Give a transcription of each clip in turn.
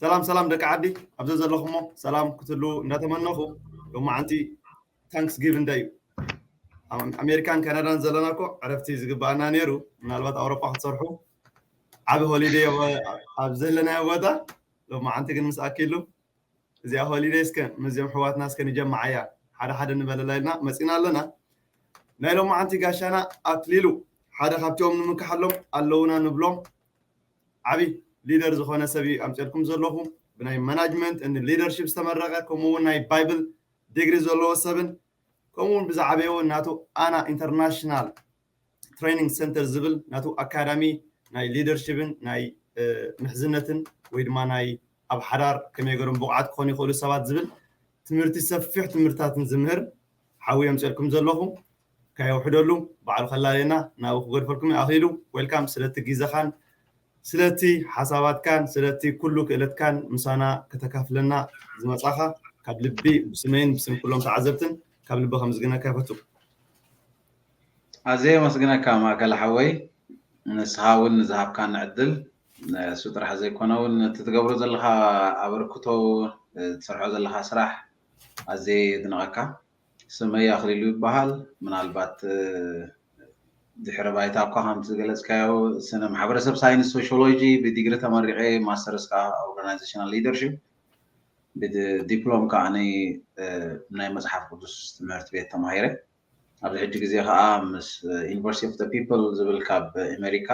ሰላም ሰላም ደቂ ዓዲ፣ ኣብዚ ዘለኹሞ ሰላም ክትህሉ እንዳተመነኹ፣ ሎማዓንቲ ታንክስ ጊቪንግ ደይ እዩ። ኣም- ኣሜሪካን ካናዳን ዘለና እኮ ዕረፍቲ ዝግባኣና ነይሩ። ምናልባት ኣውሮፓ ክትሰርሑ ዓቢ ሆሊደይ ኣብ ዘለናዮ ቦታ ሎማዓንቲ ግን ምስ ኣኪሉ እዚኣ ሆሊደይ እስከ ምስዚኦም ኣሕዋትና እስከ ንጀምዓያ፣ ሓደ ሓደ ንበለላ ኢልና መፂና ኣለና። ናይ ሎማዓንቲ ጋሻና ኣክሊሉ ሓደ ካብቲኦም ንምክሓሎም ኣለውና ንብሎም ዓቢ ሊደር ዝኾነ ሰብ እዩ ኣምፅኤልኩም ዘለኹ። ብናይ ማናጅመንት ን ሊደርሺፕ ዝተመረቐ፣ ከምኡ እውን ናይ ባይብል ዲግሪ ዘለዎ ሰብን፣ ከምኡ እውን ብዝዓበየ እውን ናቱ ኣና ኢንተርናሽናል ትሬኒንግ ሰንተር ዝብል ናቱ ኣካዳሚ ናይ ሊደርሺፕን ናይ ምሕዝነትን ወይ ድማ ናይ ኣብ ሓዳር ከመይ ገይሮም ብቑዓት ክኾኑ ይኽእሉ ሰባት ዝብል ትምህርቲ፣ ሰፊሕ ትምህርትታትን ዝምህር ሓዊ ኣምፅኤልኩም ዘለኹ። ከየውሕደሉ ባዕሉ ከላለየና ናብኡ ክገድፈልኩም እዩ። ኣኽሊሉ፣ ዌልካም። ስለቲ ግዜኻን ስለቲ ሓሳባትካን ስለቲ ኩሉ ክእለትካን ምሳና ከተካፍለና ዝመጻኻ ካብ ልቢ ብስመይን ብስም ኩሎም ተዓዘብትን ካብ ልቢ ከምዝግነካ ይፈቱ። ኣዘየ መስግነካ ማእከል ሓወይ፣ ንስኻ እውን ንዝሃብካኒ ዕድል፣ ንሱ ጥራሕ ዘይኮነ እውን እቲ ትገብሮ ዘለኻ ኣበርክቶ፣ ትሰርሖ ዘለኻ ስራሕ ኣዘየ የድንቐካ። ስመይ ኣኽሊሉ ይበሃል። ምናልባት ድሕሪ ባይታ እኳ ከምቲ ዝገለፅካዮ ስነ ማሕበረሰብ ሳይንስ ሶሽዮሎጂ ብዲግሪ ተመሪቐ፣ ማስተርስ ከዓ ኦርጋናይዜሽናል ሊደርሽፕ፣ ብዲፕሎም ከዓ ናይ መፅሓፍ ቅዱስ ትምህርቲ ቤት ተማሂረ። ኣብዚ ሕጂ ግዜ ከዓ ምስ ዩኒቨርሲቲ ኦፍ ፒፕል ዝብል ካብ ኣሜሪካ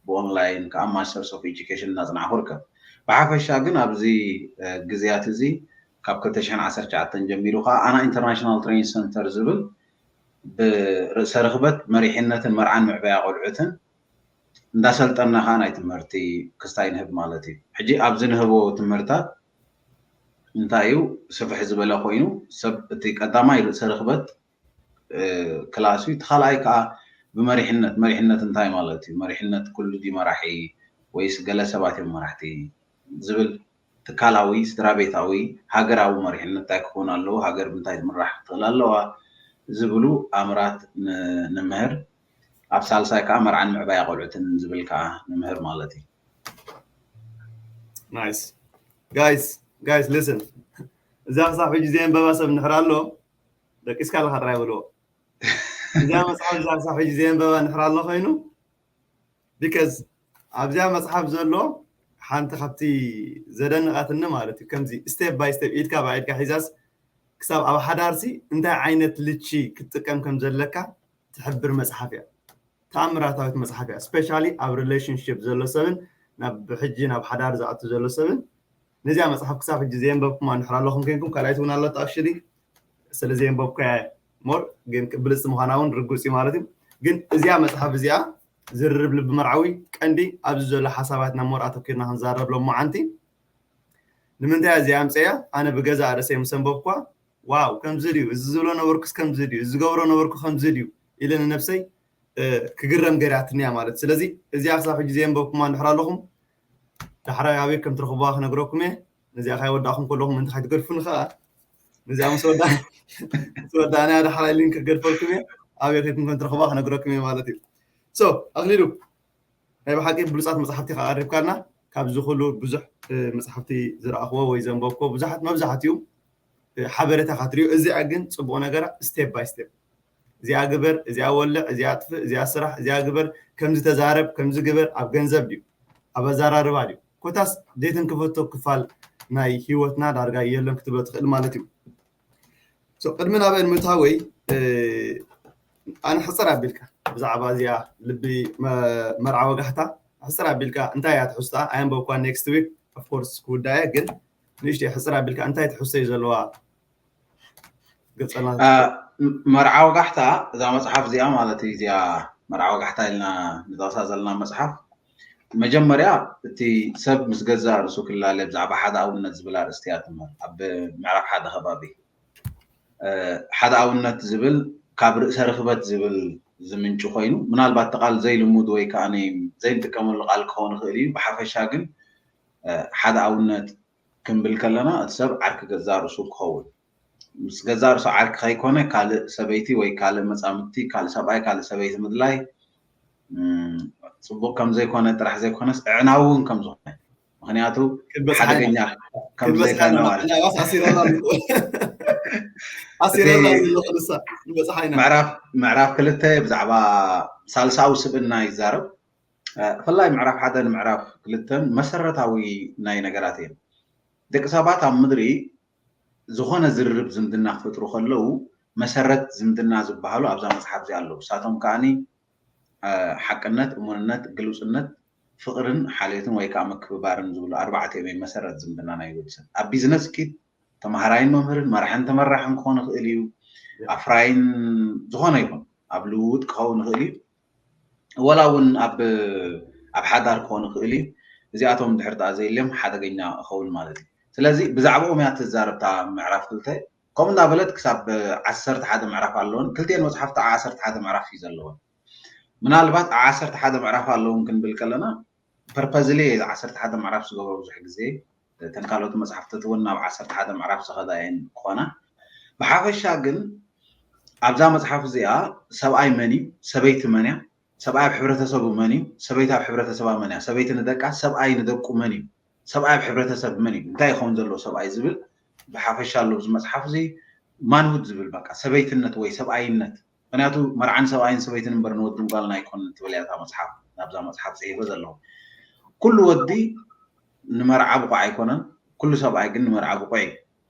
ብኦንላይን ከዓ ማስተርስ ኦፍ ኤጁኬሽን እናፅናዕኩ ርከብ። ብሓፈሻ ግን ኣብዚ ግዜያት እዚ ካብ ክልተ ሽሕን ዓሰርተ ትሽዓተን ጀሚሩ ከዓ ኣና ኢንተርናሽናል ትሬኒንግ ሰንተር ዝብል ብርእሰ ርኽበት መሪሕነትን መርዓን ምዕበያ ቆልዑትን እንዳሰልጠና ከዓ ናይ ትምህርቲ ክስታይ ንህብ ማለት እዩ። ሕጂ ኣብዚ ንህቦ ትምህርታት እንታይ እዩ ስፍሕ ዝበለ ኮይኑ ሰብ እቲ ቀዳማይ ርእሰ ርኽበት ክላስ እዩ። እቲ ካልኣይ ከዓ ብመሪሕነት፣ መሪሕነት እንታይ ማለት እዩ? መሪሕነት ኩሉ ድዩ መራሒ ወይስ ገለ ሰባት እዮም መራሕቲ ዝብል ትካላዊ፣ ስድራ ቤታዊ፣ ሃገራዊ መሪሕነት እንታይ ክኾን ኣለዎ? ሃገር ብምንታይ ትምራሕ ክትኽእል ኣለዋ? ዝብሉ ኣምራት ንምህር። ኣብ ሳልሳይ ከዓ መርዓን ምዕባያ ቆልዑትን ዝብል ከዓ ንምህር ማለት እዩ። ናይስ ጋይስ ጋይስ ሊስን፣ እዛ ክሳብ ሕጂ ዘየንበባ ሰብ ንሕር ኣሎ። ደቂስካ ኣለካ ጥራይ በልዎ። እዛ መፅሓፍ እዛ ክሳብ ሕጂ ዘየንበባ ንሕር ኣሎ ኮይኑ፣ ቢካዝ ኣብዚኣ መፅሓፍ ዘሎ ሓንቲ ካብቲ ዘደንቓትኒ ማለት እዩ፣ ከምዚ ስቴፕ ባይ ስቴፕ፣ ኢድካ ብኢድካ ሒዛስ ክሳብ ኣብ ሓዳርሲ እንታይ ዓይነት ልቺ ክትጥቀም ከም ዘለካ ትሕብር መፅሓፍ እያ። ተኣምራታዊት መፅሓፍ እያ። ስፔሻሊ ኣብ ሪሌሽንሽፕ ዘሎ ሰብን ናብ ብሕጂ ናብ ሓዳር ዝኣቱ ዘሎ ሰብን ነዚኣ መፅሓፍ ክሳብ ሕጂ ዘየንበብኩማ እንድሕር ኣለኹም ኮይንኩም፣ ካልኣይቲ እውን ኣለቶ ኣክሽሊ፣ ስለ ዘየንበብኩያ ሞር ግን ብልፅቲ ምዃና እውን ርጉፅ እዩ ማለት እዩ። ግን እዚኣ መፅሓፍ እዚኣ ዝርርብ ልቢ መርዓዊ ቀንዲ ኣብዚ ዘሎ ሓሳባትና ሞር ኣተኪርና ክንዛረብ ሎማዓንቲ። ንምንታይ እዚኣ ኣምፀያ? ኣነ ብገዛ ርእሰይ ምስ ኣንበብኳ ዋው ከምዚ ድዩ፣ እዚ ዝብሎ ነበርኩስ ከምዚ ድዩ፣ እዚ ዝገብሮ ነበርኩ ከምዚ ድዩ ኢለ ንነብሰይ ክግረም ገይራትንያ ማለት። ስለዚ እዚኣ ክሳብ ሕጂ ዘየንበብኩማ እንድሕር ኣለኹም ዳሕራይ ኣበይ ከም ትረኽቡዋ ክነግረኩም እየ። ነዚኣ ካይወዳእኹም ከለኹም ምእንቲ ካይትገድፉኒ ከዓ ነዚኣ ምስ ወዳእናያ ዳሕራይ ሊንክ ክገድፈልኩም እየ። ኣበይ ከይትኩም ከም ትረኽቡዋ ክነግረኩም እየ ማለት እዩ። ሶ ኣኽሊሉ ናይ ብሓቂ ብሉፃት መፅሓፍቲ ከቐሪብካልና፣ ካብዚ ኩሉ ብዙሕ መፅሓፍቲ ዝረኣኽዎ ወይ ዘንበብክዎ ብዙሓት መብዛሕትኡ ሓበሬታ ካትሪዮ። እዚኣ ግን ፅቡቕ ነገራ ስቴፕ ባይ ስቴፕ፣ እዚኣ ግበር፣ እዚኣ ወልዕ፣ እዚኣ ኣጥፍእ፣ እዚኣ ስራሕ፣ እዚኣ ግበር፣ ከምዚ ተዛረብ፣ ከምዚ ግበር፣ ኣብ ገንዘብ ድዩ ኣብ ኣዘራርባ ድዩ ኮታስ ዘይትንክፈቶ ክፋል ናይ ህይወትና ዳርጋ የለን ክትብሎ ትኽእል ማለት እዩ። ቅድሚ ናበን ምእታወይ ኣነ ሕፅር ኣቢልካ ብዛዕባ እዚኣ ልቢ መርዓ ወጋሕታ ሕፅር ኣቢልካ እንታይ እያ ትሕዝታ? ኣየንበብኳ ኔክስት ዊክ ኦፍኮርስ ክውዳእ እየ፣ ግን ንእሽተይ ሕፅር ኣቢልካ እንታይ ትሕዝቶ እዩ ዘለዋ? መርዓ ወጋሕታ እዛ መፅሓፍ እዚኣ ማለት እዩ። እዚኣ መርዓ ወጋሕታ ኢልና ንጠቕሳ ዘለና መፅሓፍ መጀመርያ እቲ ሰብ ምስ ገዛእ ርእሱ ክላለ ብዛዕባ ሓደ ኣብነት ዝብል ኣርእስቲ እያ ትምህር ኣብ ምዕራፍ ሓደ ከባቢ ሓደ ኣብነት ዝብል ካብ ርእሰ ርኽበት ዝብል ዝምንጭ ኮይኑ ምናልባት እቲ ቃል ዘይልሙድ ወይ ከዓ ዘይንጥቀመሉ ቃል ክኸውን ይኽእል እዩ። ብሓፈሻ ግን ሓደ ኣብነት ክንብል ከለና እቲ ሰብ ዓርኪ ገዛእ ርእሱ ክኸውን ምስ ገዛእ ርእሱ ዓርኪ ከይኮነ ካልእ ሰበይቲ ወይ ካልእ መፃምድቲ ካልእ ሰብኣይ ካልእ ሰበይቲ ምድላይ ፅቡቅ ከም ዘይኮነ ጥራሕ ዘይኮነስ ኣዕናዊ እውን ከም ዝኾነ ምክንያቱ ሓደገኛ ከም ዘይኮነ ማለት ኣሲረና ኣሲረና ዘሎ ንሳ ንበፅሓ ኢና ምዕራፍ ምዕራፍ ክልተ ብዛዕባ ሳልሳዊ ስብእና ይዛረብ። ብፍላይ ምዕራፍ ሓደ ንምዕራፍ ክልተን መሰረታዊ ናይ ነገራት እዮም። ደቂ ሰባት ኣብ ምድሪ ዝኾነ ዝርርብ ዝምድና ክፈጥሩ ከለዉ መሰረት ዝምድና ዝበሃሉ ኣብዛ መፅሓፍ እዚኣ ኣለዉ። ንሳቶም ከዓኒ ሓቅነት፣ እሙንነት፣ ግሉፅነት፣ ፍቕርን ሓልዮትን ወይ ከዓ ምክብባርን ዝብሉ ኣርባዕተ እዮም መሰረት ዝምድና ናይ ወዲ ሰብ። ኣብ ቢዝነስ ኪድ ተምሃራይን መምህርን መራሕን ተመራሕን ክኾን ይኽእል እዩ። ኣፍራይን ዝኾነ ይኹን ኣብ ልውውጥ ክኸውን ይኽእል እዩ። ወላ እውን ኣብ ኣብ ሓዳር ክኾን ይኽእል እዩ። እዚኣቶም ድሕር ጣ ዘየልዮም ሓደገኛ ይኸውን ማለት እዩ። ስለዚ ብዛዕባኦም እያ ትዛረብ እታ ምዕራፍ ክልተ። ከምኡ እንዳበለት ክሳብ ዓሰርተ ሓደ ምዕራፍ ኣለወን። ክልቲኤን መፅሓፍቲ ዓሰርተ ሓደ ምዕራፍ እዩ ዘለወን። ምናልባት ዓሰርተ ሓደ ምዕራፍ ኣለውን ክንብል ከለና ፐርፐዝሊ እየ ዓሰርተ ሓደ ምዕራፍ ዝገብሮ ብዙሕ ግዜ። እተን ካልኦት መፅሓፍትታት እውን ናብ ዓሰርተ ሓደ ምዕራፍ ዝኸዳ እየን ክኾና። ብሓፈሻ ግን ኣብዛ መፅሓፍ እዚኣ ሰብኣይ መን እዩ፣ ሰበይቲ መን እያ፣ ሰብኣይ ኣብ ሕብረተሰቡ መን እዩ፣ ሰበይቲ ኣብ ሕብረተሰባ መን እያ፣ ሰበይቲ ንደቃ፣ ሰብኣይ ንደቁ መን እዩ፣ ሰብኣይ ኣብ ሕብረተሰብ መን እዩ፣ እንታይ ይኸውን ዘለዎ ሰብኣይ ዝብል ብሓፈሻ ኣሎ። ኣብዚ መፅሓፍ እዚ ማንሁድ ዝብል በቃ ሰበይትነት ወይ ሰብኣይነት ምክንያቱ መርዓን ሰብኣይን ሰበይትን እምበር ንወድን ጓልን ኣይኮንን ትብል እያ እታ መፅሓፍ። ናብዛ መፅሓፍ ፅሒፈ ዘለኹ ኩሉ ወዲ ንመርዓ ብቑዕ ኣይኮነን፣ ኩሉ ሰብኣይ ግን ንመርዓ ብቑዕ እዩ።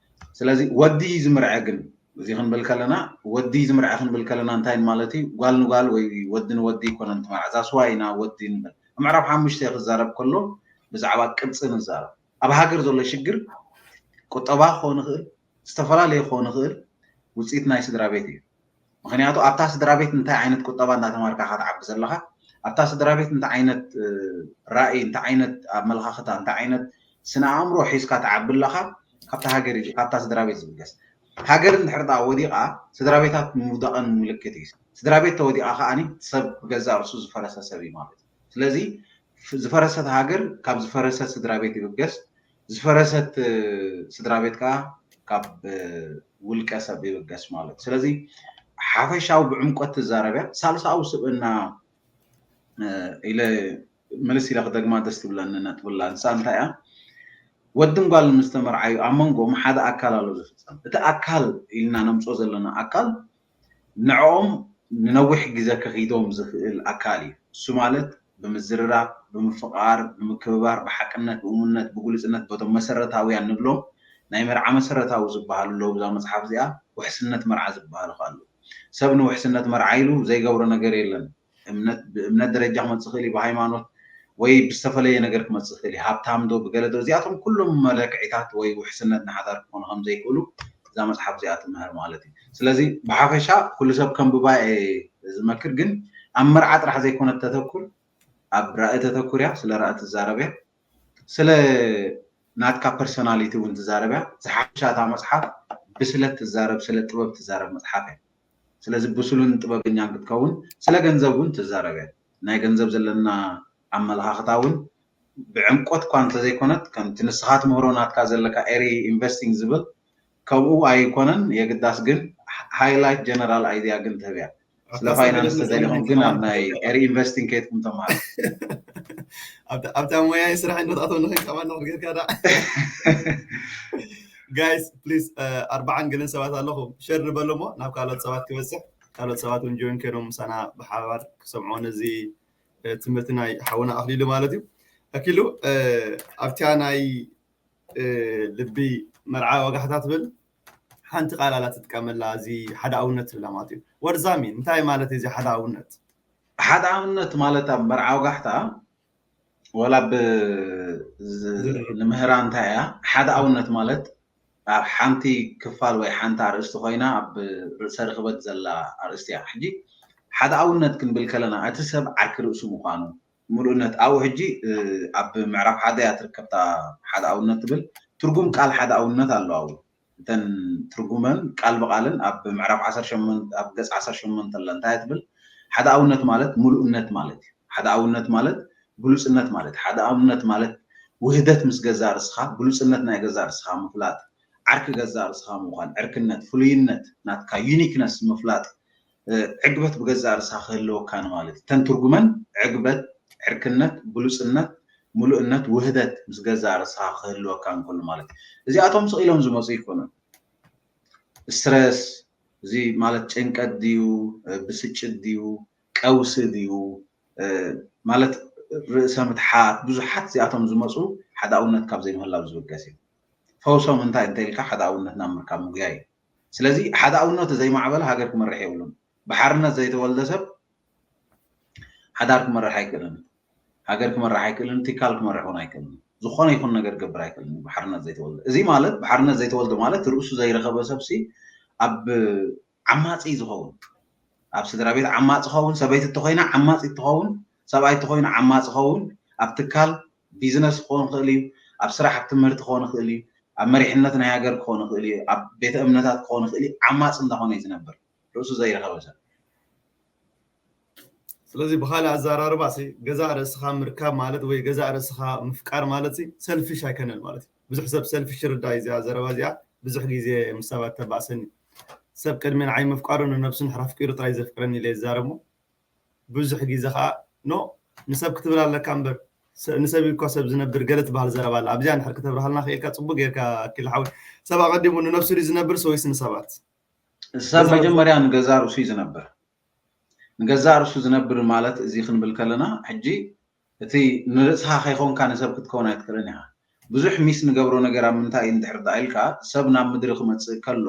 ስለዚ ወዲ ዝምርዐ ግን እዚ ክንብል ከለና ወዲ ዝምርዐ ክንብል ከለና እንታይ ማለት እዩ? ጓል ንጓል ወይ ወዲ ንወዲ ይኮነን ትመርዓ። እዛ ስዋ ኢና ወዲ ንብል። ምዕራፍ ሓሙሽተ ክዛረብ ከሎ ብዛዕባ ቅርፂ ንዛረብ። ኣብ ሃገር ዘሎ ሽግር ቁጠባ ክኸውን ይኽእል፣ ዝተፈላለየ ክኸውን ይኽእል፣ ውፅኢት ናይ ስድራ ቤት እዩ። ምክንያቱ ኣብታ ስድራ ቤት እንታይ ዓይነት ቁጠባ እንዳተማርካ ኢኻ ትዓቢ ዘለኻ፣ ኣብታ ስድራ ቤት እንታይ ዓይነት ራእይ፣ እንታይ ዓይነት ኣመለኻኽታ፣ እንታይ ዓይነት ስነ ኣእምሮ ሒዝካ ትዓቢ ኣለኻ፣ ካብታ ሃገር እዩ፣ ካብታ ስድራ ቤት ዝብገስ። ሃገር እንድሕር ደኣ ወዲቓ ስድራ ቤታት ምውዳቐን ምልክት እዩ። ስድራ ቤት ተወዲቓ ከዓኒ ሰብ ብገዛእ ርእሱ ዝፈረሰ ሰብ እዩ ማለት እዩ። ስለዚ ዝፈረሰት ሃገር ካብ ዝፈረሰት ስድራ ቤት ይብገስ፣ ዝፈረሰት ስድራ ቤት ከዓ ካብ ውልቀ ሰብ ይብገስ ማለት እዩ። ስለዚ ሓፈሻዊ ብዕምቆት ትዛረብ እያ። ሳልሳዊ ስብእና ኢለ ምልስ ኢለ ክደግማ ደስ ትብለኒ ነጥብላ ንሳ እንታይ እያ? ወድን ጓልን ምስ ተመርዓዩ ኣብ መንጎም ሓደ ኣካል ኣሎ ዝፍፀም። እቲ ኣካል ኢልና ነምፅኦ ዘለና ኣካል ንዕኦም ንነዊሕ ግዜ ከኺዶም ዝኽእል ኣካል እዩ። እሱ ማለት ብምዝርራብ፣ ብምፍቓር፣ ብምክብባር፣ ብሓቅነት፣ ብእሙንነት፣ ብግሉጽነት በቶም መሰረታውያን ንብሎም ናይ መርዓ መሰረታዊ ዝበሃሉ ኣለዉ። ብዛ መጽሓፍ እዚኣ ውሕስነት መርዓ ዝበሃሉ ከኣ ኣለዉ። ሰብ ንውሕስነት መርዓ ኢሉ ዘይገብሮ ነገር የለን። እምነት ብእምነት ደረጃ ክመጽእ ይኽእል እዩ፣ ብሃይማኖት ወይ ብዝተፈለየ ነገር ክመጽእ ይኽእል እዩ። ሃብታም ዶ ብገለ ዶ እዚኣቶም ኩሎም መለክዒታት ወይ ውሕስነት ንሓዳር ክኾኑ ከም ዘይክእሉ እዛ መጽሓፍ እዚኣ ትምህር ማለት እዩ። ስለዚ ብሓፈሻ ኩሉ ሰብ ከንብባ እየ ዝመክር፣ ግን ኣብ መርዓ ጥራሕ ዘይኮነት ተተኩር፣ ኣብ ራኢ ተተኩር እያ፣ ስለ ራኢ ትዛረብ እያ፣ ስለ ናትካ ፐርሶናሊቲ እውን ትዛረብ እያ። ዝሓፈሻ እታ መጽሓፍ ብስለት ትዛረብ፣ ስለ ጥበብ ትዛረብ መጽሓፍ እያ። ስለዚ ብሱልን ጥበበኛን ክትከውን ስለ ገንዘብ እውን ትዛረብ እያ። ናይ ገንዘብ ዘለና ኣመለኻኽታ እውን ብዕምቆት እኳ እንተዘይኮነት ከምቲ ንስኻ ትምህሮ ናትካ ዘለካ ኤሪ ኢንቨስቲንግ ዝብል ከምኡ ኣይኮነን የግዳስ፣ ግን ሃይላይት ጀነራል ኣይድያ ግን ትህብ እያ። ስለ ፋይናንስ ተደሊኹም ግን ኣብ ናይ ኤሪ ኢንቨስቲንግ ከይድኩም ተማሃሩ። ኣብታ ሞያ ስራሕ እንዶ ትኣተው ንኽንቀባና ጌርካ ዳ ጋይስ ፕሊዝ ኣርባዓን ገለን ሰባት ኣለኹም ሸር ንበሎ እሞ ናብ ካልኦት ሰባት ክበፅሕ ካልኦት ሰባት እውን ጆይን ከይዶም ምሳና ብሓባር ክሰምዖ ነዚ ትምህርቲ ናይ ሓውና ኣኽሊሉ ማለት እዩ። ኣኪሉ ኣብቲያ ናይ ልቢ መርዓ ወጋሕታ ትብል ሓንቲ ቃል ኣላ ትጥቀመላ፣ እዚ ሓደ ኣውነት ትብላ ማለት እዩ። ወርዛሚ እንታይ ማለት እዩ እዚ ሓደ ኣውነት? ሓደ ኣውነት ማለት ኣብ መርዓ ወጋሕታ ወላ ብ ንምህራ እንታይ እያ? ሓደ ኣውነት ማለት ኣብ ሓንቲ ክፋል ወይ ሓንቲ ኣርእስቲ ኮይና ኣብ ርእሰ ርክበት ዘላ ኣርእስቲ እያ። ሕጂ ሓደ ኣውነት ክንብል ከለና እቲ ሰብ ዓርኪ ርእሱ ምዃኑ ምሉእነት ኣብኡ ሕጂ ኣብ ምዕራፍ ሓደ እያ ትርከብታ ሓደ ኣውነት ትብል ትርጉም ቃል ሓደ ኣውነት ኣለዋ። እተን ትርጉመን ቃል ብቃልን ኣብ ምዕራፍ ዓሰርተ ሸሞንተ ኣብ ገጽ ዓሰርተ ሸሞንተ ኣላ። እንታይ ትብል? ሓደ ኣውነት ማለት ምሉእነት ማለት እዩ። ሓደ ኣውነት ማለት ግሉጽነት ማለት ሓደ ኣውነት ማለት ውህደት ምስ ገዛ ርስኻ፣ ግሉጽነት ናይ ገዛ ርስኻ ምፍላጥ፣ ዓርኪ ገዛ ርስኻ ምዃን፣ ዕርክነት፣ ፍሉይነት ናትካ ዩኒክነስ ምፍላጥ፣ ዕግበት ብገዛ ርስኻ ክህልወካ ማለት እዩ። እተን ትርጉመን ዕግበት፣ ዕርክነት፣ ግሉጽነት፣ ምሉእነት፣ ውህደት ምስ ገዛእ ርእስኻ ክህልወካ እንከሎ ማለት እዩ። እዚኣቶም ስቕ ኢሎም ዝመፁ ኣይኮኑን። ስትረስ፣ እዚ ማለት ጭንቀት ድዩ፣ ብስጭት ድዩ፣ ቀውሲ ድዩ፣ ማለት ርእሰ ምትሓት፣ ብዙሓት እዚኣቶም ዝመፁ ሓዳውነት ካብ ዘይምህላው ዝብገስ እዩ። ፈውሶም እንታይ እንተ ኢልካ ሓዳውነት ናብ ምርካብ ምጉያይ እዩ። ስለዚ ሓዳውነቱ ዘይማዕበለ ሃገር ክመርሕ የብሉን። ብሓርነት ዘይተወልደ ሰብ ሓዳር ክመርሕ ኣይክእልን፣ ሃገር ክመርሕ ኣይክእልን፣ ትካል ክመርሕ እውን ኣይክእልን፣ ዝኾነ ይኹን ነገር ክገብር ኣይክእልን። ብሓርነት ዘይተወልደ፣ እዚ ማለት ብሓርነት ዘይተወልደ ማለት ርእሱ ዘይረኸበ ሰብሲ ኣብ ዓማፂ ዝኸውን፣ ኣብ ስድራ ቤት ዓማፂ ኸውን፣ ሰበይቲ እተኮይና ዓማፂ ትኸውን፣ ሰብኣይ እተኮይኑ ዓማፂ ኸውን፣ ኣብ ትካል ቢዝነስ ክኾን ይኽእል እዩ፣ ኣብ ስራሕ ኣብ ትምህርቲ ክኾን ይኽእል እዩ፣ ኣብ መሪሕነት ናይ ሃገር ክኾን ይኽእል እዩ፣ ኣብ ቤተ እምነታት ክኾን ይኽእል እዩ። ዓማፂ እንዳኾነ እዩ ዝነብር ርእሱ ዘይረኸበ ሰብ። ስለዚ ብካልእ ኣዘራርባ ሲ ገዛእ ርእስኻ ምርካብ ማለት ወይ ገዛእ ርእስኻ ምፍቃር ማለት ሲ ሰልፊሽ ኣይከነን ማለት እዩ። ብዙሕ ሰብ ሰልፊሽ ይርዳእ እዩ እዚኣ ዘረባ እዚኣ ብዙሕ ግዜ ምስ ሰባት ተባእሰኒ። ሰብ ቅድሚ ንዓይ ምፍቃሩ ንነብሱ ንሕር ኣፍቂሩ ጥራይ ዘፍቅረኒ ኢለ ይዛረብ እሞ ብዙሕ ግዜ ከዓ ኖ ንሰብ ክትብል ኣለካ እምበር ንሰብ እኳ ሰብ ዝነብር ገለ ትበሃል ዘረባ ኣላ። ኣብዚኣ እንድሕር ክተብርሃልና ክኢልካ ፅቡቅ ጌርካ ኣኪል ሓወይ። ሰብ ኣቀዲሙ ንነብሱ ድዩ ዝነብር ወይስ ንሰባት? ሰብ መጀመርያ ንገዛእ ርእሱ እዩ ዝነብር። ንገዛእ ርእሱ ዝነብር ማለት እዚ ክንብል ከለና ሕጂ እቲ ንርእስኻ ከይኮንካ ንሰብ ክትከውን ኣይትክእልን ኢኻ። ብዙሕ ሚስ ንገብሮ ነገር ኣብ ምንታይ እዩ እንድሕር ደኣ ኢልካ ሰብ ናብ ምድሪ ክመፅእ ከሎ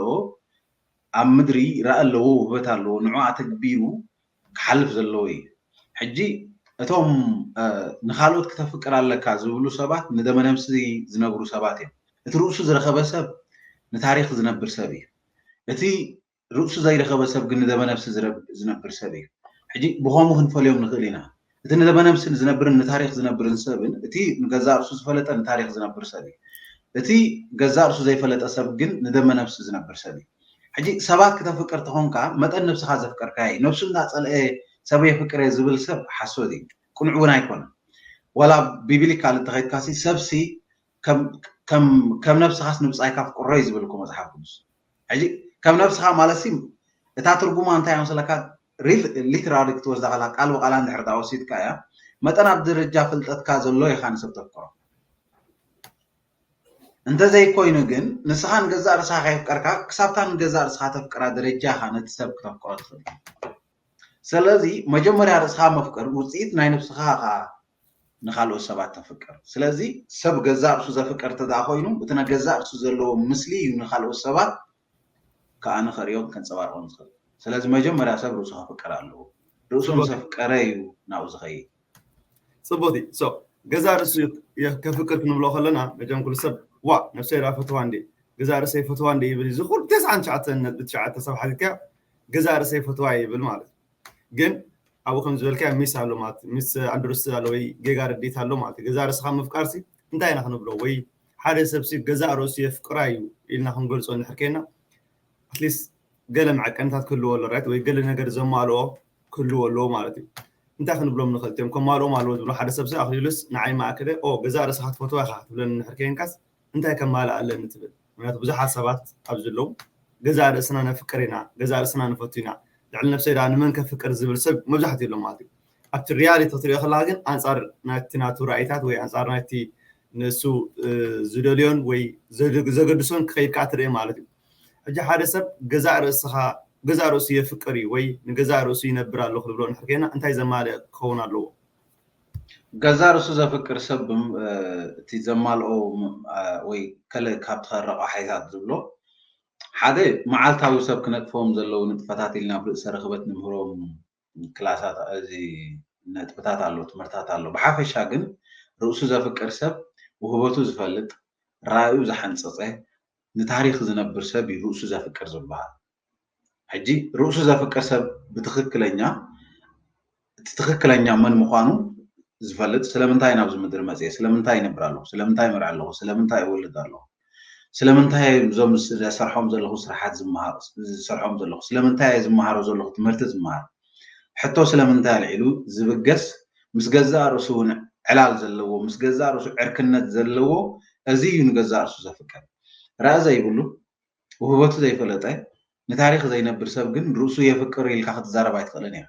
ኣብ ምድሪ ራኢ ኣለዎ፣ ውህበት ኣለዎ፣ ንዑ ኣተግቢሩ ክሓልፍ ዘለዎ እዩ። ሕጂ እቶም ንካልኦት ክተፍቅር ኣለካ ዝብሉ ሰባት ንደመነፍሲ ዝነብሩ ሰባት እዮም። እቲ ርእሱ ዝረኸበ ሰብ ንታሪኽ ዝነብር ሰብ እዩ። እቲ ርእሱ ዘይረኸበ ሰብ ግን ንደመነፍሲ ዝነብር ሰብ እዩ። ሕጂ ብኸምኡ ክንፈልዮም ንኽእል ኢና። እቲ ንደመነፍስን ዝነብርን ንታሪኽ ዝነብርን ሰብን እቲ ንገዛእ ርእሱ ዝፈለጠ ንታሪኽ ዝነብር ሰብ እዩ። እቲ ገዛእ ርእሱ ዘይፈለጠ ሰብ ግን ንደመነፍሲ ዝነብር ሰብ እዩ። ሕጂ ሰባት ክተፍቅር ተኾንካ መጠን ነብስኻ ዘፍቀርካዮ እዩ። ነብሱ እንዳጸልአ ሰብ የፍቅር እየ ዝብል ሰብ ሓሶት እዩ። ቅኑዕ እውን ኣይኮነን። ዋላ ቢብሊካል እንተኸይድካሲ ሰብሲ ከም ነብስኻስ ንብጻይካ ፍቅሮ እዩ ዝብል እኮ መጽሓፍ ቅዱስ። ሕጂ ከም ነብስኻ ማለት ሲ እታ ትርጉማ እንታይ እያ መስለካ? ሊትራሊ ክትወስዳ ከላ ቃል ብቃላ እንድሕር ዳ ወሲድካ እያ መጠን ኣብ ደረጃ ፍልጠትካ ዘሎ ኢኻ ንሰብ ተፍቅሮ። እንተዘይኮይኑ ግን ንስኻ ንገዛእ ርእስኻ ከየፍቀርካ ክሳብታ ንገዛእ ርእስኻ ተፍቅራ ደረጃ ኢኻ ነቲ ሰብ ክተፍቅሮ ትኽእል። ስለዚ መጀመርያ ርእስኻ መፍቀር ውፅኢት ናይ ነብስኻ ኢኻ ንካልኦት ሰባት ተፍቅር። ስለዚ ሰብ ገዛእ ርእሱ ዘፍቅር እንተ ደኣ ኮይኑ እቲ ናይ ገዛእ ርእሱ ዘለዎ ምስሊ እዩ ንካልኦት ሰባት ከኣ ንኸርእዮን ከንፀባርቖን ዝኽእል። ስለዚ መጀመርያ ሰብ ርእሱ ከፍቅር ኣለዎ። ርእሱ ምስ ኣፍቀረ እዩ ናብኡ ዝኸይድ። ፅቡቅ እዩ። ገዛእ ርእሱ ከፍቅር ክንብሎ ከለና መቸም ኩሉ ሰብ ዋ ነብሰይ ዳ ፈትዋ እንዴ ገዛእ ርእሰይ ፈትዋ እንዴ ይብል። እዚ ኩሉ ተስዓን ትሽዓተን ነጥቢ ትሽዓተ ሰብ ሓቲትካ ገዛእ ርእሰይ ፈትዋ ይብል ማለት እዩ። ግን ኣብኡ ከም ዝበልካ ሚስ ኣሎ ማለት ምስ ኣንድርስቲ ኣሎ ወይ ጌጋ ርዲት ኣሎ ማለት እዩ። ገዛእ ርእስኻ ምፍቃር ሲ እንታይ ኢና ክንብሎ? ወይ ሓደ ሰብ ሲ ገዛእ ርእሱ የፍቅራ እዩ ኢልና ክንገልጾ እንድሕር ከይና ኣትሊስት ገለ መዐቀንታት ክህልዎ ኣሎ ራይት ወይ ገለ ነገር ዘማልኦ ክህልዎ ኣለዎ ማለት እዩ። እንታይ ክንብሎም ንኽእል እቲኦም ከማልኦም ኣለዎ ዝብሎ ሓደ ሰብ ሲ ኣኽሊሉስ ንዓይ ማእከለ ኦ ገዛእ ርእስኻ ትፈትዋ ኢኻ ክትብለኒ እንድሕር ከይንካስ እንታይ ከማልእ ኣለኒ ትብል? ምክንያቱ ብዙሓት ሰባት ኣብዚ ኣለዉ ገዛእ ርእስና ነፍቅር ኢና፣ ገዛእ ርእስና ንፈቱ ኢና፣ ልዕሊ ነብሰይ ደኣ ንመን ከፍቅር ዝብል ሰብ መብዛሕትኡ ኣሎ ማለት እዩ። ኣብቲ ሪያሊቲ ክትሪኦ ከለካ ግን ኣንፃር ናይቲ ናቱ ራእይታት ወይ ኣንፃር ናይቲ ንሱ ዝደልዮን ወይ ዘገድሶን ክኸይድ ከዓ ትርኢ ማለት እዩ። ሕጂ ሓደ ሰብ ገዛእ ርእስኻ ገዛእ ርእሱ የፍቅር እዩ ወይ ንገዛእ ርእሱ ይነብር ኣሎ ክንብሎ እንድሕር ኮይና እንታይ ዘማልእ ክኸውን ኣለዎ? ገዛእ ርእሱ ዘፍቅር ሰብ እቲ ዘማልኦ ወይ ከለ ካብ ተኸረቐ ሓይታት ዝብሎ ሓደ መዓልታዊ ሰብ ክነጥፎም ዘለዉ ንጥፈታት ኢልና ኣብ ርእሰ ርኽበት ንምህሮም ክላሳት እዚ ነጥብታት ኣሎ ትምህርታት ኣሎ። ብሓፈሻ ግን ርእሱ ዘፍቅር ሰብ ውህበቱ ዝፈልጥ ራእዩ ዝሓንፀፀ ንታሪኽ ዝነብር ሰብ እዩ ርእሱ ዘፍቅር ዝበሃል። ሕጂ ርእሱ ዘፍቅር ሰብ ብትኽክለኛ እቲ ትኽክለኛ መን ምዃኑ ዝፈልጥ ስለምንታይ ናብዚ ምድሪ መፅየ ስለምንታይ ይነብር ኣለኹ ስለምንታይ ምርዕ ኣለኹ ስለምንታይ እወልድ ኣለኹ ስለምንታይ እዞም ዝሰርሖም ዘለኹ ስራሓት ዝሰርሖም ዘለኹ ስለምንታይ ዝመሃሮ ዘለኹ ትምህርቲ ዝመሃር ሕቶ ስለምንታይ ኣልዒሉ ዝብገስ ምስ ገዛእ ርእሱ እውን ዕላል ዘለዎ ምስ ገዛእ ርእሱ ዕርክነት ዘለዎ እዚ እዩ ንገዛእ ርእሱ ዘፍቅር ራእ ዘይብሉ ውህበቱ ዘይፈለጠ ንታሪኽ ዘይነብር ሰብ ግን ርእሱ የፍቅር ኢልካ ክትዛረብ ኣይትኽእልን ኢኻ።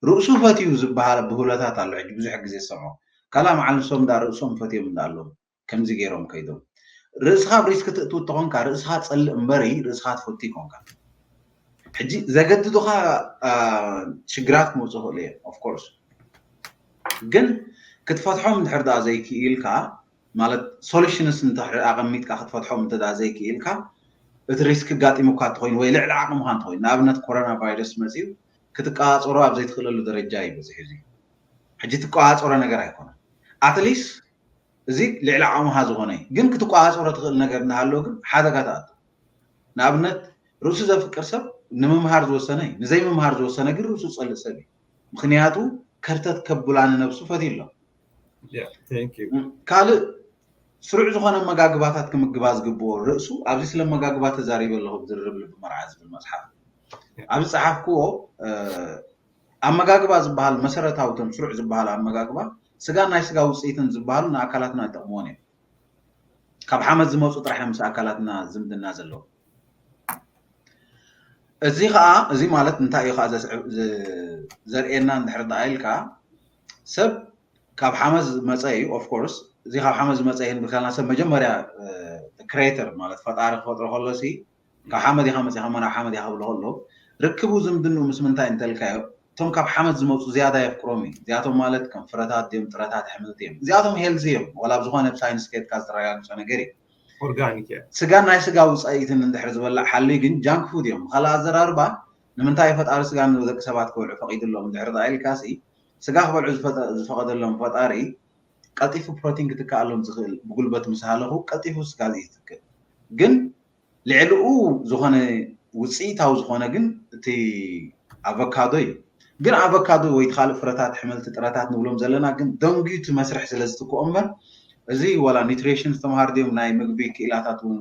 ርእሱ ፈትዩ ዝበሃል ብህሎታት ኣሎ ሕጂ ብዙሕ ግዜ ዝሰምዖ ካልኣ መዓል ንሶም እንዳ ርእሶም ፈትዮም እንዳ ኣለዉ ከምዚ ገይሮም ከይዶም። ርእስኻ ኣብ ሪስክ ትእትው እንተኾንካ ርእስኻ ጸልእ እምበሪ ርእስኻ ትፈቱ ይኮንካ። ሕጂ ዘገድዱኻ ሽግራት ክመፁ ይኽእሉ እዮም። ኦፍኮርስ ግን ክትፈትሖም እንድሕር ደኣ ዘይክኢልካ ማለት ሶሉሽንስ እንድሕር ኣቐሚጥካ ክትፈትሖም እንተ ዘይክኢልካ እቲ ሪስክ ጋጢሙካ እንተኮይኑ ወይ ልዕሊ ዓቕምካ እንተኮይኑ ንኣብነት ኮሮና ቫይረስ መፅዩ ክትቀፃፀሮ ኣብ ዘይትኽእለሉ ደረጃ እዩ በፂሑ። እዚ ሕጂ ትቀፃፀሮ ነገር ኣይኮነን። ኣትሊስት እዚ ልዕሊ ዓቕምካ ዝኾነ እዩ። ግን ክትቆፃፀሮ ትኽእል ነገር እናሃለወ ግን ሓደጋ ትኣቱ። ንኣብነት ርእሱ ዘፍቅር ሰብ ንምምሃር ዝወሰነ እዩ። ንዘይምምሃር ዝወሰነ ግን ርእሱ ዝፀልእ ሰብ እዩ። ምክንያቱ ከርተት ከብላ ንነብሱ ፈትዩ ኣሎ። ካልእ ስሩዕ ዝኾነ ኣመጋግባታት ክምግባ ዝግብኦ ርእሱ ኣብዚ ስለ ኣመጋግባ ተዛሪበ ኣለኹ ብዝርርብ ልቢ መርዓ ዝብል መፅሓፍ ኣብዚ ፀሓፍክዎ ኣመጋግባ ዝበሃል መሰረታዊ እቶም ስሩዕ ዝበሃል ኣመጋግባ ስጋን ናይ ስጋ ውፅኢትን ዝበሃሉ ንኣካላትና ኣይጠቕምዎን እዮም። ካብ ሓመድ ዝመፁ ጥራሕ እዮም ምስ ኣካላትና ዝምድና ዘለዎ። እዚ ከዓ እዚ ማለት እንታይ እዩ ከዓ ዘርኤና እንድሕር ደኣ ኢልካ ሰብ ካብ ሓመድ ዝመፀ እዩ። ኦፍኮርስ እዚ ካብ ሓመድ ዝመፀ ይህን ብልካልና ሰብ መጀመርያ ክሬተር ማለት ፈጣሪ ክፈጥሮ ከሎ ሲ ካብ ሓመድ ኢኻ መፂኻ መናብ ሓመድ ኢኻ ክብሎ ከሎ ርክቡ ዝምድንኡ ምስ ምንታይ እንተልካዮ እቶም ካብ ሓመድ ዝመፁ ዝያዳ የፍቅሮም እዩ። እዚኣቶም ማለት ከም ፍረታት ድዮም ጥረታት ኣሕምልቲ እዮም። እዚኣቶም ሄልዚ እዮም። ዋላ ኣብ ዝኾነ ብሳይንስ ከድካ ዝተረጋግፀ ነገር እዩ። ኦርጋኒክ እያ። ስጋን ናይ ስጋ ውፃኢትን እንድሕር ዝበላዕ ሓልዩ ግን ጃንክ ፉድ እዮም። ብካልእ ኣዘራርባ ንምንታይ ፈጣሪ ስጋ ንደቂ ሰባት ክበልዑ ፈቒድሎም እንድሕር ደኣ ኢልካ ሲ ስጋ ክበልዑ ዝፈቐደሎም ፈጣሪ ቀልጢፉ ፕሮቲን ክትከኣሎም ዝኽእል ብጉልበት ምስ ሃለኹ ቀልጢፉ ስጋ ዝይትክእ ግን ልዕሊኡ ዝኾነ ውፅኢታዊ ዝኾነ ግን እቲ ኣቨካዶ እዩ። ግን ኣቨካዶ ወይ ካልእ ፍረታት ሕመልቲ ጥረታት ንብሎም ዘለና ግን ደንጉዩ እቲ መስርሕ ስለ ዝትክኦ እምበር እዚ ዋላ ኒትሪሽን ዝተምሃር ድዮም ናይ ምግቢ ክኢላታት እውን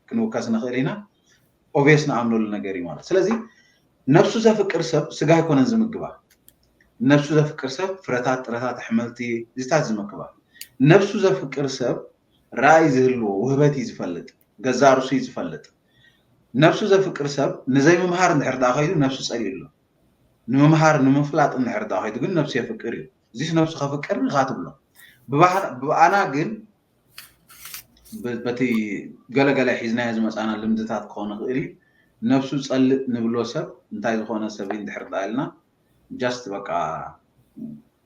ክንውከስ ንኽእል ኢና። ኦብየስ ንኣምነሉ ነገር እዩ ማለት ስለዚ ነብሱ ዘፍቅር ሰብ ስጋ ኣይኮነን ዝምግባ። ነብሱ ዘፍቅር ሰብ ፍረታት ጥረታት ኣሕመልቲ እዚታት ዝመግባ። ነብሱ ዘፍቅር ሰብ ራእይ ዝህልዎ ውህበት እዩ ዝፈልጥ። ገዛ ርሱ እዩ ዝፈልጥ። ነብሱ ዘፍቅር ሰብ ንዘይምምሃር እንድሕር ደኣ ከይዱ ነብሱ ጸሊኡ ኣሎ። ንምምሃር ንምፍላጥ እንድሕር ደኣ ከይዱ ግን ነብሱ የፍቅር እዩ። እዚስ ነብሱ ከፍቅር ኢኻ ትብሎ። ብኣና ግን በቲ ገለገለ ሒዝናዮ ዝመፃና ልምድታት ክኾን ይኽእል እዩ። ነብሱ ጸልእ ንብሎ ሰብ እንታይ ዝኾነ ሰብ እዩ እንድሕር ደኣ ኢልና ጃስት በቃ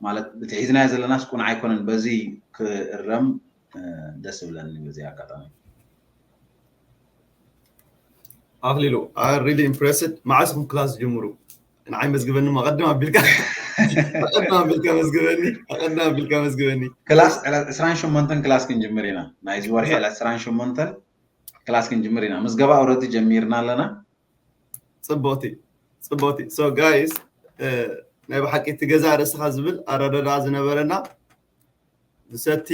ማለት እቲ ሒዝናዮ ዘለናስ ቁኑዕ ኣይኮነን በዚ ክእረም ደስ ይብለኒ በዚ ኣጋጣሚ። ኣኽሊሉ I really impressed። መዓስ ኢኹም ክላስ ጀምሩ? ንዓይ መዝግበኒ ኣቐድም ኣቢልካ ኣቐድም ኣቢልካ መዝግበኒ ኣቐድም ኣቢልካ መዝግበኒ። ክላስ ዕለት ዕስራን ሸሞንተን ክላስ ክንጅምር ኢና። ናይዚ ወርሒ ዕለት ዕስራን ሸሞንተን ክላስ ክንጅምር ኢና። ምዝገባ ኦረዲ ጀሚርና ኣለና። ፅቡቕቲ ፅቡቕቲ። So guys ናይ ብሓቂ እቲ ገዛ ርእስኻ ዝብል ኣረዳድኣ ዝነበረና ዝሰቲ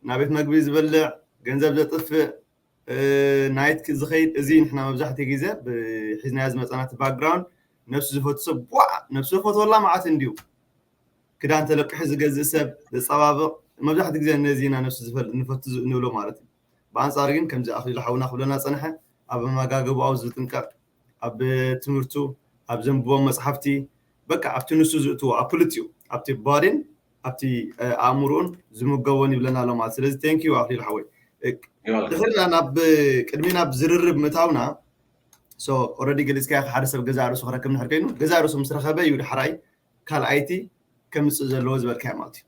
ናብ ቤት መግቢ ዝበልዕ ገንዘብ ዘጥፍእ ናይት ዝኸይድ እዚ ንሕና መብዛሕትኡ ግዜ ሒዝናዮ ዝመፃና እቲ ባክግራውንድ ነብሱ ዝፈቱ ሰብ ቧዕ ነብሱ ዝፈትወላ መዓት እንድዩ ክዳን ተለቂሑ ዝገዝእ ሰብ ዘፀባብቕ መብዛሕትኡ ግዜ ነዚ ኢና ነብሱ ዝፈልጥ ንፈቱ ንብሎ ማለት እዩ። ብኣንፃር ግን ከምዚ ኣኽሊሉ ሓውና ክብለና ፀንሐ ኣብ ኣመጋግባኡ ዝጥንቀቕ ኣብ ትምህርቱ ኣብ ዘንብቦም መፅሓፍቲ በቃ ኣብቲ ንሱ ዝእትዎ ኣብ ክልቲኡ ኣብቲ ባዲን ኣብቲ ኣእምርኡን ዝምገቦን ይብለና ኣሎ ማለት ስለዚ thank you ኣኽሊሉ ሓወይ ድሕርና ናብ ቅድሚ ናብ ዝርርብ ምእታውና so already ገሊፅካዮ ሓደ ሰብ ገዛ ርእሱ ክረክብ እንድሕር ኮይኑ ገዛ ርእሱ ምስ ረኸበ እዩ ዳሕራይ ካልኣይቲ ከምፅእ ዘለዎ ዝበልካዮ ማለት እዩ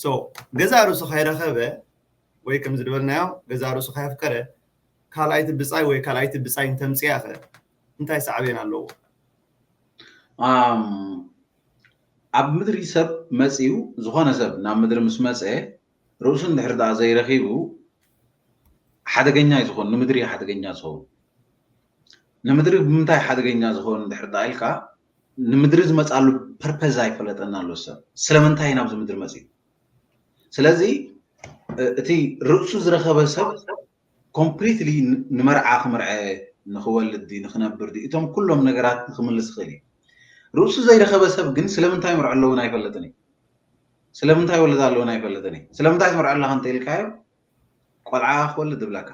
so ገዛ ርእሱ ከይረኸበ ወይ ከምዚ ዝበልናዮ ገዛ ርእሱ ከየፍቀረ ካልኣይቲ ብፃይ ወይ ካልኣይቲ ብፃይ እንተምፅያ ኸ እንታይ ሳዕቤን ኣለዎ? ኣብ ምድሪ ሰብ መፅዩ ዝኾነ ሰብ ናብ ምድሪ ምስ መፀ ርእሱ እንድሕር ደኣ ዘይረኺቡ ሓደገኛ እዩ ዝኾን ንምድሪ ሓደገኛ ዝኸውን ንምድሪ ብምንታይ ሓደገኛ ዝኾን እንድሕር ደኣ ኢልካ ንምድሪ ዝመፃሉ ፐርፐዝ ኣይፈለጠን ኣሎ ሰብ ስለምንታይ ናብዚ ምድሪ መፅዩ ስለዚ እቲ ርእሱ ዝረኸበ ሰብ ኮምፕሊትሊ ንመርዓ ክምርዐ ንክወልድ ድዩ ንክነብር ድዩ እቶም ኩሎም ነገራት ንክምልስ ይኽእል እዩ ርእሱ ዘይረኸበ ሰብ ግን ስለምንታይ ምርዐ ኣለውን ኣይፈልጥን እዩ ስለምንታይ ወልድ ኣለውን ኣይፈልጥን እዩ ስለምንታይ ትምርዐ ኣለካ እንተኢልካዮ ቆልዓ ክወልድ ዝብለካ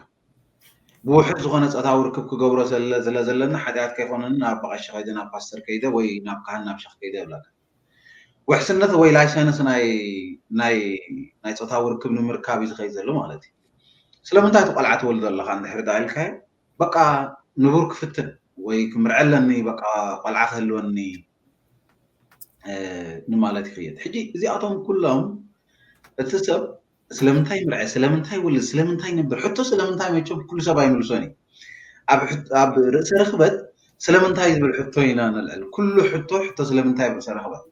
ብውሕድ ዝኾነ ፆታዊ ርክብ ክገብሮ ስለ ዘለኒ ሓጢኣት ከይኮነኒ ናብ ኣባቐሺ ከይደ ናብ ፓስተር ከይደ ወይ ናብ ካህን ናብ ሸኽ ከይደ ይብለካ ውሕስነት ወይ ላይሰንስ ናይ ናይ ናይ ፆታዊ ርክብ ንምርካብ እዩ ዝኸይድ ዘሎ ማለት እዩ። ስለምንታይ እቲ ቆልዓ ትወልዶ ኣለኻ እንድሕር ዳ ኢልካዮ፣ በቃ ንቡር ክፍትን ወይ ክምርዐ ኣለኒ፣ በቃ ቆልዓ ክህልወኒ ንማለት ይኽየድ። ሕጂ እዚኣቶም ኩሎም እቲ ሰብ ስለምንታይ ምርዐ፣ ስለምንታይ ወልድ፣ ስለምንታይ ነብር፣ ሕቶ ስለምንታይ መቸም ኩሉ ሰብ ኣይምልሶን እዩ። ኣብ ርእሰ ርኽበት ስለምንታይ ዝብል ሕቶ ኢና ነልዕል። ኩሉ ሕቶ ሕቶ ስለምንታይ ኣብ ርእሰ ርኽበት።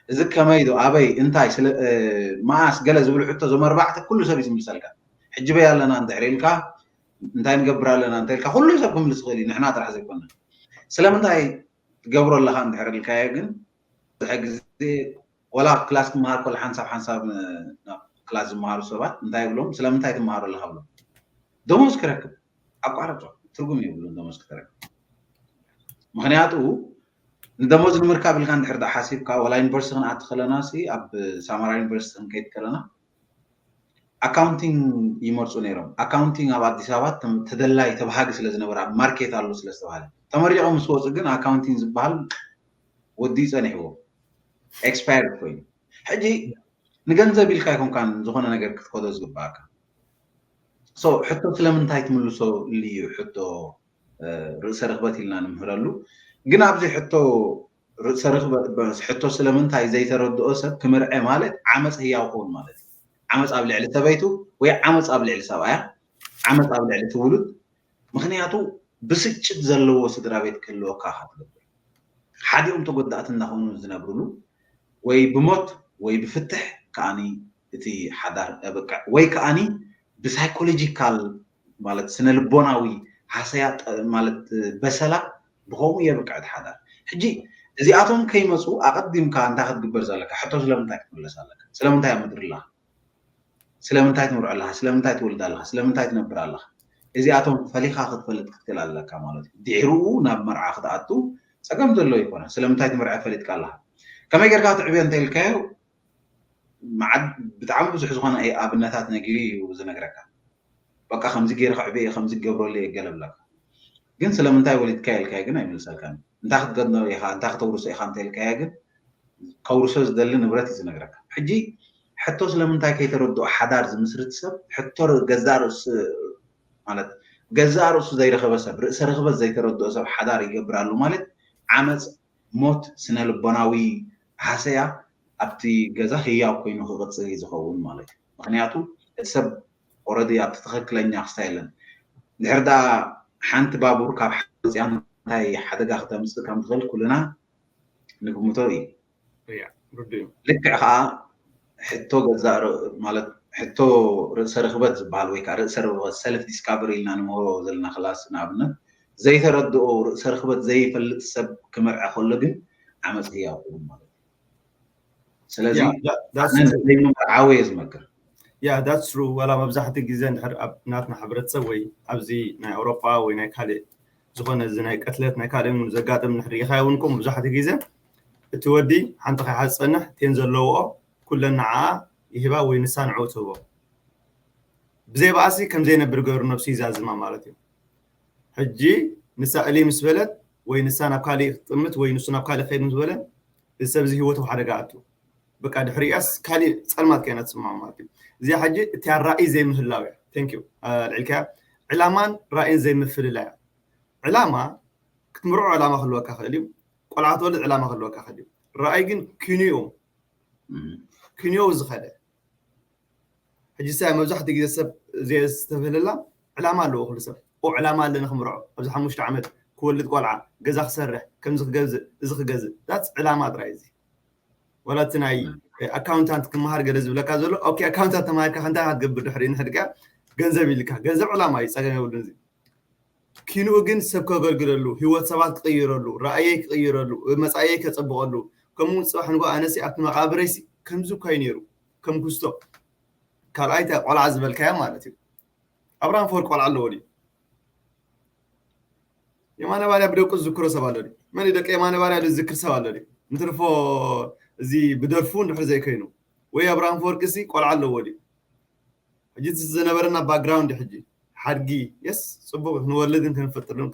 እዚ ከመይ ዶ፣ ኣበይ፣ እንታይ፣ ስለ መኣስ ገለ ዝብል ሕቶ ዞም ኣርባዕተ ኩሉ ሰብ ይዝምልሰልካ። ሕጂ በይ ኣለና እንድሕር ኢልካ፣ እንታይ ንገብር ኣለና እንተ ኢልካ ኩሉ ሰብ ክምልስ ይኽእል እዩ፣ ንሕና ጥራሕ ዘይኮነ። ስለምንታይ ትገብሮ ኣለኻ እንድሕር ኢልካዮ ግን ብዙሕ ግዜ ወላ ክላስ ክመሃር ከሎ ሓንሳብ ሓንሳብ ናብ ክላስ ዝመሃሩ ሰባት እንታይ ይብሎም፣ ስለምንታይ ትመሃሩ ኣለኻ ብሎም። ደሞዝ ክረክብ ኣቋርጾ፣ ትርጉም የብሉን ደሞዝ ክትረክብ። ምኽንያቱ ንደሞዝ ንምርካብ ኢልካ እንድሕር ዳ ሓሲብካ፣ ወላ ዩኒቨርሲቲ ክንኣቲ ከለና ሲ ኣብ ሳማራ ዩኒቨርሲቲ ክንከይድ ከለና ኣካውንቲንግ ይመርፁ ነይሮም። ኣካውንቲንግ ኣብ ኣዲስ ኣበባ ተደላይ ተባሃጊ ስለ ዝነበረ ኣብ ማርኬት ኣሎ ስለ ዝተባሃለ ተመሪቖም ምስ ወፁ ግን ኣካውንቲንግ ዝበሃል ወዲ ጸኒሕዎ ኤክስፓየርድ ኮይኑ ሕጂ ንገንዘብ ኢልካ ኣይኮንካን ዝኾነ ነገር ክትከዶ ዝግባኣካ። ሕቶ ስለምንታይ ትምልሶ ልዩ ሕቶ ርእሰ ርኽበት ኢልና ንምህረሉ። ግን ኣብዚ ሕቶ ርእሰ ርኽበት ሕቶ ስለምንታይ ዘይተረድኦ ሰብ ክምርዐ ማለት ዓመፅ ህያው ክውን ማለት እዩ። ዓመፅ ኣብ ልዕሊ ሰበይቱ ወይ ዓመፅ ኣብ ልዕሊ ሰብኣያ፣ ዓመፅ ኣብ ልዕሊ ትውሉድ። ምኽንያቱ ብስጭት ዘለዎ ስድራ ቤት ክህልወካ ኢኻ ትገብር። ሓዲኦም ተጎዳእቲ እናኾኑ ዝነብርሉ ወይ ብሞት ወይ ብፍትሕ ከዓኒ እቲ ሓዳር የብቅዕ ወይ ከዓኒ ብሳይኮሎጂካል ማለት ስነ ልቦናዊ ሃሰያ ማለት በሰላ ብኸምኡ የብቅዕ እቲ ሓዳር። ሕጂ እዚኣቶም ከይመፁ ኣቐዲምካ እንታይ ክትግበር ዘለካ? ሕቶ ስለምንታይ ክትምለስ ኣለካ? ስለምንታይ ኣብ ምድሪ ኣለኻ? ስለምንታይ ትምርዖ ኣለኻ? ስለምንታይ ትወልድ ኣለኻ? ስለምንታይ ትነብር ኣለኻ? እዚኣቶም ፈሊኻ ክትፈልጥ ክትክእል ኣለካ ማለት እዩ። ድሕርኡ ናብ መርዓ ክትኣቱ ፀገም ዘሎ ይኮነ። ስለምንታይ ትምርዐ ፈሊጥካ ኣለኻ? ከመይ ጌርካ ትዕብዮ እንተኢልካዮ መዓድ ብጣዕሚ ብዙሕ ዝኾነ ኣብነታት ነጊሩ እዩ ዝነግረካ። በቃ ከምዚ ገይረ ከዕብየ እየ፣ ከምዚ ክገብረሉ እየ ገለ ብለካ። ግን ስለምንታይ ወሊድካ ኢልካዮ ግን ኣይምልሰልካን። እንታይ ክትገድኖ ኢኻ፣ እንታይ ክተውርሶ ኢኻ እንተ ኢልካዮ ግን ከውርሶ ዝደሊ ንብረት እዩ ዝነግረካ። ሕጂ ሕቶ ስለምንታይ ከይተረድኦ ሓዳር ዝምስርት ሰብ ሕቶ ገዛእ ርእሱ ማለት ገዛእ ርእሱ ዘይረኸበ ሰብ ርእሰ ርኽበት ዘይተረድኦ ሰብ ሓዳር ይገብር ኣሎ ማለት ዓመፅ ሞት ስነ ልቦናዊ ሃሰያ ኣብቲ ገዛ ህያው ኮይኑ ክቕፅል እዩ ዝኸውን ማለት እዩ። ምክንያቱ እቲ ሰብ ኦረዲ ኣብቲ ትኽክለኛ ክስታ የለን። ድሕር ዳ ሓንቲ ባቡር ካብ ሓፂያ እንታይ ሓደጋ ክተምፅእ ከም ትኽእል ኩልና ንግምቶ እዩ። ልክዕ ከዓ ሕቶ ገዛእ ማለት ሕቶ ርእሰ ርኽበት ዝበሃል ወይ ከዓ ርእሰ ርኽበት ሰልፍ ዲስካቨሪ ኢልና ንምህሮ ዘለና ክላስ ንኣብነት ዘይተረድኦ ርእሰ ርኽበት ዘይፈልጥ ሰብ ክምርዐ ከሎ ግን ዓመፅ ህያው ክውን ማለት እዩ። ስለዚ ዘይምምርዓው እየ ዝመክር። ያ that's true። ዋላ መብዛሕትኡ ግዜ እንድሕር ኣብ ናትና ሕብረተሰብ ወይ ኣብዚ ናይ ኣውሮጳ ወይ ናይ ካልእ ዝኾነ እዚ ናይ ቅትለት ናይ ካልእ እውን ዘጋጥም እንድሕር ርኢኻዮ እውን እኮ መብዛሕትኡ ግዜ እቲ ወዲ ሓንቲ ከይሓዝ ዝፀንሕ ቴን ዘለዎኦ ኩለን ንዓኣ ይህባ ወይ ንሳ ንዕኡ ትህቦ። ብዘይ በኣሲ ከም ዘይነብር ገይሩ ነብሱ ይዛዝማ ማለት እዩ። ሕጂ ንሳ እሊ ምስ በለት ወይ ንሳ ናብ ካሊእ ክትጥምት ወይ ንሱ ናብ ካሊእ ክኸይድ ምስ በለ እዚ ሰብ እዚ ህይወቱ ኣብ ሓደጋ ኣቱ። በቃ ድሕሪኣስ ካሊእ ፀልማት ከይና ትስማዕ ማለት እዩ። እዚኣ ሕጂ እቲ ራእይ ዘይምህላው እያ። Thank you ኣልዒልካያ። ዕላማን ራእይን ዘይምፍልላይ እያ። ዕላማ ክትምርዖ ዕላማ ክህልወካ ክእል እዩ። ቆልዓ ትወልድ ዕላማ ክህልወካ ክእል እዩ። ራእይ ግን ኪንኡ ኪንኡ ዝኸደ ሕጂ ሳይ መብዛሕትኡ ግዜ ሰብ ዘየስተብህለላ ዕላማ ኣለዎ ኩሉ ሰብ። ኦ ዕላማ ኣለኒ ክምርዖ ኣብዚ ሓሙሽተ ዓመት ክወልድ ቆልዓ ገዛ ክሰርሕ ከምዚ ክገዝእ እዚ ክገዝእ that's ዕላማ ጥራይ እዚ። ወላ እቲ ናይ ኣካውንታንት ክመሃር ገለ ዝብለካ ዘሎ ኦኬ ኣካውንታንት ተማሂርካ ከ እንታይ ክትገብር ድሕሪ ንሕድካ ገንዘብ ኢልካ ገንዘብ ዕላማ እዩ ጸገም የብሉን እዚ። ኪንኡ ግን ሰብ ከገልግለሉ ህይወት ሰባት ክቕይረሉ ራእየይ ክቕይረሉ መጻእየይ ከጸብቐሉ ከምኡ ጽባሕ ንጎ ኣነሲ ኣብቲ መቓብረይሲ ከምዚ እኳ እዩ ነይሩ ከም ኩስቶ ካልኣይ እታ ቆልዓ ዝበልካያ ማለት እዩ። ኣብርሃም ፈወርቂ ቆልዓ ኣለዎ ድዩ? የማነ ባርያ ብደቁ ዝዝክሮ ሰብ ኣሎ ድዩ? መን እዩ ደቂ የማነ ባርያ ዝዝክር ሰብ ኣሎ ድዩ? እንትርፎ እዚ ብደርፉ እንድሕር ዘይኮይኑ ወይ ኣብርሃም ፈወርቂ ሲ ቆልዓ ኣለዎ ድዩ? ሕጂ እቲ ዝነበረና ባክግራውንድ ሕጂ ሓድጊ የስ ፅቡቅ ክንወልድን ክንፈጥርን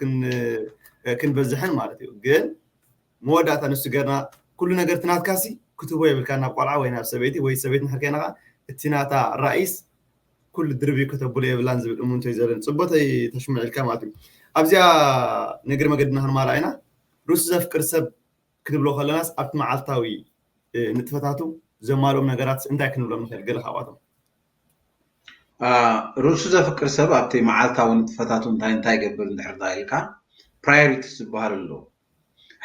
ክንበዝሕን ማለት እዩ። ግን መወዳእታ ንሱ ገርና ኩሉ ነገር ትናትካሲ ክትቦ የብልካ ናብ ቆልዓ ወይ ናብ ሰበይቲ ወይ ሰበይቲ ንሕር ከይና እቲ ናታ ራእይስ ኩሉ ድርቢ ከተብሎ የብላን ዝብል እምንቶ እዩ ዘለኒ። ጽቡቅ ተሽምዕልካ ማለት እዩ። ኣብዚኣ ንእግሪ መገድና ክንማላ ኢና። ርእሱ ዘፍቅር ሰብ ክትብሎ ከለናስ ኣብቲ መዓልታዊ ንጥፈታቱ ዘማልኦም ነገራት እንታይ ክንብሎም ንኽእል? ገለ ካብኣቶም ርእሱ ዘፍቅር ሰብ ኣብቲ መዓልታዊ ንጥፈታቱ እንታይ እንታይ ይገብር እንድሕር ዳ ኢልካ ፕራዮሪቲ ዝበሃል ኣሎ።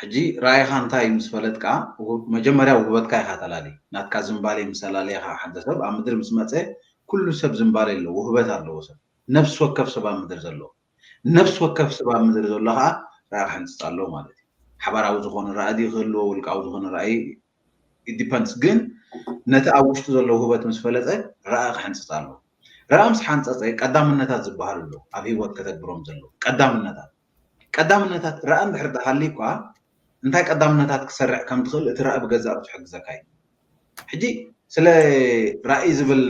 ሕጂ ራእይኻ እንታይ እዩ ምስ ፈለጥካ መጀመርያ ውህበትካ ኢኻ ተላሊ ናትካ ዝንባሌ ምስ ኣላለኻ ሓደ ሰብ ኣብ ምድሪ ምስ መፀ ኩሉ ሰብ ዝንባሌ ኣለዎ፣ ውህበት ኣለዎ። ሰብ ነፍሲ ወከፍ ሰብ ኣብ ምድሪ ዘሎ ነፍሲ ወከፍ ሰብ ኣብ ምድሪ ዘሎ ከዓ ራእይ ክሕንፅፅ ኣለዎ ማለት እዩ። ሓባራዊ ዝኾነ ራእይ ክህልዎ ውልቃዊ ዝኾነ ራእይ ዲፐንድስ ግን ነቲ ኣብ ውሽጡ ዘሎ ውህበት ምስ ፈለጠ ራእይ ክሕንፅፅ ኣለዎ። ራእይ ምስ ሓንፀፀ ቀዳምነታት ዝበሃል ኣሎ ኣብ ህይወት ከተግብሮም ዘለዎ ቀዳምነታት ቀዳምነታት ራእይ እንድሕር ዳሃሊ እኳ እንታይ ቀዳምነታት ክሰርዕ ከም ትኽእል እቲ ራእይ ብገዛእ ርእሱ ሕግዘካ እዩ። ሕጂ ስለ ራእይ ዝብል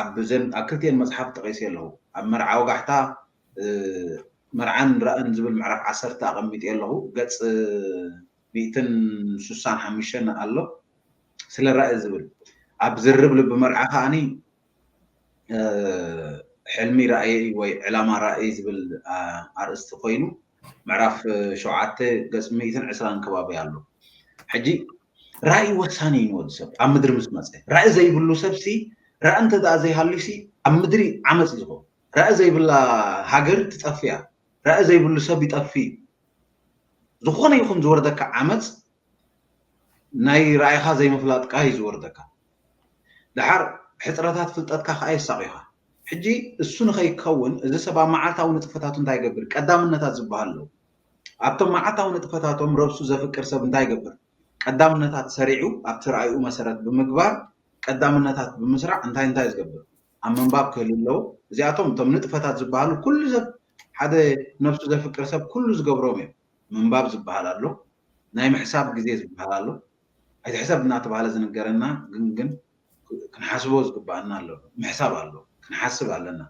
ኣብ ዘን ኣብ ክልቲኤን መፅሓፍ ጠቂሰ ኣለኹ። ኣብ መርዓ ወጋሕታ መርዓን ራእን ዝብል ምዕራፍ ዓሰርተ ኣቐሚጠ ኣለኹ። ገፅ ሚእትን ስሳን ሓሙሽተን ኣሎ ስለ ራእይ ዝብል ኣብ ዝርብ ልቢ መርዓ ከዓኒ ሕልሚ ራእይ ወይ ዕላማ ራእይ ዝብል ኣርእስቲ ኮይኑ ምዕራፍ ሸውዓተ ገፅ ሚእትን ዕስራን ከባቢ ኣሎ። ሕጂ ራእይ ወሳኒ እዩ ንወዲ ሰብ ኣብ ምድሪ ምስ መፀ። ራእይ ዘይብሉ ሰብ ሲ ራእይ እንተ ደኣ ዘይሃልዩ ሲ ኣብ ምድሪ ዓመፅ እዩ ዝኸውን። ራእይ ዘይብላ ሃገር ትጠፍእ እያ። ራእይ ዘይብሉ ሰብ ይጠፍእ እዩ። ዝኾነ ይኹን ዝወርደካ ዓመፅ ናይ ራእይኻ ዘይምፍላጥካ እዩ ዝወርደካ። ደሓር ሕፅረታት ፍልጠትካ ከዓ የሳቕዩኻ። ሕጂ እሱ ንኸይከውን እዚ ሰብ ኣብ መዓልታዊ ንጥፈታቱ እንታይ ይገብር? ቀዳምነታት ዝበሃል ኣለዉ። ኣብቶም መዓልታዊ ንጥፈታቶም ረብሱ ዘፍቅር ሰብ እንታይ ይገብር? ቀዳምነታት ሰሪዑ ኣብቲ ራእይኡ መሰረት ብምግባር ቀዳምነታት ብምስራዕ እንታይ እንታይ ዝገብር? ኣብ ምንባብ ክህሉ ኣለዎ። እዚኣቶም እቶም ንጥፈታት ዝበሃሉ ኩሉ ሰብ ሓደ ነብሱ ዘፍቅር ሰብ ኩሉ ዝገብሮም እዮም። ምንባብ ዝበሃል ኣሎ፣ ናይ ምሕሳብ ግዜ ዝበሃል ኣሎ። ኣይትሕሰብ እናተባሃለ ዝንገረና ግን ግን ክንሓስቦ ዝግባኣና ኣሎ። ምሕሳብ ኣሎ፣ ክንሓስብ ኣለና።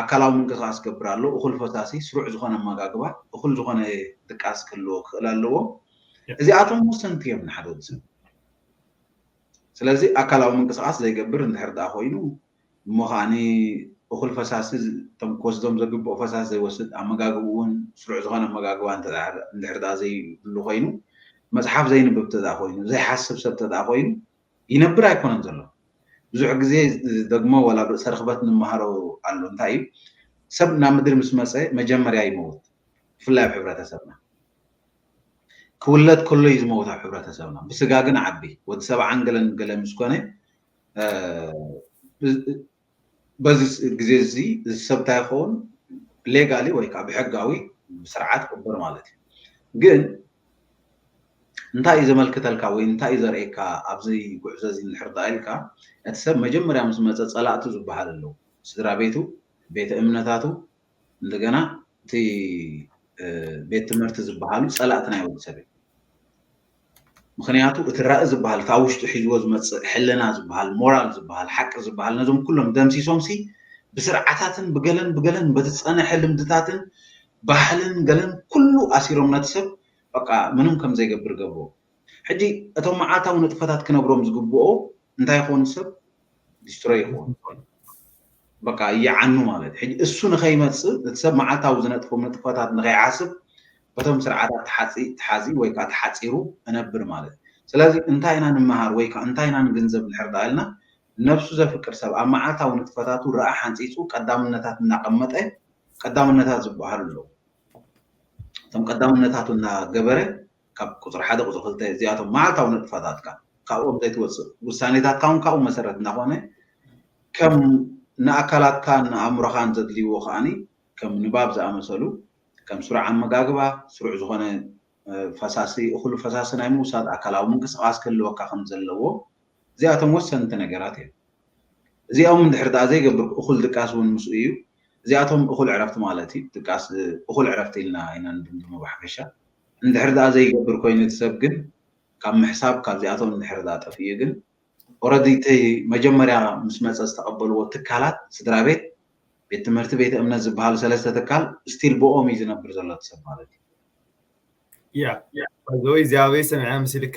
ኣካላዊ ምንቅስቃስ ክገብር ኣሎ፣ እኹል ፈሳሲ፣ ስሩዕ ዝኾነ ኣመጋግባ፣ እኹል ዝኾነ ድቃስ ክህልዎ ክኽእል ኣለዎ። እዚኣቶም ወሰንቲ እዮም ንሓደ ወዲ ሰብ። ስለዚ ኣካላዊ ምንቅስቃስ ዘይገብር እንድሕር ደኣ ኮይኑ እሞ ከዓኒ እኹል ፈሳሲ እቶም ክወስዶም ዘግብኦ ፈሳሲ ዘይወስድ ኣመጋግብኡ እውን ስሩዕ ዝኾነ ኣመጋግባ እንድሕር ደኣ ዘይብሉ ኮይኑ መፅሓፍ ዘይንብብ ተደኣ ኮይኑ ዘይሓስብ ሰብ ተደኣ ኮይኑ ይነብር ኣይኮነን ዘሎ። ብዙሕ ግዜ ደግሞ ወላ ኣብ ርእሰ ርኽበት ንምሃሮ ኣሎ። እንታይ እዩ ሰብ ናብ ምድሪ ምስ መፀ መጀመርያ ይመውት። ብፍላይ ኣብ ሕብረተሰብና ክውለድ ከሎ እዩ ዝመውት ኣብ ሕብረተሰብና። ብስጋ ግን ዓቢ ወዲ ሰብዓን ገለን ገለ ምስ ኮነ በዚ ግዜ እዚ እዚ ሰብ እንታይ ይኸውን ሌጋሊ ወይ ከዓ ብሕጋዊ ብስርዓት ቅቡር ማለት እዩ። ግን እንታይ እዩ ዘመልክተልካ ወይ እንታይ እዩ ዘርእየካ ኣብዚ ጉዕዞ እዚ እንድሕር ደኣ ኢልካ እቲ ሰብ መጀመርያ ምስ መፀ ፀላእቱ ዝበሃል ኣለዉ። ስድራ ቤቱ፣ ቤተ እምነታቱ፣ እንደገና እቲ ቤት ትምህርቲ ዝበሃሉ ፀላእቲ ናይ ወዲ ሰብ እዮም። ምክንያቱ እቲ ራኢ ዝበሃል ካብ ውሽጡ ሒዝዎ ዝመፅእ ሕልና ዝበሃል ሞራል ዝበሃል ሓቂ ዝበሃል ነዞም ኩሎም ደምሲሶም ሲ ብስርዓታትን ብገለን ብገለን በቲ ዝፀነሐ ልምድታትን ባህልን ገለን ኩሉ ኣሲሮም ነቲ ሰብ በቃ ምንም ከም ዘይገብር ገብርዎ። ሕጂ እቶም መዓልታዊ ንጥፈታት ክነብሮም ዝግብኦ እንታይ ይኾኑ ሰብ ዲስትሮይ ይኾኑ በቃ ይዓኑ ማለት ሕጂ እሱ ንኸይመፅእ እቲ ሰብ መዓልታዊ ዝነጥፎም ንጥፈታት ንኸይሓስብ በቶም ስርዓታት ተሓፂ ተሓዚ ወይ ከዓ ተሓፂሩ እነብር ማለት እዩ። ስለዚ እንታይ ኢና ንምሃር ወይ ከዓ እንታይ ኢና ንግንዘብ እንድሕር ደኣ ኢልና ነብሱ ዘፍቅር ሰብ ኣብ መዓልታዊ ንጥፈታቱ ረኣ ሓንፂፁ ቀዳምነታት እናቐመጠ ቀዳምነታት ዝበሃሉ ኣለዉ። እቶም ቀዳምነታቱ እናገበረ ካብ ቁፅሪ ሓደ ቁፅሪ ክልተ እዚኣቶም መዓልታዊ ንጥፈታትካ ካብኦም ዘይትወፅእ ውሳኔታትካ እውን ካብኡ መሰረት እናኾነ ከም ንኣካላትካን ንኣእምሮኻን ዘድልይዎ ከዓኒ ከም ንባብ ዝኣመሰሉ ከም ስሩዕ ኣመጋግባ ስሩዕ ዝኾነ ፈሳሲ እኹሉ ፈሳሲ ናይ ምውሳድ ኣካላዊ ምንቅስቃስ ክህልወካ ከም ዘለዎ እዚኣቶም ወሰንቲ ነገራት እዮም። እዚኦም እንድሕር ደኣ ዘይገብር እኹል ድቃስ እውን ምስኡ እዩ። እዚኣቶም እኹል ዕረፍቲ ማለት እዩ። ድቃስ እኹል ዕረፍቲ ኢልና ኢና ንድምድሞ ብሓፈሻ። እንድሕር ደኣ ዘይገብር ኮይኑ እቲ ሰብ ግን ካብ ምሕሳብ ካብዚኣቶም እንድሕር ደኣ ጠፊኡ ግን ኦረዲ እቲ መጀመርያ ምስ መፀ ዝተቐበልዎ ትካላት ስድራ ቤት ቤት ትምህርቲ ቤተ እምነት ዝበሃሉ ሰለስተ ትካል ስቲል ብኦም እዩ ዝነብር ዘሎ እቲ ሰብ ማለት እዩ። ያ፣ ባይዘወይ እዚኣ ኣበይ ሰሚዐ መሲልካ?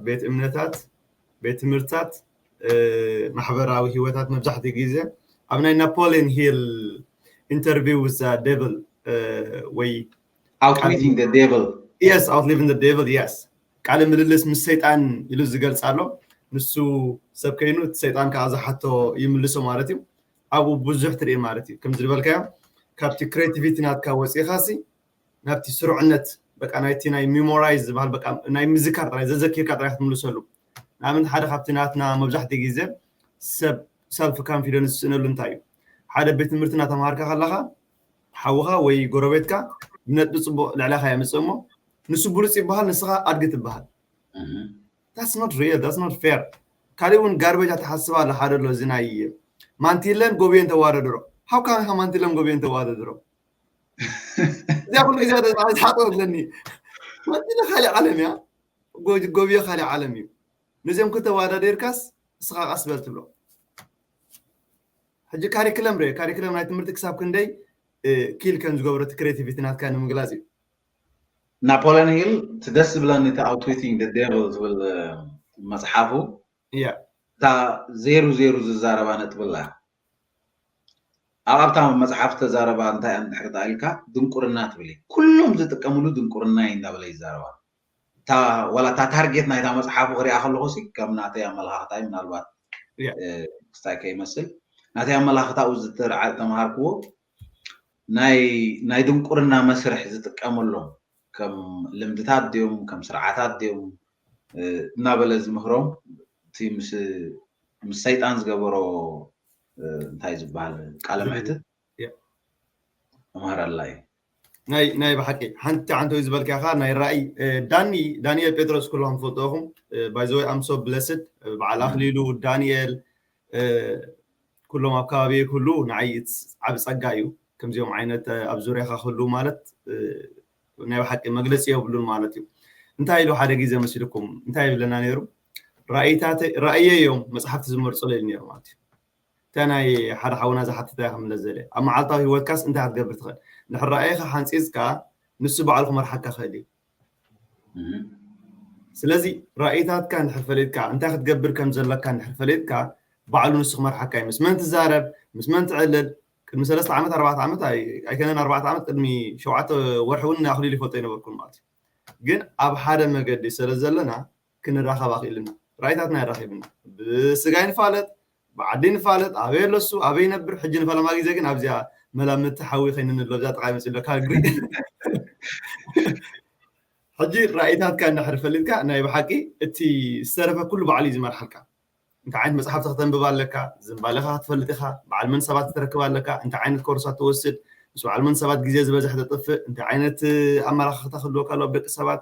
ቤት እምነታት፣ ቤት ትምህርትታት፣ ማሕበራዊ ህይወታት መብዛሕትኡ ግዜ ኣብ ናይ ናፖሊዮን ሂል ኢንተርቪው ዛ ዴቭል ወይ Outwitting the Devil. Yes, Outwitting the Devil, yes። ቃለ ምልልስ ምስ ሰይጣን ኢሉ ዝገልጽ ኣሎ። ንሱ ሰብ ከይኑ እቲ ሰይጣን ከዓ ዝሓቶ ይምልሶ ማለት እዩ። ኣብኡ ብዙሕ ትርኢ ማለት እዩ። ከም ዝበልካዮ ካብቲ ክሬቲቪቲ ናትካ ወፂእካ ሲ ናብቲ ስሩዕነት በቃ ናይቲ ናይ ሚሞራይዝ ዝበሃል በቃ ናይ ምዝካር ጥራይ ዘዘኪርካ ጥራይ ክትምልሰሉ። ንኣብነት ሓደ ካብቲ ናትና መብዛሕትኡ ግዜ ሰብ ሰልፍ ካንፊደንስ ዝስእነሉ እንታይ እዩ? ሓደ ቤት ትምህርቲ እናተምሃርካ ከለካ ሓውካ ወይ ጎረቤትካ ብነጥቢ ፅቡቅ ልዕለካ የምፅእ እሞ ንሱ ብሉፅ ይበሃል፣ ንስካ ኣድጊ ትበሃል። That's not real, that's not fair። ካሊእ እውን ጋርቤጅ ኣተሓስባ ኣሎ ሓደ ኣሎ እዚ ናይ ማንቲለን ጎብዮን ተዋዳድሮ። How come ማንቲለን ጎብዮን ተዋዳድሮ? እዚኣ ኩሉ ግዜ ዝሓጥኦ ኣለኒ። ማንቲለ ካሊእ ዓለም እያ፣ ጎብዮ ካሊእ ዓለም እዩ። ነዚኦም ክተዋዳደርካስ እስኻ ቀስ በል ትብሎ። ሕጂ ካሪክለም ርእ፣ ካሪክለም ናይ ትምህርቲ ክሳብ ክንደይ ኪል ከም ዝገብሮ እቲ ክሬቲቪቲ ናትካ ንምግላፅ እዩ። ናፖሊዮን ሂል እቲ ደስ ዝብለኒ እቲ Outwitting the Devil ዝብል መፅሓፉ እያ እታ ዜሩ ዜሩ ዝዛረባ ነጥቢ ኣላ። ኣብ ኣብታ መፅሓፍ ተዛረባ እንታይ እንድሕር ኢልካ ድንቁርና ትብል እዩ። ኩሎም ዝጥቀምሉ ድንቁርና እዩ እንዳበለ ይዛረባ። እታ ዋላ እታ ታርጌት ናይታ መፅሓፉ ክሪኣ ከለኹ ሲ ከም ናተይ ኣመላኻኽታይ ምናልባት ክስታይ ከይመስል ናተይ ኣመላኽታኡ ዝተረዓ ተምሃርክዎ ናይ ናይ ድንቁርና መስርሕ ዝጥቀመሎም ከም ልምድታት ድዮም ከም ስርዓታት ድዮም እናበለ ዝምህሮም እቲ ምስ ምስ ሰይጣን ዝገበሮ እንታይ ዝበሃል ቃለ መሕትት ተምሃር ኣላ እዩ። ናይ ናይ ብሓቂ ሓንቲ ሓንቲ ወይ ዝበልካኻ ናይ ራእይ ዳኒ ዳንኤል ጴጥሮስ ኩሎም ትፈልጥኹም። ባይዘወይ ኣምሶ ብለስድ በዓል ኣኽሊሉ ዳንኤል ኩሎም ኣብ ከባቢ ኩሉ ንዓይ ዓብ ጸጋ እዩ። ከምዚኦም ዓይነት ኣብ ዙርያኻ ክህሉ ማለት ናይ ብሓቂ መግለፂ የብሉን ማለት እዩ። እንታይ ኢሉ ሓደ ግዜ መሲልኩም እንታይ ይብለና ነይሩ? ራእይየ እዮም መፅሓፍቲ ዝመርፁለ ኢሉ ነይሩ ማለት እዩ። እንታይ ናይ ሓደ ሓውና ዝሓተታ ክምለስ ዘለ ኣብ መዓልታዊ ህይወትካስ እንታይ ክትገብር ትኽእል? ንድሕር ራእይኻ ሓንፂፅካ ንሱ ባዕሉ ክመርሓካ ክእል እዩ። ስለዚ ራእይታትካ እንድሕር ፈሊጥካ እንታይ ክትገብር ከም ዘለካ እንድሕር ፈሊጥካ ባዕሉ ንሱ ክመርሓካ እዩ። ምስ መን ትዛረብ ምስ መን ትዕልል ቅድሚ ሰለስተ ዓመት ኣርባዕተ ዓመት ኣይከነን ኣርባዕተ ዓመት ቅድሚ ሸውዓተ ወርሒ እውን ንኣኽሊሉ ይፈልጦ ኣይነበርኩን ማለት እዩ። ግን ኣብ ሓደ መገዲ ስለ ዘለና ክንራኸብ ኣኽኢልና ራእይታትና የራኺብና ብስጋ ይንፋለጥ ብዓዲ ይንፋለጥ ኣበይ ኣሎ እሱ ኣበይ ይነብር ሕጂ ንፈለማ ግዜ ግን ኣብዚኣ መላምቲ ሓዊ ከይንንሎ ኣብዚኣ ጥቃ ይመፅእ ኣሎ ካልግሪ ሕጂ ራእይታትካ እንድሕር ፈሊጥካ ናይ ብሓቂ እቲ ዝተረፈ ኩሉ ባዕሉ እዩ ዝመርሓልካ። እንታይ ዓይነት መፅሓፍቲ ክተንብብ ኣለካ፣ ዝንባለኻ ክትፈልጥ ኢኻ፣ በዓል መን ሰባት ክትረክብ ኣለካ፣ እንታይ ዓይነት ኮርሳት ትወስድ፣ ምስ በዓል መን ሰባት ግዜ ዝበዝሕ ተጥፍእ፣ እንታይ ዓይነት ኣመላኻኽታ ክህልወካ ኣለዎ ኣብ ደቂ ሰባት፣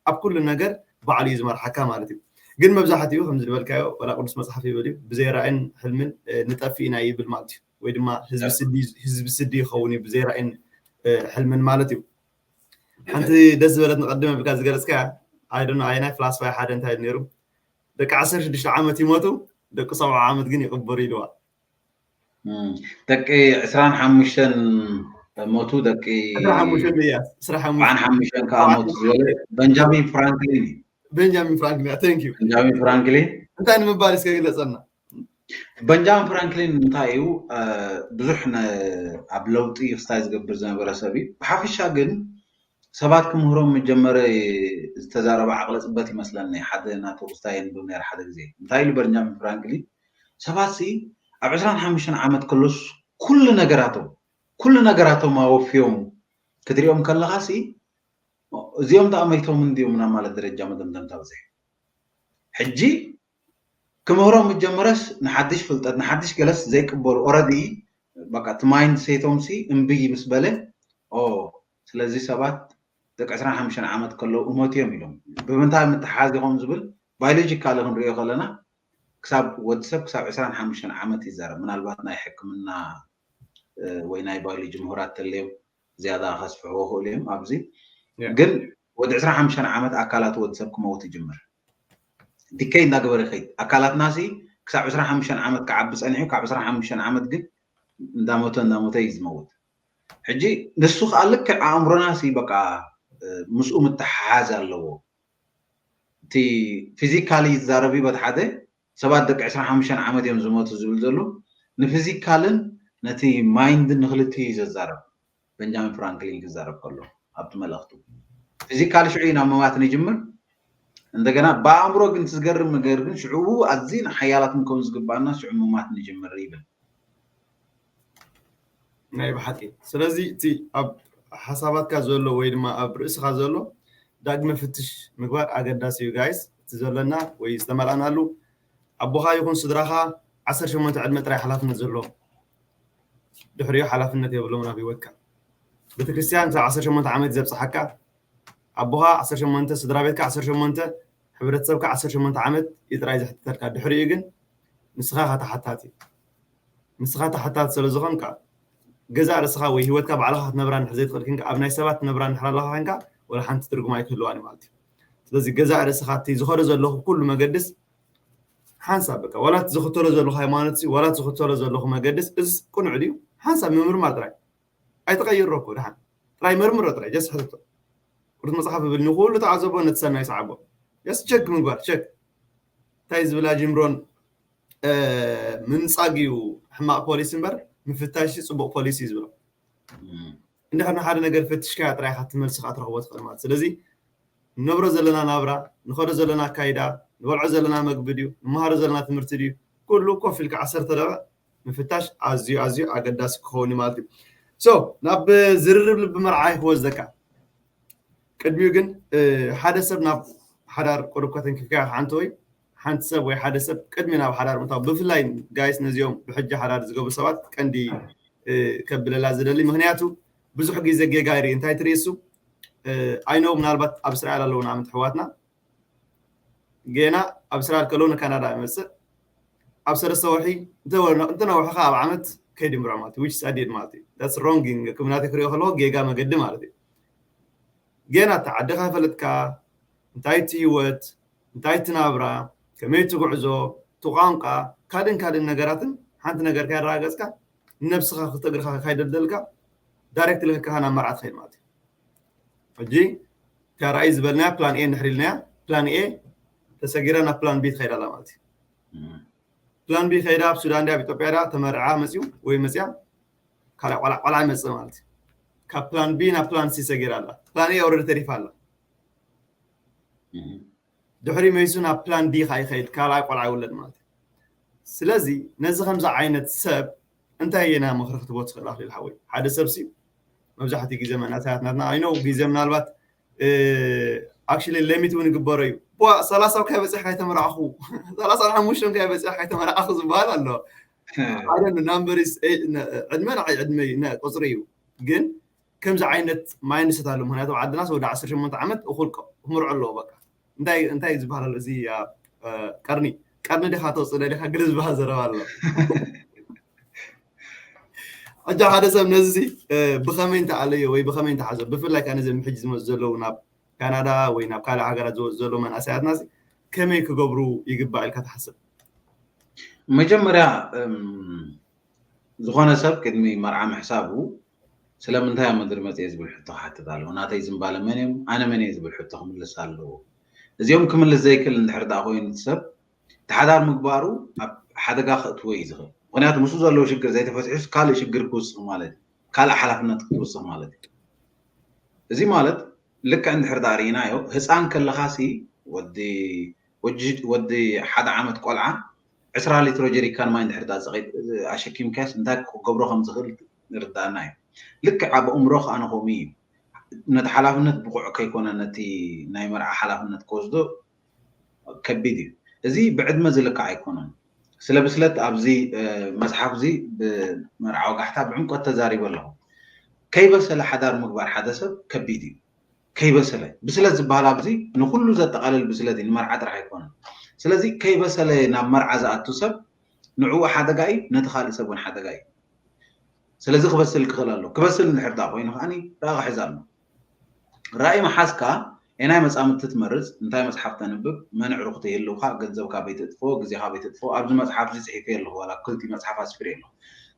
ኣብ ኩሉ ነገር ባዕሉ እዩ ዝመርሓካ ማለት እዩ። ግን መብዛሕትኡ ከምዚ ዝበልካዮ ዋላ ቅዱስ መፅሓፍ ይብል እዩ ብዘይ ራእይን ሕልምን ንጠፍእ ኢና ይብል ማለት እዩ። ወይ ድማ ህዝቢ ስዲ ይኸውን እዩ ብዘይ ራእይን ሕልምን ማለት እዩ። ሓንቲ ደስ ዝበለት ንቐድም ኣቢልካ ዝገለፅካ ኣይደኖ ኣየናይ ፍላስፋ ሓደ እንታይ ነይሩ ደቂ ዓሰርተ ሽዱሽተ ዓመት ይሞቱ ደቂ ሰብዓ ዓመት ግን ይቕበሩ ኢልዋ። ደቂ ዕስራን ሓሙሽተን ሞቱ ደቂ ዕስራን ሓሙሽተን ከዓ ሞቱ ዝበለ በንጃሚን ፍራንክሊን እዩ። ቤንጃሚን ፍራንክሊን thank you በንጃሚን ፍራንክሊን እንታይ ንምባል እስከ ግለፀና። በንጃሚን ፍራንክሊን እንታይ እዩ ብዙሕ ኣብ ለውጢ ክስታይ ዝገብር ዝነበረ ሰብ እዩ። ብሓፈሻ ግን ሰባት ክምህሮም መጀመረ ዝተዛረበ ዓቕለ ፅበት ይመስለኒ ሓደ ናቱ ክስታይ ንብብ ነር ሓደ ግዜ እንታይ ኢሉ በንጃሚን ፍራንክሊን ሰባት ሲ ኣብ ዕስራን ሓሙሽተን ዓመት ከሎስ ኩሉ ነገራቶም ኩሉ ነገራቶም ኣወፍዮም ክትሪኦም ከለኻ ሲ እዚኦም ደኣ መይቶም እንድዮም ናብ ማለት ደረጃ መደምደምታ በፂሑ ሕጂ ክምህሮም ምጀመረስ ንሓድሽ ፍልጠት ንሓድሽ ገለስ ዘይቅበሉ ኦረዲ በቃ እቲ ማይንድ ሴቶም ሲ እምብይ ምስ በለ ኦ ስለዚ ሰባት ደቂ ዕስራን ሓሙሽተን ዓመት ከለዉ እሞት እዮም ኢሎም ብምንታይ ምትሓዝ ኢኹም ዝብል ባዮሎጂካሊ ክንሪኦ ከለና ክሳብ ወዲ ሰብ ክሳብ ዕስራን ሓሙሽተን ዓመት ይዛረብ ምናልባት ናይ ሕክምና ወይ ናይ ባዮሎጂ ምሁራት ተለዮም ዝያዳ ከስፍሕዎ ክእሉ እዮም ኣብዚ ግን ወዲ ዕስራን ሓሙሽተን ዓመት ኣካላት ወዲ ሰብ ክመውት ይጅምር ዲከይ እንዳገበረ ይኸይድ ኣካላትና ሲ ክሳብ ዕስራን ሓሙሽተን ዓመት ክዓቢ ፀኒሑ ካብ ዕስራን ሓሙሽተን ዓመት ግን እንዳሞተ እንዳሞተ እዩ ዝመውት ሕጂ ንሱ ከዓ ልክዕ ኣእምሮና ሲ በቃ ምስኡ ምትሓሓዝ ኣለዎ። እቲ ፊዚካሊ ዝዛረብ እዩ በቲ ሓደ፣ ሰባት ደቂ ዕስራን ሓሙሽተን ዓመት እዮም ዝሞቱ ዝብል ዘሎ፣ ንፊዚካልን ነቲ ማይንድን ንክልቲኡ እዩ ዘዛረብ። ቤንጃሚን ፍራንክሊን ክዛረብ ከሎ ኣብቲ መልእኽቱ፣ ፊዚካሊ ሽዑ እዩ ናብ ምማት ንጅምር። እንደገና ብኣእምሮ ግን፣ ትዝገርም ነገር ግን፣ ሽዑ ኣዝዩ ሓያላት ክንከውን ዝግባኣና ሽዑ ምማት ንጅምር ይብል። ናይ ብሓቂ ስለዚ እቲ ኣብ ሓሳባትካ ዘሎ ወይ ድማ ኣብ ርእስኻ ዘሎ ዳግመ ፍትሽ ምግባር ኣገዳሲ እዩ ጋይስ። እቲ ዘለና ወይ ዝተመልኣናሉ ኣቦኻ ይኹን ስድራኻ ዓሰርተ ሸሞንተ ዕድመ ጥራይ ሓላፍነት ዘለዎ፣ ድሕሪኡ ሓላፍነት የብሎም ናብ ህይወትካ። ቤተክርስትያን ክሳብ ዓሰርተ ሸሞንተ ዓመት ዘብፅሓካ ኣቦኻ ዓሰርተ ሸሞንተ፣ ስድራ ቤትካ ዓሰርተ ሸሞንተ፣ ሕብረተሰብካ ዓሰርተ ሸሞንተ ዓመት እዩ ጥራይ ዘሕትተልካ። ድሕሪኡ ግን ንስኻ ኢኻ ተሓታቲ። ንስኻ ተሓታቲ ስለ ዝኾንካ ገዛእ ርእስኻ ወይ ህይወትካ ባዕልኻ ክትነብራ እንድሕር ዘይትኽእል ኮንካ፣ ኣብ ናይ ሰባት ትነብራ እንድሕር ኣለኻ ኮንካ፣ ወላ ሓንቲ ትርጉም ኣይክህልዋን እዩ ማለት እዩ። ስለዚ ገዛእ ርእስኻ እቲ ዝኸዶ ዘለኹ ኩሉ መገድስ ሓንሳብ በቃ፣ ዋላ እቲ ዝኽተሎ ዘለኹ ሃይማኖት ሲ፣ ዋላ እቲ ዝኽተሎ ዘለኹ መገድስ እዚ ቅኑዕ ድዩ ሓንሳብ ምምርማር ጥራይ። ኣይተቐይሮ እኮ ደሓን ጥራይ መርምሮ ጥራይ ጀስ ሕቶ ቅዱስ መጽሓፍ ብል ንኩሉ ተዓዘቦ ነቲ ሰናይ ሰዓቦ ጀስ ቸክ ምግባር ቸክ እንታይ ዝብላ ጅምሮን ምንጻግ እዩ ሕማቕ ፖሊሲ እምበር ምፍታሽ ጽቡቕ ፖሊሲ እዩ ዝብሎ። እንድሕር ንሓደ ነገር ፈትሽካያ ጥራይ ኢኻ እቲ መልሲ ከኣ ትረኽቦ ትኽእል ማለት። ስለዚ ንነብሮ ዘለና ናብራ፣ ንኸዶ ዘለና ኣካይዳ፣ ንበልዖ ዘለና መግቢ ድዩ፣ ንመሃሮ ዘለና ትምህርቲ ድዩ፣ ኩሉ ኮፍ ኢልካ ዓሰርተ ደቂቕ ምፍታሽ ኣዝዩ ኣዝዩ ኣገዳሲ ክኸውን እዩ ማለት እዩ። ሶ ናብ ዝርርብ ልቢ መርዓ ክወስደካ። ቅድሚኡ ግን ሓደ ሰብ ናብ ሓዳር ቁሩብ ከተንኪፍካ ሓንቲ ወይ ሓንቲ ሰብ ወይ ሓደ ሰብ ቅድሚ ናብ ሓዳር ምእታው ብፍላይ ጋይስ ነዚኦም ብሕጂ ሓዳር ዝገብሩ ሰባት ቀንዲ ከብለላ ዝደሊ ምክንያቱ ብዙሕ ግዜ ጌጋ ይርኢ እንታይ ትርኢ እሱ ኣይነው ምናልባት ኣብ እስራኤል ኣለዉ ንኣመት ኣሕዋትና ጌና ኣብ እስራኤል ከለዉ ንካናዳ ይመፅእ ኣብ ሰለስተ ወርሒ እንተነውሕኻ ኣብ ዓመት ከይድምሮ ማለት ዊች ኣዴድ ማለት እዩ ሮንግ ክምናተ ክሪኦ ከለዎ ጌጋ መገዲ ማለት እዩ ጌና እቲ ዓድኻ ይፈለጥካ እንታይ እቲ ህይወት እንታይ እቲ ናብራ ከመይ እቲ ጉዕዞ እቲ ቋንቋ ካልእን ካልእን ነገራትን ሓንቲ ነገር ከየረጋገፅካ ንነብስኻ ክልተ እግርኻ ካይደልደልካ ዳይሬክት ልክካ ናብ መርዓ ትኸይድ ማለት እዩ ሕጂ እታ ራእይ ዝበልናያ ፕላን ኤ እንድሕር ኢልናያ ፕላን ኤ ተሰጊራ ናብ ፕላን ቢ ትኸይድ ኣላ ማለት እዩ ፕላን ቢ ከይዳ ኣብ ሱዳን ዲያ ኣብ ኢትዮጵያ ዳ ተመርዓ መፅዩ ወይ መፅያ ካልእ ቆልዓ ቆልዓ ይመፅእ ማለት እዩ ካብ ፕላን ቢ ናብ ፕላን ሲ ሰጊራ ኣላ ፕላን ኤ ኦረዲ ተሪፋ ኣላ ድሕሪ መይሱ ናብ ፕላን ዲ ካ ይኸይድ ካልኣይ ቆልዓ ይውለድ ማለት እዩ ስለዚ ነዚ ከምዚ ዓይነት ሰብ እንታይ ኢና ምኽሪ ክትቦ ትኽእል ኣኽሊል ሓወይ ሓደ ሰብ ሲ መብዛሕትኡ ግዜ መናእሰያት ናትና ኣይነው ግዜ ምናልባት ኣክሽሊ ሌሚት እውን ይግበሮ እዩ ዋ ሰላሳ ካይ በፂሕ ካይተመራዕኹ ሰላሳ ሓሙሽተ ካይ በፂሕ ካይተመራዕኹ ዝበሃል ኣሎ ሓደ ናምበሪስ ዕድመ ንዓይ ዕድመ እዩ ቁፅሪ እዩ ግን ከምዚ ዓይነት ማይንድሰት ኣሎ ምክንያቱ ዓድናስ ወደ ዓሰርተ ሸሞንተ ዓመት እኩል ክምርዖ ኣለዎ በቃ እንታይ እንታይ ዝበሃል ኣሎ እዚ ቀርኒ ቀርኒ ዲኻ ተውፅእ ደሊኻ ግለ ዝበሃል ዘረባ ኣሎ ሕጂ ሓደ ሰብ ነዚ ብኸመይ እንተኣለዮ ወይ ብኸመይ እንተሓዞ ብፍላይ ከዓ ነዚ ሕጂ ዝመፁ ዘለዉ ናብ ካናዳ ወይ ናብ ካልእ ሃገራት ዝወፁ ዘለዉ መናእሰያትና ከመይ ክገብሩ ይግባእ ኢልካ ትሓስብ መጀመርያ ዝኾነ ሰብ ቅድሚ መርዓ ምሕሳቡ ስለምንታይ ኣብ ምድሪ መፅየ ዝብል ሕቶ ክሓትት ኣለዎ ናተይ ዝምባለ መን እዮም ኣነ መን እየ ዝብል ሕቶ ክምልስ ኣለዎ እዚኦም ክምልስ ዘይክእል እንድሕር ደኣ ኮይኑ እቲ ሰብ እቲ ሓዳር ምግባሩ ኣብ ሓደጋ ከእትዎ እዩ ዝኽእል ምክንያቱ ምስኡ ዘለዎ ሽግር ዘይተፈትሑስ ካልእ ሽግር ክውስኽ ማለት እዩ ካልእ ሓላፍነት ክትውስኽ ማለት እዩ እዚ ማለት ልክዕ እንድሕር ደኣ ርኢናዮ ህፃን ከለኻሲ ወዲ ወዲ ሓደ ዓመት ቆልዓ ዕስራ ሊትሮ ጀሪካን ማይ እንድሕር ደኣ ኣሸኪምካያስ እንታይ ክገብሮ ከም ዝኽእል ንርዳእና እዩ ልክዕ ኣብ እምሮ ከዓ ንኸምኡ እዩ ነቲ ሓላፍነት ብቑዕ ከይኮነ ነቲ ናይ መርዓ ሓላፍነት ክወስዶ ከቢድ እዩ እዚ ብዕድመ ዝልካዕ ኣይኮነን ስለ ብስለት ኣብዚ መፅሓፍ እዚ ብመርዓ ወጋሕታ ብዕምቆት ተዛሪበ ኣለኹ ከይበሰለ ሓዳር ምግባር ሓደ ሰብ ከቢድ እዩ ከይበሰለ ብስለት ዝበሃል ኣብዚ ንኩሉ ዘጠቃልል ብስለት እዩ ንመርዓ ጥራሕ ኣይኮነን ስለዚ ከይበሰለ ናብ መርዓ ዝኣቱ ሰብ ንዕኡ ሓደጋ እዩ ነቲ ካልእ ሰብ እውን ሓደጋ እዩ ስለዚ ክበስል ክኽእል ኣሎ ክበስል እንድሕር ዳ ኮይኑ ከዓ ራእይ ክሕዝ ኣሎ ራእይ ምሓዝካ ኤናይ መፃምድቲ ትመርፅ እንታይ መፅሓፍ ተንብብ መን ዕሩኽቲ ይህልውካ ገንዘብ ካበይ ተጥፍኦ ግዜ ካበይ ተጥፍኦ ኣብዚ መፅሓፍ እዚ ፅሒፈ ኣለኹ ዋላ ክልቲ መፅሓፍ ኣስፊረ ኣለኹ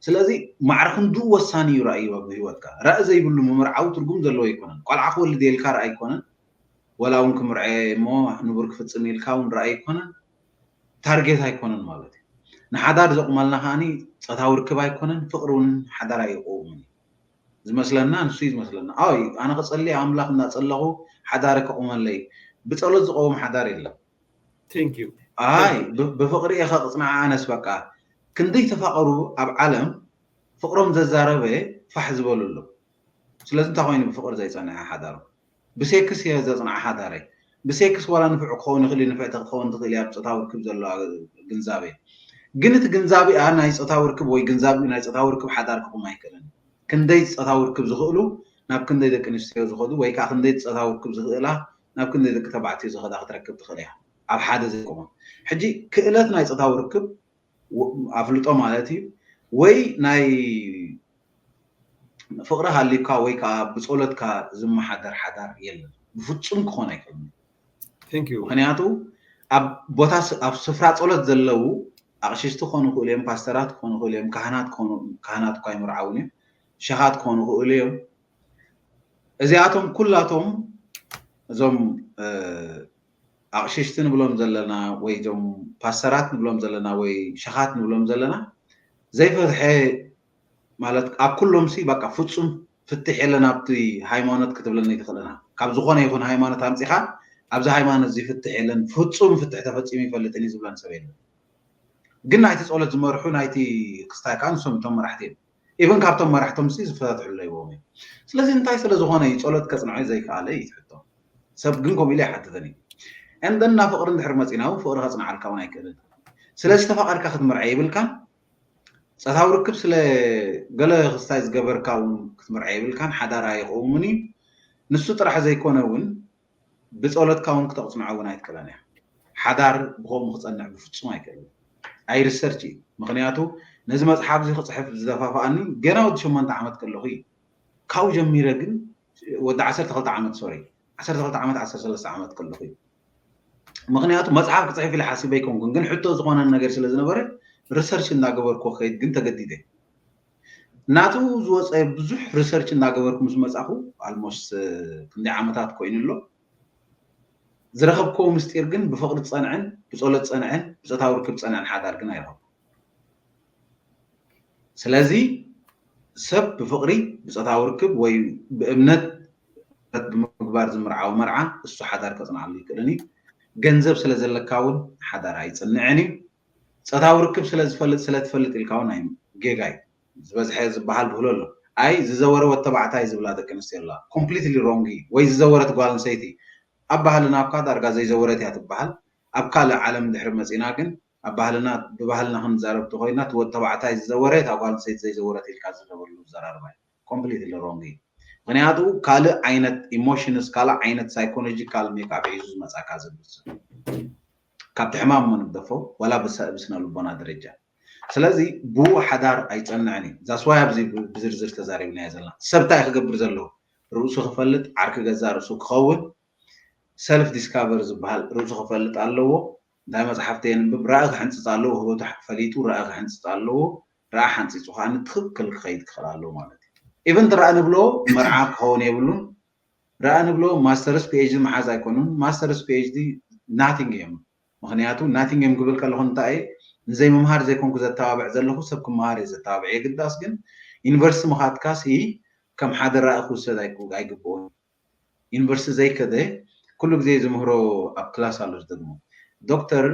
ስለዚ ማዕረ ክንድኡ ወሳኒ እዩ ራእዩ ኣብ ህይወትካ። ራእይ ዘይብሉ ምምርዓው ትርጉም ዘለዎ ኣይኮነን። ቆልዓ ክወልድ እየ ኢልካ ራእይ ኣይኮነን። ወላ እውን ክምርዐ እሞ ንቡር ክፍፅም ኢልካ እውን ራእይ ኣይኮነን። ታርጌት ኣይኮነን ማለት እዩ። ንሓዳር ዘቑመልና ከዓኒ ፆታዊ ርክብ ኣይኮነን፣ ፍቕሪ እውን ሓዳር ኣይቆውምን እዩ ዝመስለና፣ ንሱ እዩ ዝመስለና። ኣይ ኣነ ክፀሊ ኣምላኽ እናፀለኹ ሓዳር ከቑመለይ። ብፀሎት ዝቐውም ሓዳር የለን። Thank you። ኣይ ብ- ብፍቕሪ ኢኻ ቅፅናዓ ኣነስ በቃ ክንደይ ተፋቐሩ ኣብ ዓለም ፍቕሮም ዘዛረበ ፋሕ ዝበሉ ኣለዉ። ስለዚ እንታይ ኮይኑ ብፍቕሪ ዘይፀንዐ ሓዳሮም? ብሴክስ እየ ዘፅንዓ ሓዳረይ። ብሴክስ ዋላ ንፍዕ ክኸውን ይኽእል እዩ፣ ንፍዕቲ ክትኸውን ትኽእል እያ፣ ኣብ ፆታዊ ርክብ ዘሎ ግንዛቤ። ግን እቲ ግንዛቤኣ ናይ ፆታዊ ርክብ ወይ ግንዛቤኡ ናይ ፆታዊ ርክብ ሓዳር ክቑም ኣይክእልን። ክንደይ ፆታዊ ርክብ ዝኽእሉ ናብ ክንደይ ደቂ ኣንስትዮ ዝኸዱ ወይ ከዓ ክንደይ ፆታዊ ርክብ ዝኽእላ ናብ ክንደይ ደቂ ተባዕትዮ ዝኸዳ ክትረክብ ትኽእል እያ። ኣብ ሓደ ዘይቆመ ሕጂ ክእለት ናይ ፆታዊ ርክብ ወ- ኣፍልጦ ማለት እዩ ወይ ናይ ፍቕሪ ሃሊካ ወይ ከዓ ብፀሎትካ ዝመሓደር ሓዳር የለን። ብፍፁም ክኾን ኣይክእልን። Thank you። ምክንያቱ ኣብ ቦታ ስ- ኣብ ስፍራ ፀሎት ዘለዉ ኣቕሽሽቲ ክኾኑ ይኽእሉ እዮም፣ ፓስተራት ክኾኑ ይኽእሉ እዮም፣ ካህናት ክኾኑ ካህናት እኳ ይምርዓውን እዮም፣ ሸኻት ክኾኑ ይኽእሉ እዮም። እዚኣቶም ኩላቶም እዞም እ፣ ኣቕሽሽቲ ንብሎም ዘለና ወይ እዞም ፓስተራት ንብሎም ዘለና ወይ ሸኻት ንብሎም ዘለና ዘይፈትሐ ማለት ኣብ ኩሎም ሲ በቃ ፍፁም ፍትሕ የለን ኣብቲ ሃይማኖት ክትብለኒ ትኽእልና። ካብ ዝኾነ ይኹን ሃይማኖት ኣምፂኻ ኣብዚ ሃይማኖት እዚ ፍትሕ የለን፣ ፍፁም ፍትሕ ተፈፂሙ ይፈልጥን እዩ ዝብለን ሰብ የለን። ግን ናይቲ ፀሎት ዝመርሑ ናይቲ ክስታይ ከዓ ንሶም እቶም መራሕቲ እዮም። ኢቨን ካብቶም መራሕቶም ሲ ዝፈታትሑ ኣለዎም እዮም። ስለዚ እንታይ ስለ ዝኾነ እዩ ፀሎት ከፅንዖ ዘይከኣለ እዩ ትሕቶ። ሰብ ግን ከምኡ ኢለ ይሓትተን እዩ። And then ናብ ፍቕሪ እንድሕር መፂና እውን ፍቕሪ ከፅንዓልካ እውን ኣይክእልን። ስለዚ ተፋቐርካ ክትምርዐ የብልካን። ፆታዊ ርክብ ስለ ገለ ክስታይ ዝገበርካ እውን ክትምርዐ የብልካን። ሓዳር ኣይኸውን እዩ። ንሱ ጥራሕ ዘይኮነ እውን ብፀሎትካ እውን ክተቕፅንዖ እውን ኣይትክእለን እያ። ሓዳር ብኸምኡ ክፀንዕ ብፍፁም ኣይክእልን። ኣይ ሪሰርች እዩ። ምክንያቱ ነዚ መፅሓፍ እዚ ክፅሕፍ ዝደፋፍኣኒ ገና ወዲ ሸሞንተ ዓመት ከለኹ እዩ። ካብኡ ጀሚረ ግን ወዲ ዓሰርተ ክልተ ዓመት ሶሪ ዓሰርተ ክልተ ዓመት ዓሰርተ ሰለስተ ዓመት ከለኹ እዩ። ምክንያቱ መፅሓፍ ክፅሕፍ ኢለ ሓሲበ ኣይኮንኩን፣ ግን ሕቶ ዝኾነን ነገር ስለ ዝነበረ ሪሰርች እንዳገበርኩ ከይድ ግን ተገዲደ። ናቱ ዝወፀ ብዙሕ ሪሰርች እንዳገበርኩ ምስ መፃኹ ኣልሞስት ክንደይ ዓመታት ኮይኑ ኣሎ። ዝረኸብክዎ ምስጢር ግን ብፍቕሪ ዝፀንዐን ብፀሎት ዝፀንዐን ብፆታዊ ርክብ ዝፀንዐን ሓዳር ግን ኣይረኸብኩ። ስለዚ ሰብ ብፍቕሪ ብፆታዊ ርክብ ወይ ብእምነት ብምግባር ዝምርዓው መርዓ እሱ ሓዳር ከፅንዓሉ ይክእልን እዩ። ገንዘብ ስለ ዘለካ እውን ሓዳር ኣይፅንዕን እዩ። ፆታዊ ርክብ ስለ ዝፈልጥ ስለ ትፈልጥ ኢልካ እውን ናይ ጌጋ እዩ። ዝበዝሐ ዝበሃል ብህሎ ኣሎ። ኣይ ዝዘወረ ወተባዕታይ ዝብላ ደቂ ኣንስትዮ ኣለዋ። ኮምፕሊትሊ ሮንግ እዩ። ወይ ዝዘወረት ጓል ኣንስተይቲ ኣብ ባህልና እኳ ዳርጋ ዘይዘወረት እያ ትበሃል። ኣብ ካልእ ዓለም ድሕሪ መፂና ግን ኣብ ባህልና ብባህልና ክንዛረብ ተኮይና እቲ ወተባዕታይ ዝዘወረ እታ ጓል ኣንስተይቲ ዘይዘወረት ኢልካ ዝረበሉ ዘራርባ እዩ። ኮምፕሊትሊ ሮንግ እዩ። ምክንያቱ ካልእ ዓይነት ኢሞሽንስ ካልእ ዓይነት ሳይኮሎጂካል ሜክኣፕ ሒዙ ዝመፃካ ዘሎ ሰብ ካብቲ ሕማም እሞ ንግደፎ ዋላ ብሰ- ብስነ ልቦና ደረጃ። ስለዚ ብኡ ሓዳር ኣይፀንዕን እዩ። ዛስዋይ ኣብዚ ብ- ብዝርዝር ተዛሪብናዮ ዘለና ሰብ እንታይ ክገብር ዘለዎ ርእሱ ክፈልጥ ዓርኪ ገዛ ርእሱ ክኸውን ሰልፍ ዲስካቨር ዝበሃል ርእሱ ክፈልጥ ኣለዎ። እንታይ መፅሓፍቲ የንብብ ራእይ ክሕንፅፅ ኣለዎ። ህይወቱ ፈሊጡ ራእይ ክሕንፅፅ ኣለዎ። ራእይ ሓንፂፁ ከዓ ንትክክል ክኸይድ ክኽእል ኣለዎ ማለት እዩ። ኢቨን ራእይ ንብሎ መርዓ ክኸውን የብሉን። ራእይ ንብሎ ማስተርስ ፒኤችዲ መሓዝ ኣይኮኑን። ማስተርስ ፒኤችዲ ናቲንግ እዮም። ምክንያቱ ናቲንግ እዮም ክብል ከለኹ እንታይ እየ ንዘይምምሃር ዘይኮንኩ ዘተባብዕ ዘለኹ ሰብ ክመሃር እየ ዘተባብዕ። የግዳስ ግን ዩኒቨርሲቲ ምኻድካ ሲ ከም ሓደ ራእይ ክውሰድ ኣይክ- ኣይግብኦን። ዩኒቨርሲቲ ዘይከደ ኩሉ ግዜ ዝምህሮ ኣብ ክላስ ኣሎ ዝደግሞ ዶክተር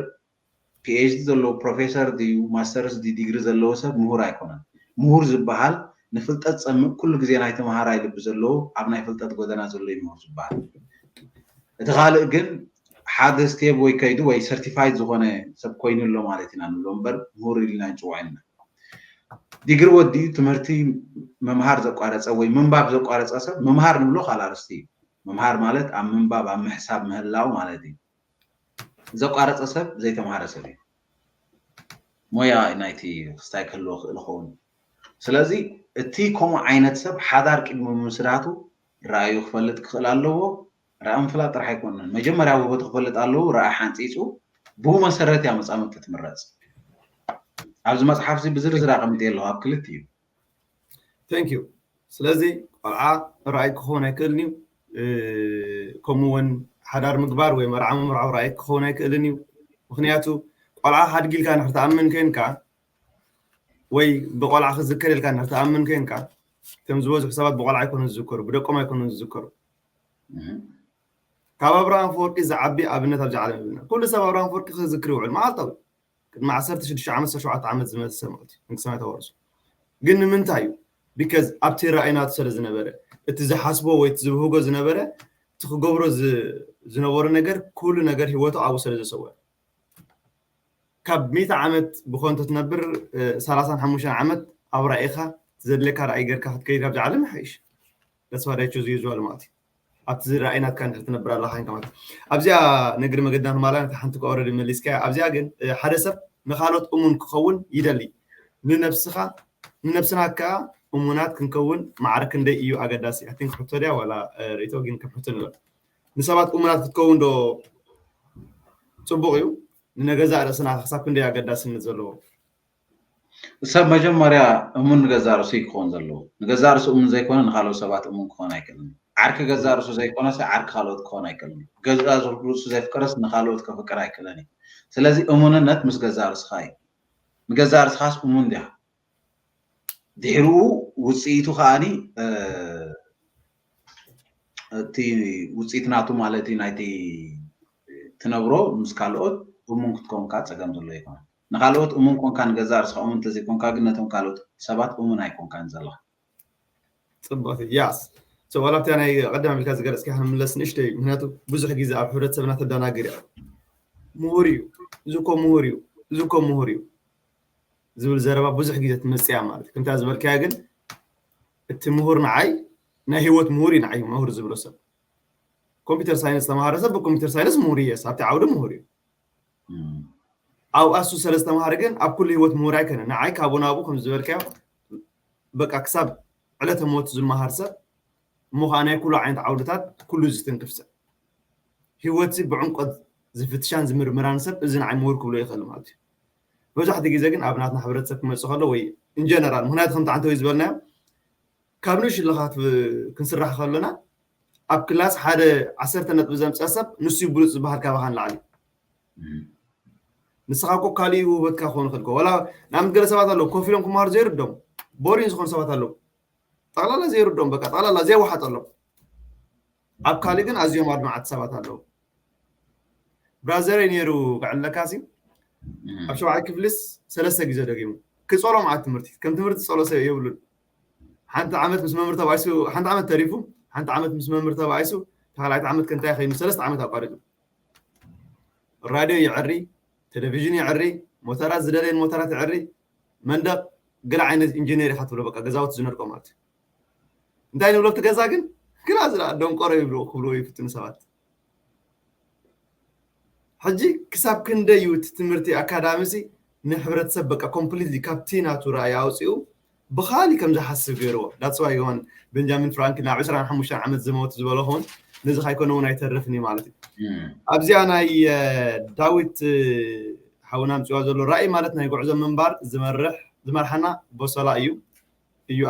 ፒኤችዲ ዘለዎ ፕሮፌሰር ድዩ ማስተርስ ድዩ ዲግሪ ዘለዎ ሰብ ምሁር ኣይኮነን። ምሁር ዝበሃል ንፍልጠት ፀምእ ኩሉ ግዜ ናይ ተምሃራይ ልቢ ዘለዎ ኣብ ናይ ፍልጠት ጎደና ዘሎ እዩ ምሁር ዝበሃል። እቲ ካልእ ግን ሓደ ስቴፕ ወይ ከይዱ ወይ ሰርቲፋይድ ዝኾነ ሰብ ኮይኑ ኣሎ ማለት ኢና ንብሎ እምበር ምሁር ኢልና ንፅውዖ ኢና። ዲግሪ ወዲኡ ትምህርቲ ምምሃር ዘቋረፀ ወይ ምንባብ ዘቋረፀ ሰብ ምምሃር ንብሎ ካልእ ኣርእስቲ እዩ። ምምሃር ማለት ኣብ ምንባብ ኣብ ምሕሳብ ምህላው ማለት እዩ። ዘቋረፀ ሰብ ዘይተምሃረ ሰብ እዩ። ሞያ ናይቲ ክስታይ ክህልዎ ክእል ይኸውን። ስለዚ እቲ ከምኡ ዓይነት ሰብ ሓዳር ቅድሚ ምስራቱ ራእዩ ክፈልጥ ክኽእል ኣለዎ። ራእይ ምፍላጥ ጥራሕ ኣይኮነን። መጀመርያ ውህበቱ ክፈልጥ ኣለዎ። ራእይ ሓንፂፁ ብኡ መሰረት እያ መፃምድቲ ትምረፅ። ኣብዚ መፅሓፍ እዚ ብዝርዝር ኣቐሚጠ ኣለኹ ኣብ ክልቲኡ። Thank you። ስለዚ ቆልዓ ራእይ ክኸውን ኣይክእልን እዩ። ከምኡውን ሓዳር ምግባር ወይ መርዓ ምምርዓው ራእይ ክኸውን ኣይክእልን እዩ። ምክንያቱ ቆልዓ ሓድጊ ኢልካ ንድሕር ትኣምን ኮንካ ወይ ብቆልዓ ክዝከር ኢልካ ንድሕር ትኣምን ኮንካ፣ ከም ዝበዝሑ ሰባት ብቆልዓ ኣይኮኑን ዝዝከሩ፣ ብደቆም ኣይኮኑን ዝዝከሩ። ካብ ኣብርሃም ኣፈወርቂ ዝዓቢ ኣብነት ኣብዚ ዓለም የብልና። ኩሉ ሰብ ኣብርሃም ኣፈወርቂ ክዝክር ይውዕል መዓልታዊ። ቅድሚ ዓሰርተ ሽዱሽተ ዓመት፣ ዓሰርተ ሸውዓተ ዓመት ዝመሰ ማለት እዩ፣ መንግስቲ ሰማይ ተዋርሱ። ግን ንምንታይ እዩ? Because ኣብቲ ራእይ ናቱ ስለ ዝነበረ፣ እቲ ዝሓስቦ ወይ እቲ ዝብህጎ ዝነበረ፣ እቲ ክገብሮ ዝነበሮ ነገር፣ ኩሉ ነገር ህይወቱ ኣብኡ ስለ ዘሰወረ። ካብ ሚእቲ ዓመት ብኮንቶ ትነብር፣ ሰላሳን ሓሙሽተን ዓመት ኣብ ራእይኻ ዘድለካ ራእይ ጌርካ ክትከይድ ካብዚ ዓለም ይሓይሽ። That's what I choose usual ማለት እዩ። ኣብቲ ዝረኣይ ናትካ እንድሕር ትነብር ኣለኻ ኢንካ ማለት ኣብዚኣ ነግሪ መገድና ትማላ ነታ ሓንቲ ከ already መሊስካያ ኣብዚኣ ግን ሓደ ሰብ ንኻልኦት እሙን ክኸውን ይደሊ ንነብስኻ ንነብስና ከኣ እሙናት ክንከውን ማዕረ ክንደይ እዩ ኣገዳሲ I think ሕቶ ድያ ዋላ ርእቶ ግን ከም ሕቶ ንበል ንሰባት እሙናት ክትከውን ዶ ጽቡቕ እዩ ንነገዛእ ርእስና ክሳብ ክንደይ ኣገዳስነት ዘለዎ ሰብ መጀመርያ እሙን ንገዛእ ርእሱ እዩ ክኸውን ዘለዎ። ንገዛእ ርእሱ እሙን ዘይኮነ ንኻልኦት ሰባት እሙን ክኾን ኣይክእልን እዩ። ዓርኪ ገዛእ ርእሱ ዘይኮነሰ ዓርኪ ካልኦት ክኾን ኣይክእልን እዩ። ገዛእ ርእሱ ዘየፍቀረስ ንኻልኦት ከፍቅር ኣይክእልን እዩ። ስለዚ እሙንነት ምስ ገዛእ ርእስኻ እዩ። ንገዛእ ርእስኻስ እሙን ዲኻ? ድሕሪኡ ውፅኢቱ ከዓኒ እቲ ውፅኢት ናቱ ማለት እዩ ናይቲ ትነብሮ ምስ ካልኦት እሙን ክትኮንካ ፀገም ዘሎ ይኮነ ንካልኦት እሙን ኮንካ ንገዛእ ርእስካ እሙን እንተዘይኮንካ ግን ነቶም ካልኦት ሰባት እሙን ኣይኮንካን ዘለካ ፅቡቅ ያስ ሰዋላብትያ ናይ ቀደም ኣቢልካ ዝገለፅካ ክንምለስ ንእሽተይ ምክንያቱ ብዙሕ ግዜ ኣብ ሕብረተሰብና ተደናግር እያ ምሁር እዩ እዚ ኮ ምሁር እዩ እዚ ኮ ምሁር እዩ ዝብል ዘረባ ብዙሕ ግዜ ትመፅያ ማለት ከምታ ዝበልካያ ግን እቲ ምሁር ንዓይ ናይ ህይወት ምሁር እዩ ንዓይ ምሁር ዝብሎ ሰብ ኮምፒተር ሳይንስ ተማሃረ ሰብ ብኮምፒተር ሳይንስ ምሁር እየስ ኣብቲ ዓውዲ ምሁር እዩ ኣብ ኣሱ ሰለስተ መሃሪ ግን ኣብ ኩሉ ህይወት ምሁር ኣይከነ ንዓይ ካብኡ ናብኡ ከም ዝበልካዮ በቃ ክሳብ ዕለተ ሞት ዝመሃር ሰብ እሞ ከዓ ናይ ኩሉ ዓይነት ዓውድታት ኩሉ ዝትንክፍ ሰብ ህይወት ብዕምቆት ዝፍትሻን ዝምርምራን ሰብ እዚ ንዓይ ምሁር ክብሎ ይኽእል ማለት እዩ መብዛሕትኡ ግዜ ግን ኣብ ናትና ሕብረተሰብ ክመፅእ ከሎ ወይ ኢንጀነራል ምክንያቱ ከምቲ ዓንተወይ ዝበልናዮ ካብ ንእሽለኻ ክንስራሕ ከሎና ኣብ ክላስ ሓደ ዓሰርተ ነጥቢ ዘምፅአ ሰብ ንሱ ብሉፅ ዝበሃል ካባኻ ንላዕሊ ንስኻ እኮ ካሊእ ውህበትካ ክኾን ይኽእል ወላ ንኣብነት ገለ ሰባት ኣለዉ ኮፍ ኢሎም ክመሃሩ ዘይርዶም ቦሪን ዝኾኑ ሰባት ኣለዉ ጠቕላላ ዘይርዶም በቃ ጠቕላላ ዘየወሓጠሎም ኣብ ካሊእ ግን ኣዝዮም ኣድማዓት ሰባት ኣለዉ ብራዘረይ ነይሩ ክዕለካ ሲ ኣብ ሸውዓይ ክፍልስ ሰለስተ ግዜ ደጊሙ ክፀሎ መዓት ትምህርቲ ከም ትምህርቲ ፀሎ ሰብ የብሉን ሓንቲ ዓመት ምስ መምህር ተባኢሱ ሓንቲ ዓመት ተሪፉ ሓንቲ ዓመት ምስ መምህር ተባኢሱ ካልኣይቲ ዓመት ከንታይ ከይኑ ሰለስተ ዓመት ኣቋሪጡ ራድዮ ይዕሪ ቴሌቪዥን ይዕሪ ሞተራት ዝደለየን ሞተራት ይዕሪ መንደቕ ገለ ዓይነት ኢንጂነር ኢኻ ትብሎ በቃ ገዛውቲ ዝነድቆ ማለት እንታይ ንብሎ እቲ ገዛ ግን ግና ዝኣ ደንቆሮ ይብሎ ክብልዎ ይፍትኑ ሰባት ሕጂ ክሳብ ክንደይ እዩ እቲ ትምህርቲ ኣካዳሚ ሲ ንሕብረተሰብ በቃ ኮምፕሊትሊ ካብቲ ናቱ ራእይ ኣውፅኡ ብኻሊ ከም ዝሓስብ ገይርዎ that's why ይሆን ቤንጃሚን ፍራንክሊን ኣብ ዕስራን ሓሙሽተን ዓመት ዝመውት ዝበሎ ኸውን ነዚ ካይኮነ እውን ኣይተርፍን እዩ ማለት እዩ ኣብዚኣ ናይ ዳዊት ሓውና ምፅዋ ዘሎ ራእይ ማለት ናይ ጉዕዞ ምንባር ዝመርሕ ዝመርሓና ቦሰላ እዩ እዩ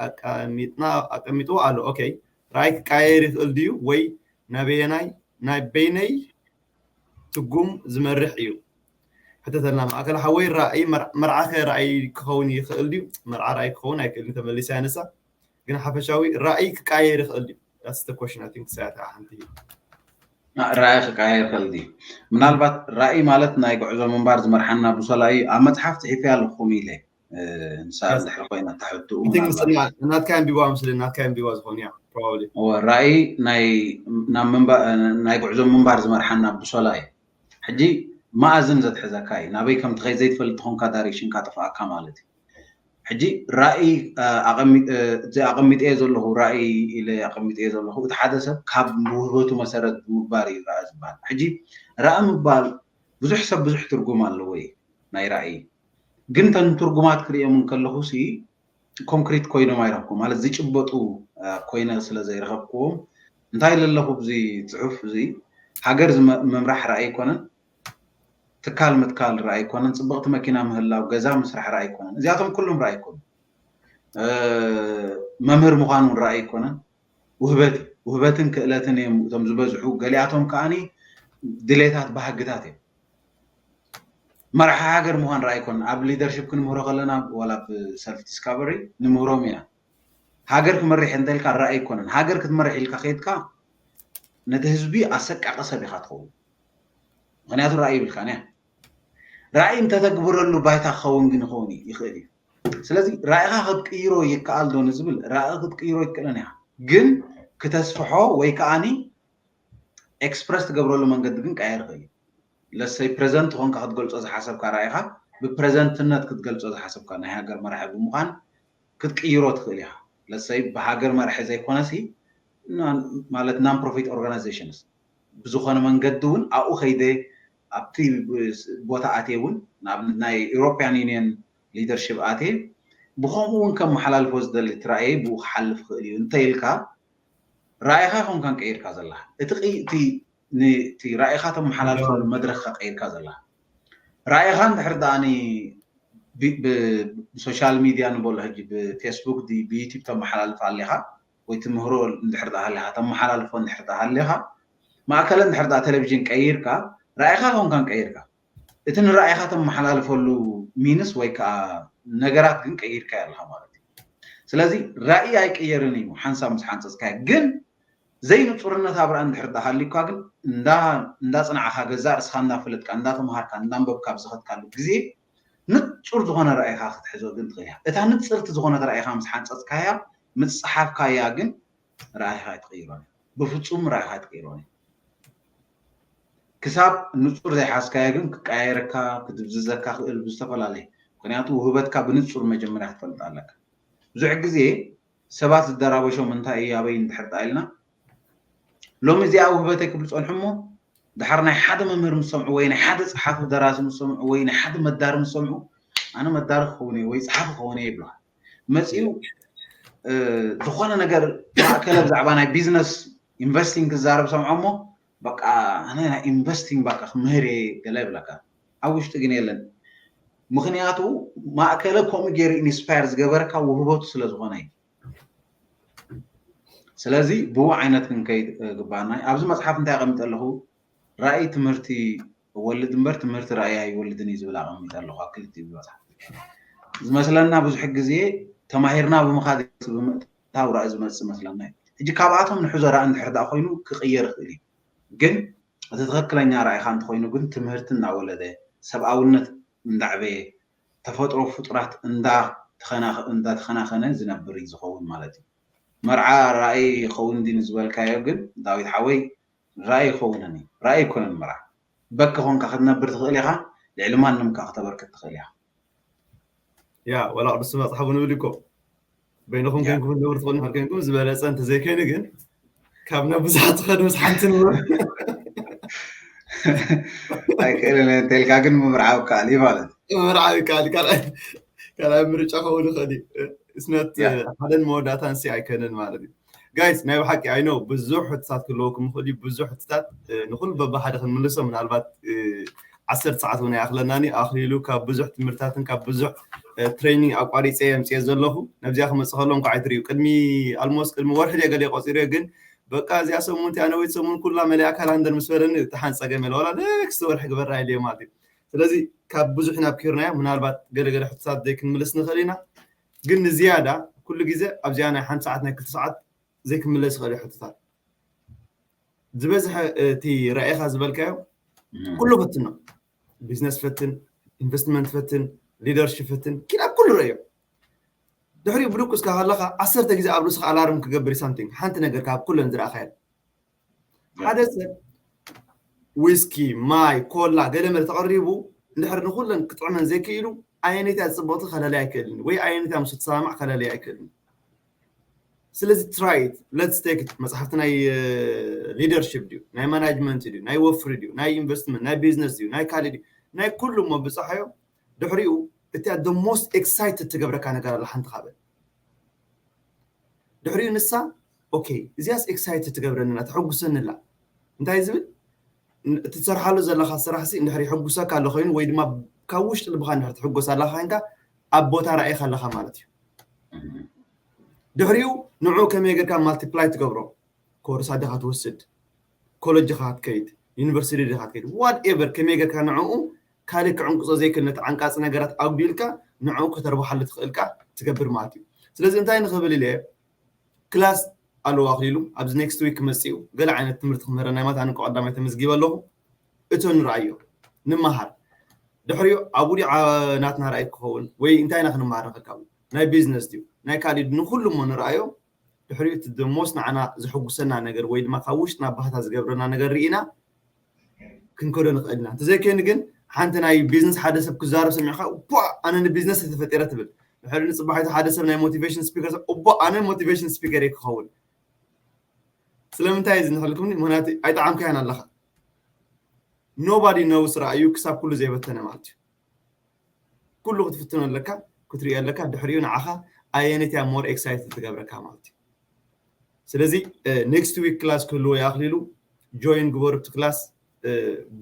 ኣቀሚጥና ኣቀሚጥዎ ኣሎ okay ራእይ ክቀያየር ይኽእል ድዩ ወይ ናበየናይ ናይ በይነይ ትጉም ዝመርሕ እዩ ሕተተልና ማእከል ሓወይ ራእይ መርዓኸ ራእይ ክኸውን ይኽእል ድዩ መርዓ ራእይ ክኸውን ኣይክእልን ተመሊሳ ያነሳ ግን ሓፈሻዊ ራእይ ክቀያየር ይኽእል ድዩ that's the question I think ሰያት ሓንቲ ራእይ ክቀያየር ይኽእል ድዩ ምናልባት ራእይ ማለት ናይ ጉዕዞ ምንባር ዝመርሓና ብሶላ እዩ ኣብ መፅሓፍ ፅሒፈ ኣለኹም ኢለ ንሳ እንድሕር ኮይና ተሕትኡ ናትካ ኣንቢባ ምስልን ናትካ ኣንቢባ ዝኾኑ እያ ራእይ ናይ ጉዕዞ ምንባር ዝመርሓና ብሶላ እዩ ሕጂ መኣዝን ዘትሕዘካ እዩ ናበይ ከም ትኸይ ዘይትፈልጥ ትኾንካ ዳይሬክሽን ካጠፍኣካ ማለት እዩ ሕጂ ራእይ ኣቐሚጠ ዘለኹ ራእይ ኢለ ኣቐሚጠ ዘለኹ እቲ ሓደ ሰብ ካብ ውህበቱ መሰረት ብምግባር እዩ ራእ ዝበሃል ሕጂ ራእ ምባል ብዙሕ ሰብ ብዙሕ ትርጉም ኣለዎ እዩ ናይ ራእይ ግን ተን ትርጉማት ክርእዮም እንከለኹ ሲ ኮንክሪት ኮይኖም ኣይረኽቡ ማለት ዝጭበጡ ኮይነ ስለ ዘይረኸብክዎም እንታይ ለለኹ ብዚ ፅሑፍ እዚ ሃገር ምምራሕ ራእይ ኣይኮነን ትካል ምትካል ራእይ ኣይኮነን። ጽብቕቲ መኪና ምህላው፣ ገዛ ምስራሕ ራእይ ኣይኮነን። እዚኣቶም ኩሎም ራእይ ኣይኮኑን። መምህር ምዃን እውን ራእይ ኣይኮነን። ውህበት ውህበትን ክእለትን እዮም እቶም ዝበዝሑ። ገሊኣቶም ከዓኒ ድሌታት ባህግታት እዮም። መራሒ ሃገር ምዃን ራእይ ኣይኮነን። ኣብ ሊደርሽፕ ክንምህሮ ከለና ዋላ ብ ሰልፍ ዲስካቨሪ ንምህሮም ኢና። ሃገር ክመርሕ እንተልካ ራእይ ኣይኮነን። ሃገር ክትመርሕ ኢልካ ከይድካ ነቲ ህዝቢ ኣሰቃቂ ሰብ ኢኻ ትኸውን። ምክንያቱ ራእይ ይብልካ ያ ራእይ እንተተግብረሉ ባይታ ክኸውን ግን ይኸውን ይኽእል እዩ። ስለዚ ራእይኻ ክትቅይሮ ይከኣል ዶ ንዝብል ራእይ ክትቅይሮ ይክእለን ኢኻ፣ ግን ክተስፍሖ ወይ ከዓኒ ኤክስፕረስ ትገብረሉ መንገዲ ግን ቀየር ይኽእል እዩ። ለሰይ ፕሬዘንት ኾንካ ክትገልጾ ዝሓሰብካ ራእይኻ ብፕሬዘንትነት ክትገልጾ ዝሓሰብካ ናይ ሃገር መራሒ ብምዃን ክትቅይሮ ትኽእል ኢኻ። ለሰይ ብሃገር መራሒ ዘይኮነሲ ማለት non profit organizations ብዝኾነ መንገዲ እውን ኣብኡ ከይደ ኣብቲ ቦታ ኣትየ እውን ንኣብነት ናይ European Union leadership ኣትየ ብኸምኡ እውን ከመሓላልፎ ዝደሊ እቲ ራእየይ ብኡ ክሓልፍ ክእል እዩ እንተ ኢልካ ራእይኻ ይኾንካን ቀይርካ ዘለኻ እቲ ራእይኻ ተመሓላልፈሉ መድረኽካ ቀይርካ ዘለኻ ራእይኻ እንድሕር ደኣ ብሶሻል ሚድያ ንበሎ ሕጂ ብፌስቡክ ብዩቲብ ተመሓላልፍ ኣለኻ ወይ ትምህሮ እንድሕር ደኣ ሃሊኻ ተመሓላልፎ እንድሕር ደኣ ሃሊኻ ማእከለ እንድሕር ደኣ ቴሌቪዥን ቀይርካ ራእይኻ ኮንካን ቀይርካ እቲ ንራእይኻ ተመሓላልፈሉ ሚንስ ወይ ከዓ ነገራት ግን ቀይርካ ኣለኻ ማለት እዩ። ስለዚ ራእይ ኣይቅየርን እዩ ሓንሳብ ምስ ሓንፀፅካዮ ግን ዘይንፁርነት ኣብ ራእይ እንድሕር ደኣ ሃልዩካ ግን እንዳፅናዕኻ ገዛእ ርእስኻ እንዳፈለጥካ እንዳተምሃርካ እንዳንበብካ ኣብ ዝኸድካሉ ግዜ ንፁር ዝኾነ ራእይኻ ክትሕዞ ግን ትኽእል እያ። እታ ንፅርቲ ዝኾነት ራእይኻ ምስ ሓንፀፅካያ ምስ ፀሓፍካያ ግን ራእይኻ ኣይትቕይሮን እያ። ብፍፁም ራእይኻ ኣይትቕይሮን እያ። ክሳብ ንፁር ዘይሓዝካዮ ግን ክቀያየረካ ክድብዝዘካ ክእል ብዝተፈላለየ ምክንያቱ ውህበትካ ብንፁር መጀመርያ ክትፈልጥ ኣለካ። ብዙሕ ግዜ ሰባት ዝደራበሾም እንታይ እዩ ኣበይ እንድሕር ደኣ ኢልና ሎሚ እዚኣ ውህበተይ ክብሉ ፀንሑ እሞ ድሓር ናይ ሓደ መምህር ምስ ሰምዑ ወይ ናይ ሓደ ፀሓፊ ደራሲ ምስ ሰምዑ ወይ ናይ ሓደ መዳሪ ምስ ሰምዑ ኣነ መዳሪ ክኸውን እየ ወይ ፀሓፊ ክኸውን እየ ይብልካ መፂኡ ዝኾነ ነገር ማእከለ ብዛዕባ ናይ ቢዝነስ ኢንቨስቲንግ ክዛረብ ሰምዖ እሞ በቃ ኣነ ናይ ኢንቨስቲንግ በቃ ክምህር እየ ገለ ይብለካ ኣብ ውሽጢ ግን የለን ምክንያቱ ማእከለ ከምኡ ገይሩ ኢንስፓየር ዝገበረካ ውህበቱ ስለ ዝኾነ እዩ ስለዚ ብኡ ዓይነት ክንከይድ ግባና ኣብዚ መፅሓፍ እንታይ ኣቐሚጠ ኣለኹ ራእይ ትምህርቲ እወልድ እምበር ትምህርቲ ራእይ ኣይወልድን እዩ ዝብል ኣቐሚጠ ኣለኹ ኣብ ክልቲኡ መፅሓፍ ዝመስለና ብዙሕ ግዜ ተማሂርና ብምኻድ ብምእታው ራእይ ዝመፅእ መስለና እዩ ሕጂ ካብኣቶም ንሕዞ ራእይ እንድሕር ደኣ ኮይኑ ክቕየር ይኽእል እዩ ግን እቲ ትኽክለኛ ራእይኻ እንተኾይኑ ግን ትምህርቲ እናወለደ ሰብኣውነት እንዳዕበየ ተፈጥሮ ፍጡራት እንዳተኸናኸነ ዝነብር እዩ ዝኸውን ማለት እዩ። መርዓ ራእይ ይኸውን ድዩ ዝበልካዮ ግን ዳዊት ሓወይ ራእይ ይኸውንን እዩ። ራእይ ኣይኮነን መርዓ። በኪ ኾንካ ክትነብር ትኽእል ኢኻ፣ ልዕሊ ማንም ከኣ ክተበርክት ትኽእል ኢኻ። ያ ወላ ቅዱስ መጽሓፉ ንብል እኮ በይንኹም ኮንኩም ክትነብሩ ትኽእሉ እንድሕር ኮንኩም ዝበለጸ እንተዘይኮይኑ ግን ካብ ናብ ብዙሓት ትኸዱ ምስ ሓንቲ ንበር ኣይክእልን እየ እንተልካ ግን ምምርዓው ይከኣል እዩ ማለት እዩ። ምምርዓው ይከኣል እዩ። ካልኣይ ካልኣይ ምርጫ ክኸውን ይኽእል እዩ። ስነት ሓደን መወዳእታን ሲ ኣይከንን ማለት እዩ። ጋይስ ናይ ብሓቂ ኣይ ኖ ብዙሕ ሕትታት ክህልወኩም ይኽእል እዩ። ብዙሕ ሕትታት ንኹሉ በብሓደ ክንምልሶ ምናልባት ዓሰርተ ሰዓት እውን ኣይኣኽለናን እዩ። ኣኽሊሉ ካብ ብዙሕ ትምህርትታትን ካብ ብዙሕ ትሬኒንግ ኣቋሪፀ እየ ኣምፅኤ ዘለኹ። ነብዚኣ ክመፅእ ከሎ እንኳዕ ኣይትርእዩ። ቅድሚ ኣልሞስት ቅድሚ ወርሒ ድየ ገለ ቆፂረ ግን በቃ እዚኣ ሰሙን እቲኣ ነዊት ሰሙን ኩላ መሊኣ ካላንደር ምስ በለኒ እቲ ሓንቲ ፀገም የለ ዋላ ኔክስት ወርሒ ግበራ ኢለዮ ማለት እዩ። ስለዚ ካብ ብዙሕ ኢና ኣብኪርናዮ ምናልባት ገለገለ ሕቶታት ዘይክንምልስ ንኽእል ኢና። ግን ንዝያዳ ኩሉ ግዜ ኣብዚኣ ናይ ሓንቲ ሰዓት ናይ ክልተ ሰዓት ዘይክምለስ ይኽእል እዩ ሕቶታት። ዝበዝሐ እቲ ራእይኻ ዝበልካዮ ኩሉ ፈትኖ። ቢዝነስ ፈትን፣ ኢንቨስትመንት ፈትን፣ ሊደርሽፕ ፈትን፣ ኪድ ኣብ ኩሉ ረእዮ። ድሕሪኡ ብድቁስ ካብ ሃለኻ ዓሰርተ ግዜ ኣብ ርእስኻ ኣላርም ክገብር ሳምቲንግ ሓንቲ ነገር ካብ ኩለን ዝረኣኻየን ሓደ ሰብ ዊስኪ፣ ማይ፣ ኮላ ገለ መለ ተቐሪቡ እንድሕር ንኹለን ክጥዕመን ዘይክኢሉ ኣየነይታ ጽብቕቲ ከለለይ ኣይክእልን ወይ ኣየነይታ ምስ ትሰማማዕ ከለለይ ኣይክእልን። ስለዚ ትራይት ለትስ ቴክ መጽሓፍቲ ናይ ሊደርሽፕ ድዩ ናይ ማናጅመንት ድዩ ናይ ወፍሪ ድዩ ናይ ኢንቨስትመንት ናይ ቢዝነስ ድዩ ናይ ካልእ ድዩ ናይ ኩሉ እሞ ብጽሓዮ ድሕሪኡ እቲኣ the most excited ትገብረካ ነገር ኣላ ሓንቲ ካበል ድሕሪኡ ንሳ ኦኬ እዚያስ ኤክሳይትድ ትገብረንና ተሐጉሰንላ እንታይ ዝብል እቲ ትሰርሓሉ ዘለኻ ስራሕ ሲ እንድሕር ይሕጉሰካ ኣሎ ኮይኑ ወይ ድማ ካብ ውሽጢ ልብኻ እንድሕር ትሕጎስ ኣለኻ ኮይንካ ኣብ ቦታ ራእይኻ ኣለኻ ማለት እዩ። ድሕሪኡ ንዑ ከመይ ጌርካ ማልቲፕላይ ትገብሮ፣ ኮርሳ ዲኻ ትወስድ፣ ኮለጅ ዲኻ ትከይድ፣ ዩኒቨርሲቲ ዲኻ ትከይድ፣ ዋት ኤቨር ከመይ ጌርካ ንዕኡ ካልእ ክዕንቅጾ ዘይክእል ነቲ ዓንቃጺ ነገራት ኣጉዲልካ ንዕኡ ከተርብሓሉ ትኽእልካ ትገብር ማለት እዩ። ስለዚ እንታይ ንኽብል ኢለ ክላስ ኣለዎ ኣኽሊሉ ኣብዚ ኔክስት ዊክ ክመጽእ እዩ። ገለ ዓይነት ትምህርቲ ክምህረና ማለት ኣነ ቀዳማይ ተመዝጊበ ኣለኹ። እቶ ንረኣዮ ንምሃር ድሕሪኡ ኣብኡ ድዩ ናትና ራእይ ክኸውን ወይ እንታይ ኢና ክንመሃር ንኽእል ካብኡ ናይ ቢዝነስ ድዩ ናይ ካልእ ድዩ ንኹሉ እሞ ንረኣዮ። ድሕሪኡ እቲ ደሞስ ንዓና ዘሐጉሰና ነገር ወይ ድማ ካብ ውሽጥና ባህታ ዝገብረና ነገር ርኢና ክንከዶ ንኽእል ኢና። እንተዘይኮይኑ ግን ሓንቲ ናይ ቢዝነስ ሓደ ሰብ ክዛረብ ሰሚዕካ እቧ ኣነ ንቢዝነስ ተፈጢረ ትብል። ድሕሪ ንፅባሒቱ ሓደ ሰብ ናይ ሞቲቬሽን ስፒከር ሰብ እቧ ኣነ ሞቲቬሽን ስፒከር እየ ክኸውን። ስለምንታይ እዚ ንክልኩም ምክንያቱ ኣይጠዓምካያን ኣለኻ። ኖባዲ ኖውስ ረኣዩ ክሳብ ኩሉ ዘይበተነ ማለት እዩ። ኩሉ ክትፍትኖ ኣለካ ክትሪኦ ኣለካ ድሕሪኡ ንዓኻ ኣየነትያ ሞር ኤክሳይትድ ትገብረካ ማለት እዩ። ስለዚ ኔክስት ዊክ ክላስ ክህልዎ ይኣኽሊሉ ጆይን ግበሩ እቲ ክላስ።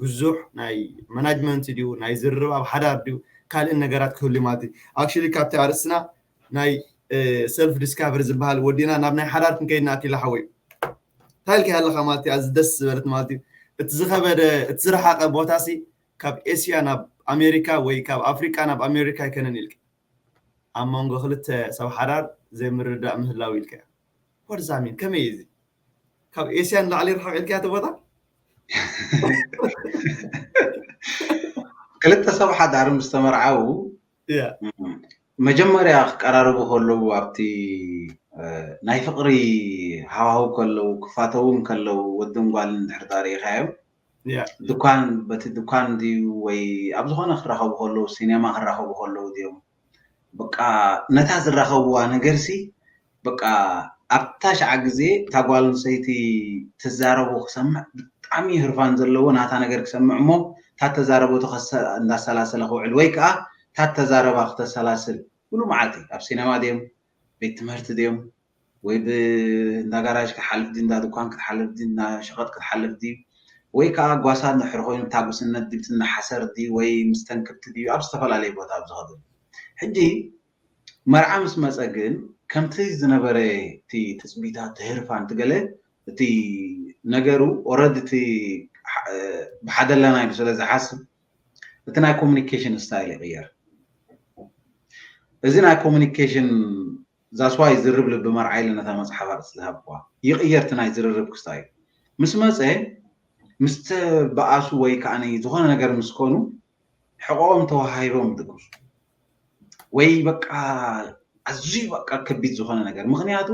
ብዙሕ ናይ ማናጅመንት ድዩ ናይ ዝርርብ ኣብ ሓዳር ድዩ ካልእን ነገራት ክህሉ ማለት እዩ። ኣክቹሊ ካብቲ ኣርእስትና ናይ ሰልፍ ዲስካቨሪ ዝበሃል ወዲና ናብ ናይ ሓዳር ክንከይድና ኣኪላ ሓወይ እንታይ ኢልካ ኣለካ ማለት እዩ። ኣዚ ደስ ዝበለት ማለት እዩ። እቲ ዝኸበደ እቲ ዝረሓቀ ቦታ ሲ ካብ ኤስያ ናብ ኣሜሪካ ወይ ካብ ኣፍሪቃ ናብ ኣሜሪካ ኣይከነን ኢልካ ኣብ መንጎ ክልተ ሰብ ሓዳር ዘይምርዳእ ምህላው ኢልካ ወርዛሚን ከመይ እዩ እዚ ካብ ኤስያ ንላዕሊ ርሕቕ ኢልካ እቲ ቦታ ክልተ ሰብ ሓዳር ምስ ተመርዓው መጀመርያ ክቀራረቡ ከለዉ ኣብቲ ናይ ፍቅሪ ሃዋህው ከለዉ ክፋተው ከለዉ ወድን ጓልን እንድሕር ዳርኢኻዮም ድኳን በቲ ድኳን ድዩ ወይ ኣብ ዝኾነ ክራኸቡ ከለዉ ሲኔማ ክራኸቡ ከለዉ ድዮም በቃ ነታ ዝራኸብዋ ነገር ሲ በቃ ኣብታ ሸዓ ግዜ እታ ጓል ኣንስተይቲ ትዛረቦ ክሰምዕ ብጣዕሚ ህርፋን ዘለዎ ናታ ነገር ክሰምዕ እሞ እታ ተዛረቦ እንዳሰላሰለ ክውዕል ወይ ከዓ እታ ተዛረባ ክተሰላስል ሙሉ መዓልቲ ኣብ ሲነማ ድዮም ቤት ትምህርቲ ድዮም ወይ እንዳ ጋራጅ ክትሓልፍ ድዩ እንዳ ድኳን ክትሓልፍ ድዩ እንዳ ሸቐጥ ክትሓልፍ ድዩ ወይ ከዓ ጓሳ እንድሕር ኮይኑ ብታጉስነት ድዩ ትናሓሰር ድዩ ወይ ምስ ተንክብቲ ድዩ ኣብ ዝተፈላለየ ቦታ ኣብ ዝኸደሉ ሕጂ መርዓ ምስ መፀ ግን ከምቲ ዝነበረ እቲ ትፅቢታት ትህርፋን ትገለ እቲ ነገሩ ኦረድ እቲ ብሓደለና ኢሉ ስለ ዝሓስብ እቲ ናይ ኮሚኒኬሽን ስታይል ይቅየር እዚ ናይ ኮሚኒኬሽን ዛስዋይ ዝርብ ልቢ መርዓ ኢለ ነታ መፅሓፍ ኣርእስቲ ዝሃብኩዋ ይቅየር እቲ ናይ ዝርርብ ክስታይ ምስ መፀ ምስ ተበኣሱ ወይ ከዓ ዝኾነ ነገር ምስ ኮኑ ሕቆኦም ተዋሃሂቦም ድግሱ ወይ በቃ ኣዝዩ በቃ ከቢድ ዝኾነ ነገር ምክንያቱ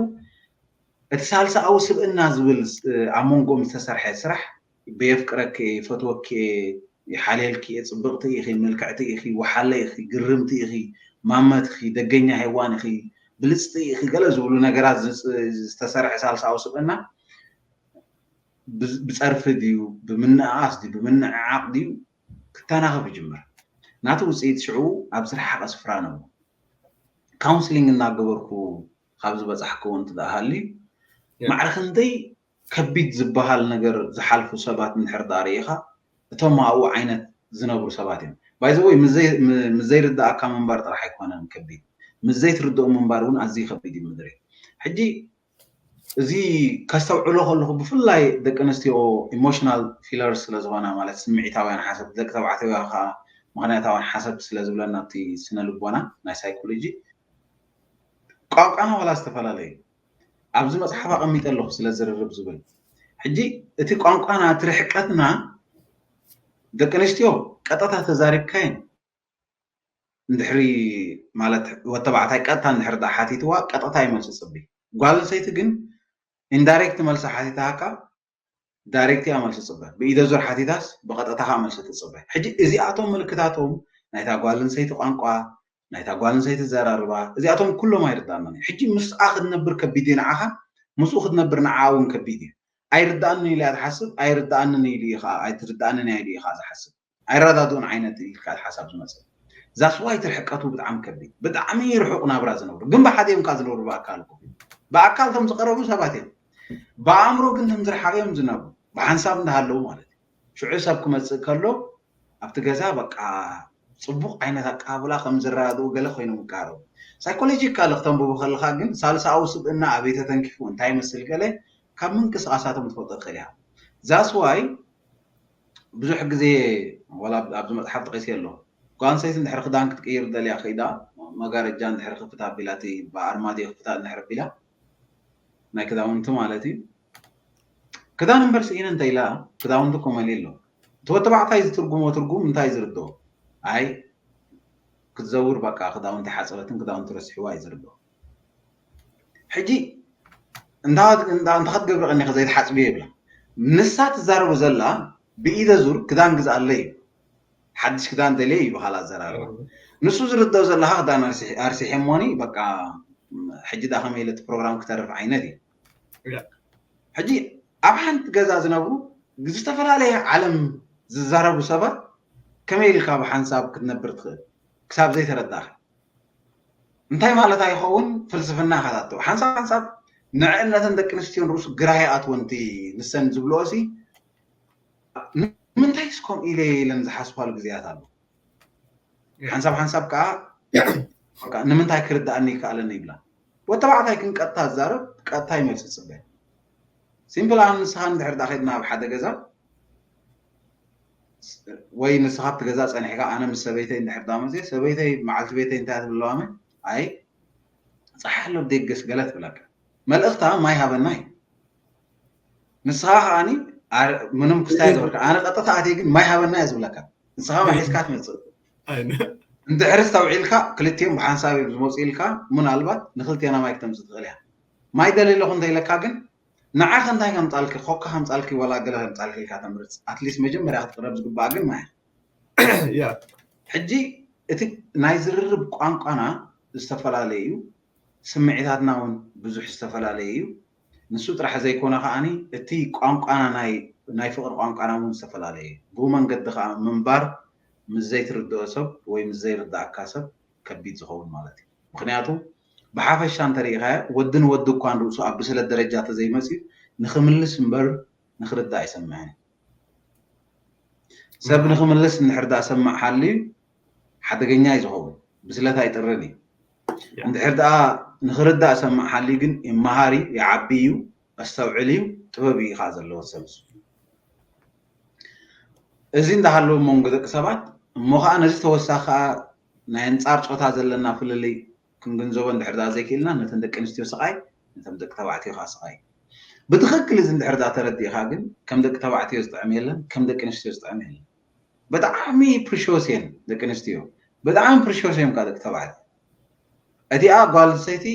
እቲ ሳልሳኣዊ ስብእና ዝብል ኣብ መንጎኦም ዝተሰርሐ ስራሕ በየፍቅረኪ ፈትወኪ ይሓልየልኪ እየ ፅብቕቲ ኢኺ ምልክዕቲ ኢኺ ወሓለ ኢኺ ግርምቲ ኢኺ ማመት ኢኺ ደገኛ ሄዋን ኢኺ ብልፅቲ ኢኺ ገለ ዝብሉ ነገራት ዝተሰርሐ ሳልሳዊ ስብእና ብፀርፊ ድዩ ብምንእኣስ ድዩ ብምንዕዓቕ ድዩ ክተናኸፍ ይጅምር ናቲ ውፅኢት ሽዑ ኣብ ዝረሓቐ ስፍራ ነብሩ ካውንስሊንግ እናገበርኩ ካብ ዝበፃሕክዎ እንትደኣሃልዩ ማዕረ ክንደይ ከቢድ ዝበሃል ነገር ዝሓልፉ ሰባት እንድሕር ደኣ ርኢኻ እቶም ኣብኡ ዓይነት ዝነብሩ ሰባት እዮም ባይዘወይ ምስ ዘይርድኣካ ምንባር ጥራሕ ኣይኮነን ከቢድ ምስ ዘይትርድኦም ምንባር እውን ኣዝዩ ከቢድ እዩ ምድሪ ሕጂ እዚ ከስተውዕሎ ከለኹ ብፍላይ ደቂ ኣንስትዮ ኢሞሽናል ፊለር ስለ ዝኾና ማለት ስምዒታውያን ሓሰብ ደቂ ተባዕትዮ ከዓ ምክንያታውያን ሓሰብ ስለ ዝብለና እቲ ስነ ልቦና ናይ ሳይኮሎጂ ቋንቋና ዋላ ዝተፈላለዩ ኣብዚ መፅሓፍ ኣቐሚጠ ኣለኹ ስለ ዝርርብ ዝብል ሕጂ እቲ ቋንቋና እቲ ርሕቀትና ደቂ ኣንስትዮ ቀጥታ ተዛሪብካየን እንድሕሪ ማለት ወተባዕታይ ቀጥታ እንድሕር ዳ ሓቲትዋ ቀጥታ ይመልሲ ፅቢ ጓል ኣንስተይቲ ግን ኢንዳይሬክት መልሲ ሓቲታካ ዳይሬክት እያ መልሲ ፅበ ብኢደ ዙር ሓቲታስ ብቐጥታ ከዓ መልሲ ትፅበ ሕጂ እዚኣቶም ምልክታቶም ናይታ ጓል ኣንስተይቲ ቋንቋ ናይታ ጓል ኣንስተይቲ ዘራርባ እዚኣቶም ኩሎም ኣይርዳእናን ሕጂ ምስኣ ክትነብር ከቢድ እዩ ንዓኻ ምስኡ ክትነብር ንዓ እውን ከቢድ እዩ ኣይርዳእንን ኢለ እያ ትሓስብ ኣይርዳእንን ኢሉ እዩ ከዓ ኣይትርዳእንን እያ ኢሉ እዩ ከዓ ዝሓስብ ኣይረዳድኡን ዓይነት ኢልካ ሓሳብ ዝመፅእ ዛስዋይ ትርሕቀቱ ብጣዕሚ ከቢድ ብጣዕሚ ርሑቕ ናብራ ዝነብሩ ግን ብሓደ እዮም ከዓ ዝነብሩ ብኣካል እኮ ብኣካል እቶም ዝቀረቡ ሰባት እዮም ብኣእምሮ ግን እቶም ዝረሓቐ እዮም ዝነብሩ ብሓንሳብ እንዳሃለዉ ማለት እዩ ሽዑ ሰብ ክመፅእ ከሎ ኣብቲ ገዛ በቃ ፅቡቕ ዓይነት ኣቀባብላ ከም ዝረዳድኡ ገለ ኮይኖም ይቃረቡ። ሳይኮሎጂካሊ ክተንብቦ ከለካ ግን ሳልሳዊ ስብእና ኣበይ ተተንኪፉ እንታይ ይመስል ገለ ካብ ምንቅስቃሳቶም ትፈልጦ ትኽእል ኢኻ። That's why ብዙሕ ግዜ ዋላ ኣብዚ መፅሓፍ ጠቂሰ ኣሎ ጓል ኣንስተይቲ እንድሕር ክዳን ክትቅይር ደልያ ከይዳ መጋረጃ እንድሕር ክፍት ኣቢላ እቲ ብኣርማድዮ ክፍት እንድሕር ኣቢላ ናይ ክዳውንቲ ማለት እዩ ክዳን እምበር ስኢነ እንተ ኢላ ክዳውንቲ እኮ መሊኡ ኣሎ እቲ ወተባዕታይ ዝትርጉሞ ትርጉም እንታይ ዝርድኦ ኣይ ክትዘውር በቃ ክዳውንቲ ሓፀበትን ክዳውንቲ ረሲሕዋ እዩ ዝርድኦ ሕጂ እንታይ ክትገብሪ ቀኒኻ ዘይትሓፅብዮ ይብላ ንሳ ትዛረቡ ዘላ ብኢደ ዙር ክዳን ግዝኣለይ እዩ ሓድሽ ክዳን ደልየ እዩ በሃል ኣዘራርባ ንሱ ዝርድኦ ዘለካ ክዳን ኣርሲሐ እሞኒ በቃ ሕጂ ዳ ከመይ ኢለ እቲ ፕሮግራም ክተርፍ ዓይነት እዩ ሕጂ ኣብ ሓንቲ ገዛ ዝነብሩ ዝተፈላለየ ዓለም ዝዛረቡ ሰባት ከመይ ኢልካ ብሓንሳብ ክትነብር ትኽእል ክሳብ ዘይተረዳእካ እንታይ ማለታ ይኸውን ፍልስፍና ኢኻ ተእትዎ ሓንሳብ ሓንሳብ ንዕእነተን ደቂ ኣንስትዮን ርእሱ ግራ ይኣትወን እቲ ንሰን ዝብልኦ ሲ ንምንታይስ ከምኡ ኢለ ኢለን ዝሓስባሉ ግዜያት ኣሎ ሓንሳብ ሓንሳብ ከዓ በቃ ንምንታይ ክርድኣኒ ይከኣለኒ ይብላ ወተባዕታይ ግን ቀጥታ ዝዛረብ ቀጥታ ይመልሲ ፅበ ሲምፕል ኣሁን ንስኻ እንድሕር ዳ ከድና ኣብ ሓደ ገዛ ወይ ንስኻ ኣብቲ ገዛ ፀኒሕካ ኣነ ምስ ሰበይተይ እንድሕር ዳ መፅየ ሰበይተይ መዓልቲ ቤተይ እንታይ ትብለዋመ ኣይ ፀሓይ ኣሎ ደገስ ገለ ትብለካ መልእኽታ ማይ ሃበና እዩ ንስኻ ከዓኒ ምንም ክስታይ ዝበልካ ኣነ ቀጥታ ኣትየ ግን ማይ ሃበና እየ ዝብለካ ንስኻ ማይ ሒዝካ ትመፅእ እንድሕር ዝተውዒልካ ክልቲኦም ብሓንሳብ እዮም ዝመፁ ኢልካ ምናልባት ንክልቴና ማይ ክተምፅእ ትኽእል እያ ማይ ደሊ ኣለኹ እንተ ኢለካ ግን ንዓኸ እንታይ ከምፃልኪ ኮካ ከምፃልኪ ወላ ገለ ከምፃልኪ ኢልካ ተምርፅ ኣትሊስት መጀመርያ ክትቅረብ ዝግባኣ ግን ማይ ሕጂ እቲ ናይ ዝርርብ ቋንቋና ዝተፈላለየ እዩ ስምዒታትና እውን ብዙሕ ዝተፈላለየ እዩ ንሱ ጥራሕ ዘይኮነ ከዓኒ እቲ ቋንቋና ናይ ፍቅሪ ቋንቋና እውን ዝተፈላለየ እዩ ብኡ መንገዲ ከዓ ምንባር ምስ ዘይትርድኦ ሰብ ወይ ምስ ዘይርዳእካ ሰብ ከቢድ ዝኸውን ማለት እዩ ምክንያቱ ብሓፈሻ እንተሪኢኻዮ ወዲ ንወዲ እኳ ንርእሱ ኣብ ብስለት ደረጃ ተዘይመፅዩ ንክምልስ እምበር ንክርዳእ ኣይሰምዕን ሰብ ንክምልስ እንድሕር ዳኣ ሰማዕ ሓልዩ ሓደገኛ እዩ ዝኸውን ብስለት ኣይጥርን እዩ እንድሕር ዳኣ ንክርዳእ ሰማዕ ሓልዩ ግን ይመሃር እዩ ይዓቢ እዩ ኣስተውዕል እዩ ጥበብ እዩ ከዓ ዘለዎ ሰብ እዚ እንዳሃለወ መንጎ ደቂ ሰባት እሞ ከዓ ነዚ ተወሳኺ ከዓ ናይ ኣንፃር ፆታ ዘለና ፍልልይ ክንግንዘቦ እንድሕር ዳ ዘይክእልና ነተን ደቂ ኣንስትዮ ስቃይ ነቶም ደቂ ተባዕትዮ ከዓ ስቃይ ብትክክል እዚ እንድሕር ዳ ተረዲእካ ግን ከም ደቂ ተባዕትዮ ዝጥዕም የለን ከም ደቂ ኣንስትዮ ዝጥዕም የለን ብጣዕሚ ፕሪሾስ እየን ደቂ ኣንስትዮ ብጣዕሚ ፕሪሾስ እዮም ከዓ ደቂ ተባዕትዮ እቲኣ ጓል ሰይቲ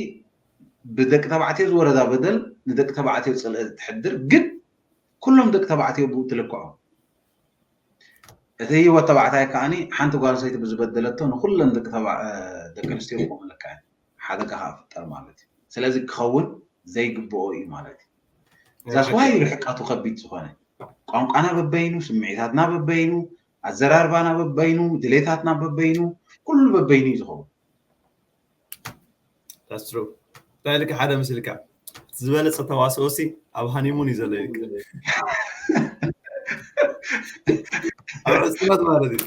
ብደቂ ተባዕትዮ ዝወረዳ በደል ንደቂ ተባዕትዮ ፅልኢ ትሕድር ግን ኩሎም ደቂ ተባዕትዮ ብኡ ትልክዖም እቲ ህይወት ተባዕታይ ከዓኒ ሓንቲ ጓል ሰይቲ ብዝበደለቶ ንኩለን ደቂ ተባ- ደቂ ኣንስትዮ ክኾኑ ለካ ሓደጋ ከዓ ፍጠር ማለት እዩ ስለዚ ክኸውን ዘይግብኦ እዩ ማለት እዩ ዛስዋይ ርሕቀቱ ከቢድ ዝኾነ ቋንቋና በበይኑ ስምዒታትና በበይኑ ኣዘራርባና በበይኑ ድሌታትና በበይኑ ኩሉ በበይኑ እዩ ዝኸውን That's true. እንታይ ኢልካ ሓደ ምስልካ ዝበለፀ ተዋስኦ ሲ ኣብ ሃኒሙን እዩ ዘሎ ኢልካ ኣብ ዕፅበት ማለት እዩ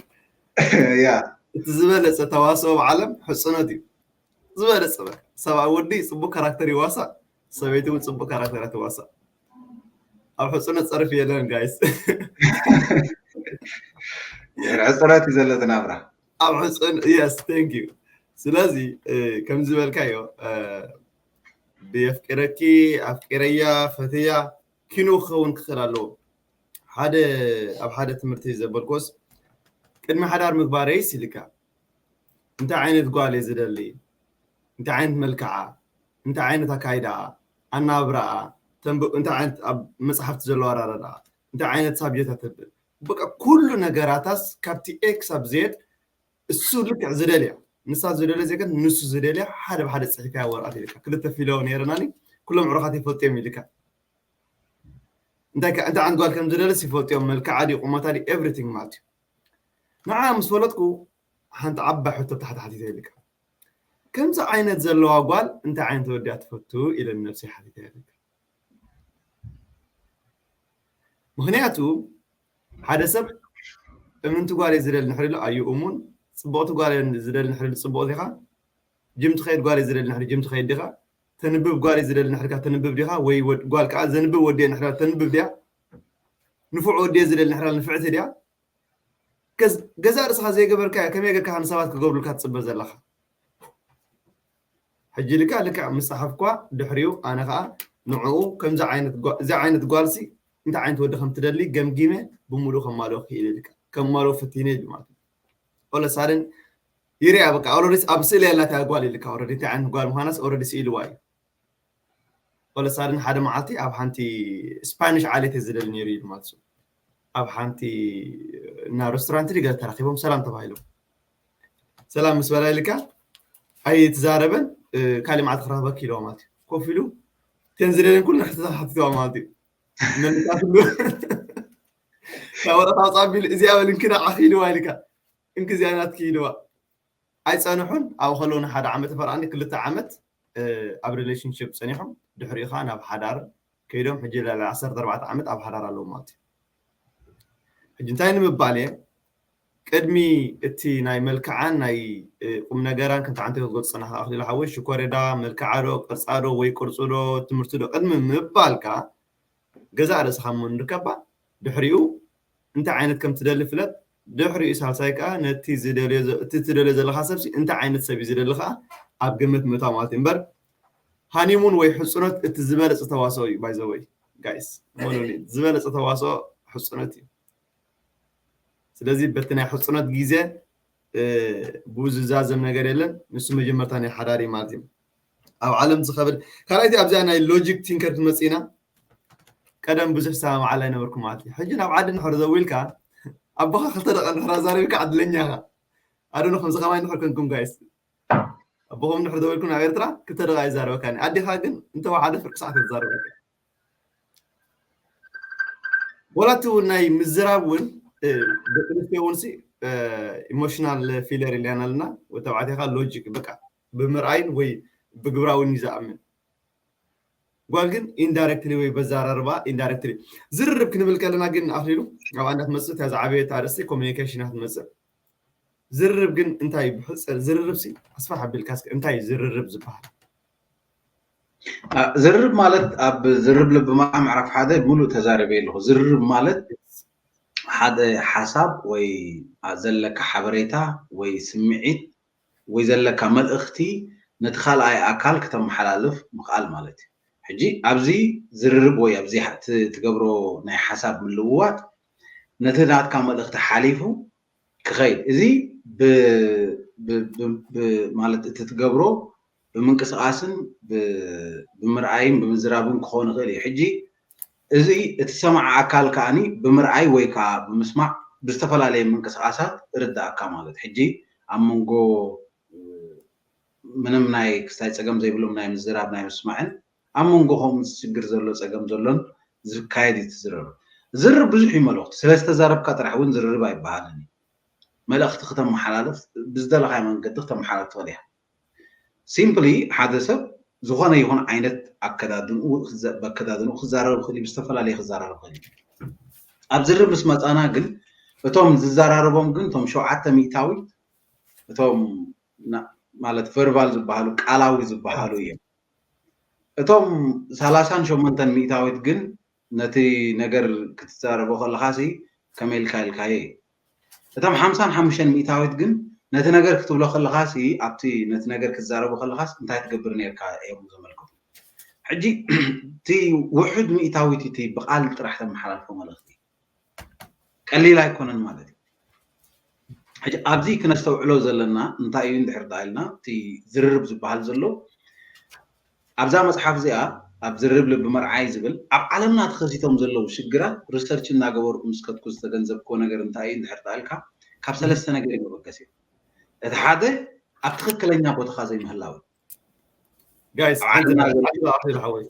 ያ እቲ ዝበለፀ ተዋስኦ ብዓለም ሕፅነት እዩ ዝበለፀ በቃ ሰብኣይ ወዲ ፅቡቅ ካራክተር ይዋሳእ ሰበይቲ እውን ፅቡቅ ካራክተር ትዋሳእ ኣብ ሕፅነት ፀርፊ የለን ጋይስ ሕፅረት እዩ ዘሎ ናብራ ኣብ ሕፅን yes thank you ስለዚ ከም ዝበልካዮ ብየፍቂረኪ ኣፍቂረያ ፈተያ ኪኖ ክኸውን ክኽእል ኣለዎ ሓደ ኣብ ሓደ ትምህርቲ ዘበልኮስ ቅድሚ ሓዳር ምግባረይስ ኢልካ እንታይ ዓይነት ጓል እየ ዝደሊ እንታይ ዓይነት መልክዓ እንታይ ዓይነት ኣካይዳ ኣናብራኣ እንታይ ዓይነት ኣብ መፅሓፍቲ ዘለዎ ኣራረዳ እንታይ ዓይነት ሳብጀታ ተብል በቃ ኩሉ ነገራታስ ካብቲ ኤ ክሳብ ዜድ እሱ ልክዕ ዝደልያ ንሳ ዝደልያ ዘይኮን ንሱ ዝደልያ ሓደ ብሓደ ፅሒፍካያ ወረቐት ኢልካ ክልተ ፊሎ ነይረናኒ ኩሎም ዕሩኻት ይፈልጥዮም ኢልካ እንታይ እንታይ ዓይነት ጓል ከም ዝደለስ ይፈልጥዮም መልክዓ ድዩ ቁመታ ድዩ ኤቭሪቲንግ ማለት እዩ ንዓ ምስ ፈለጥኩ ሓንቲ ዓባይ ሕቶ ታሕቲ ሓቲተ ኢልካ ከምዚ ዓይነት ዘለዋ ጓል እንታይ ዓይነት ወድያ ትፈቱ ኢለ ንነብሰይ ሓቲተ ኢልካ ምክንያቱ ሓደ ሰብ እምንቲ ጓል እየ ዝደሊ ንሕሪ ኢሉ ኣዩ እሙን፣ ፅቡቕቲ ጓል እየ ዝደሊ ንሕሪ ኢሉ ፅቡቕ ዲኻ፣ ጅም ትኸይድ ጓል እየ ዝደሊ ንሕሪ ጅም ትኸይድ ዲኻ፣ ተንብብ ጓል እየ ዝደሊ ንሕሪ ኢልካ ተንብብ ዲኻ፣ ወይ ወድ- ጓል ከዓ ዘንብብ ወዲ እየ ንሕሪ ኢላ ተንብብ ድያ፣ ንፉዕ ወዲ እየ ዝደሊ ንሕሪ ኢላ ንፍዕቲ ድያ? ገዝ- ገዛእ ርእስኻ ዘይገበርካዮ ከመይ ጌርካ ንሰባት ክገብሩልካ ትፅበ ዘለኻ? ሕጂ ልክዕ ልክዕ ምስ ፀሓፍኳ ድሕሪኡ ኣነ ከዓ ንዕኡ ከምዚ ዓይነት ጓ- እዚ ዓይነት ጓልሲ እንታይ ዓይነት ወዲ ከም ትደሊ ገምጊመ ብምሉእ ከማልኦ ክኢለ ኢልካ ከማልኦ ፈቲነ ኢሉ ማለት እዩ። ኦለሳደን ይርያ በቃ ኦልሬዲ ኣብ ስእሊ ያላታ ጓል ኢልካ ኦልሬዲ እንታይ ዓይነት ጓል ምዃናስ ኦልሬዲ ስኢልዋ እዩ። ኦለሳደን ሓደ መዓልቲ ኣብ ሓንቲ ስፓኒሽ ዓሌት ዝደሊ ነይሩ ኢሉ ማለት እዩ። ኣብ ሓንቲ እና ሬስቶራንት ዲገ ተራኺቦም ሰላም ተባሂሎም ሰላም ምስ በላ ኢልካ ኣይትዛረበን። ካሊእ መዓልቲ ክረኽበኪ ኢልዋ ማለት እዩ። ኮፍ ኢሉ ተን ዝደልን ኩሉ ሕትታ ሓትትዋ ማለት እዩ። መልሳትሉ ካብ ወረታ ኣውፃ ቢሉ እዚኣ በል እንኪ ንዓኺ ኢልዋ ኢልካ እንኪ እዚኣ ናትኪ ኢልዋ። ኣይፀንሑን ኣብኡ ከለዉ ንሓደ ዓመት ፈርኣኒ ክልተ ዓመት ኣብ ሪሌሽንሽፕ ፀኒሖም ድሕሪኡ ከዓ ናብ ሓዳር ከይዶም ሕጂ ልዕሊ ዓሰርተ ኣርባዕተ ዓመት ኣብ ሓዳር ኣለዉ ማለት እዩ። ሕጂ እንታይ ንምባል እየ ቅድሚ እቲ ናይ መልክዓን ናይ ቁም ነገራን ከምቲ ዓንተ ክትገልፅ ፀናኻ ኣኽሊሉ ሓወይ ሽኮሬዳ መልክዓ ዶ ቅርፃ ዶ ወይ ቅርፁ ዶ ትምህርቲ ዶ ቅድሚ ምባልካ ገዛእ ርእስኻ እሞ ንርከባ ድሕሪኡ እንታይ ዓይነት ከም ትደሊ ፍለጥ ድሕሪኡ ሳልሳይ ከዓ ነቲ ዝደልዮ ዘ- እቲ ትደልዮ ዘለኻ ሰብሲ እንታይ ዓይነት ሰብ እዩ ዝደሊ ከዓ ኣብ ግምት ምእታው ማለት እዩ እምበር ሃኒሙን ወይ ሕፁነት እቲ ዝበለፀ ተዋስኦ እዩ ባይዘወይ ጋይስ እመኑኒ ዝበለፀ ተዋስኦ ሕፁነት እዩ ስለዚ በቲ ናይ ሕፁነት ግዜ ብኡ ዝዛዘም ነገር የለን ንሱ መጀመርታ ናይ ሓዳር እዩ ማለት እዩ ኣብ ዓለም ዝኸብል ካልኣይቲ ኣብዚኣ ናይ ሎጂክ ቲንከር ትመፅእና ቀደም ብዙሕ ሰማምዓላ ኣይነበርኩ ማለት እዩ ሕጂ ናብ ዓዲ ንሕር ዘው ኢልካ ኣቦኻ ክልተ ደቂ ንሕር ኣዛረቢካ ዕድለኛ ኢኻ ኣደኖ ከምዚ ከማይ ንሕር ከንኩም ጋይስ ኣቦኹም ንሕር ዘው ኢልኩም ናብ ኤርትራ ክልተ ደቂ ኣይዛረበካኒ ኣዴኻ ግን እንተወሓደ ፍርቂ ሰዓት ትዛረበካ ወላቲ እውን ናይ ምዝራብ እውን ደቂ ኣንስትዮ እውን ኢሞሽናል ፊለር ኢልያን ኣለና ወተባዕቴኻ ሎጂክ በቃ ብምርኣይን ወይ ብግብራውን እዩ ዝኣምን ጓል ግን ኢንዳይረክትሊ ወይ በዛራርባ ኢንዳይረክትሊ ዝርርብ ክንብል ከለና ግን ኣኽሊሉ ኣብ ኣንዳ ትመፅእ እታ ዝዓበየት ኣርእስቲ ኮሚኒኬሽን እያ ትመፅእ ዝርርብ ግን እንታይ ብሕፅር ዝርርብ ሲ ኣስፋሕ ኣቢልካ እስኪ እንታይ እዩ ዝርርብ ዝበሃል ዝርርብ ማለት ኣብ ዝርርብ ልቢ ማዓ ምዕራፍ ሓደ ሙሉእ ተዛሪበ ኣለኹ ዝርርብ ማለት ሓደ ሓሳብ ወይ ዘለካ ሓበሬታ ወይ ስምዒት ወይ ዘለካ መልእኽቲ ነቲ ካልኣይ ኣካል ክተመሓላልፍ ምኽኣል ማለት እዩ። ሕጂ ኣብዚ ዝርርብ ወይ ኣብዚ ትገብሮ ናይ ሓሳብ ምልውዋጥ ነቲ ናትካ መልእኽቲ ሓሊፉ ክኸይድ እዚ ማለት እቲ ትገብሮ ብምንቅስቃስን ብምርኣይን ብምዝራብን ክኸውን ይኽእል እዩ። ሕጂ እዚ እቲ ሰማዒ ኣካል ከዓኒ ብምርኣይ ወይ ከዓ ብምስማዕ ብዝተፈላለየ ምንቅስቃሳት እርዳእካ ማለት ሕጂ ኣብ መንጎ ምንም ናይ ክስታይ ፀገም ዘይብሎም ናይ ምዝራብ ናይ ምስማዕን ኣብ መንጎ ከምኡ ዝችግር ዘሎ ፀገም ዘሎን ዝካየድ እዩ ትዝረብ ዝርብ ብዙሕ እዩ መልእክቱ ስለዝተዛረብካ ጥራሕ እውን ዝርርብ ኣይበሃልን እዩ መልእክቲ ክተመሓላልፍ ብዝደለካይ መንገዲ ክተመሓላልፍ ትኽእል ኢኻ ሲምፕሊ ሓደ ሰብ ዝኾነ ይኹን ዓይነት ኣከዳድንኡ በከዳድንኡ ክዛረብ ይኽእል እዩ ብዝተፈላለየ ክዛረብ ይኽእል እዩ ኣብ ዝርብ ምስ መፃና ግን እቶም ዝዘራረቦም ግን እቶም ሸውዓተ ሚእታዊት እቶም ማለት ቨርባል ዝበሃሉ ቃላዊ ዝበሃሉ እዮም እቶም ሰላሳን ሸሞንተን ሚእታዊት ግን ነቲ ነገር ክትዛረቦ ከለኻሲ ከመይ ኢልካ ኢልካዮ እዩ እቶም ሓምሳን ሓሙሽተን ሚእታዊት ግን ነቲ ነገር ክትብሎ ከለኻሲ ኣብቲ ነቲ ነገር ክትዛረቦ ከለኻስ እንታይ ትገብር ነርካ እዮም ዘመልክቱ ሕጂ እቲ ውሑድ ሚእታዊት እቲ ብቃል ጥራሕ ተመሓላልፎ መልእኽቲ ቀሊል ኣይኮነን ማለት እዩ ሕጂ ኣብዚ ክነስተውዕሎ ዘለና እንታይ እዩ እንድሕር ዳኢልና እቲ ዝርርብ ዝበሃል ዘሎ ኣብዛ መፅሓፍ እዚኣ ኣብ ዝርርብ ልቢ መርዓይ ዝብል ኣብ ዓለምና ተኸሲቶም ዘለዉ ሽግራት ሪሰርች እናገበርኩ ምስ ከድኩ ዝተገንዘብክዎ ነገር እንታይ እዩ እንድሕር ዳኢልካ ካብ ሰለስተ ነገር ይመበገስ እዩ እቲ ሓደ ኣብ ትኽክለኛ ቦታኻ ዘይምህላው ጋይስ ሓንቲ ደቂቕ ሓወይ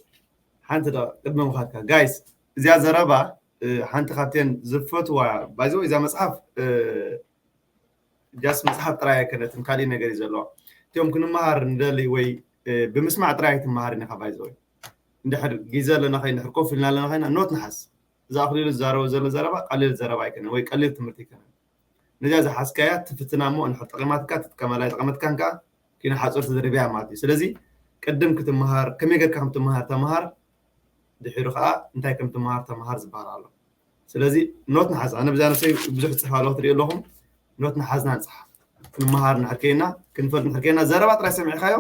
ሓንቲ ደቂቕ ቅድሚ ምኻድካ ጋይስ እዚኣ ዘረባ ሓንቲ ካብተን ዝፈትዋ ባይዘ እዛ መፅሓፍ ጃስ መፅሓፍ ጥራይ ኣይከነትን ካሊእ ነገር እዩ ዘለዋ እቲኦም ክንመሃር ንደሊ ወይ ብምስማዕ ጥራይ ኣይትመሃርን ኢኻ ባይዘ እንድሕር ግዜ ኣለና ከይ እንድሕር ኮፍ ኢልና ኣለና ከይና ኖት ንሓዝ እዚ ኣኽሊሉ ዝዛረቦ ዘሎ ዘረባ ቀሊል ዘረባ ኣይኮነን ወይ ቀሊል ትምህርቲ ኣይኮነን። ነዚኣ ዝሓዝካያ ትፍትና እሞ እንድሕር ጠቒማትካ ትጥቀመላ፣ ኣይጠቐመትካን ከኣ ኪነ ሓጹር ትድርብያ ማለት እዩ። ስለዚ ቅድም ክትመሃር፣ ከመይ ጌርካ ከም ትመሃር ተመሃር፣ ድሒሩ ከኣ እንታይ ከም ትመሃር ተመሃር ዝበሃል ኣሎ። ስለዚ ኖት ንሓዝ። ኣነ ብዛ ነብሰይ ብዙሕ ጽሕፍ ኣለኹ ትሪኡ ኣለኹም። ኖት ንሓዝና ንጽሓፍ። ክንመሃር እንድሕር ከይና፣ ክንፈልጥ እንድሕር ከይና፣ ዘረባ ጥራይ ሰሚዕካዮ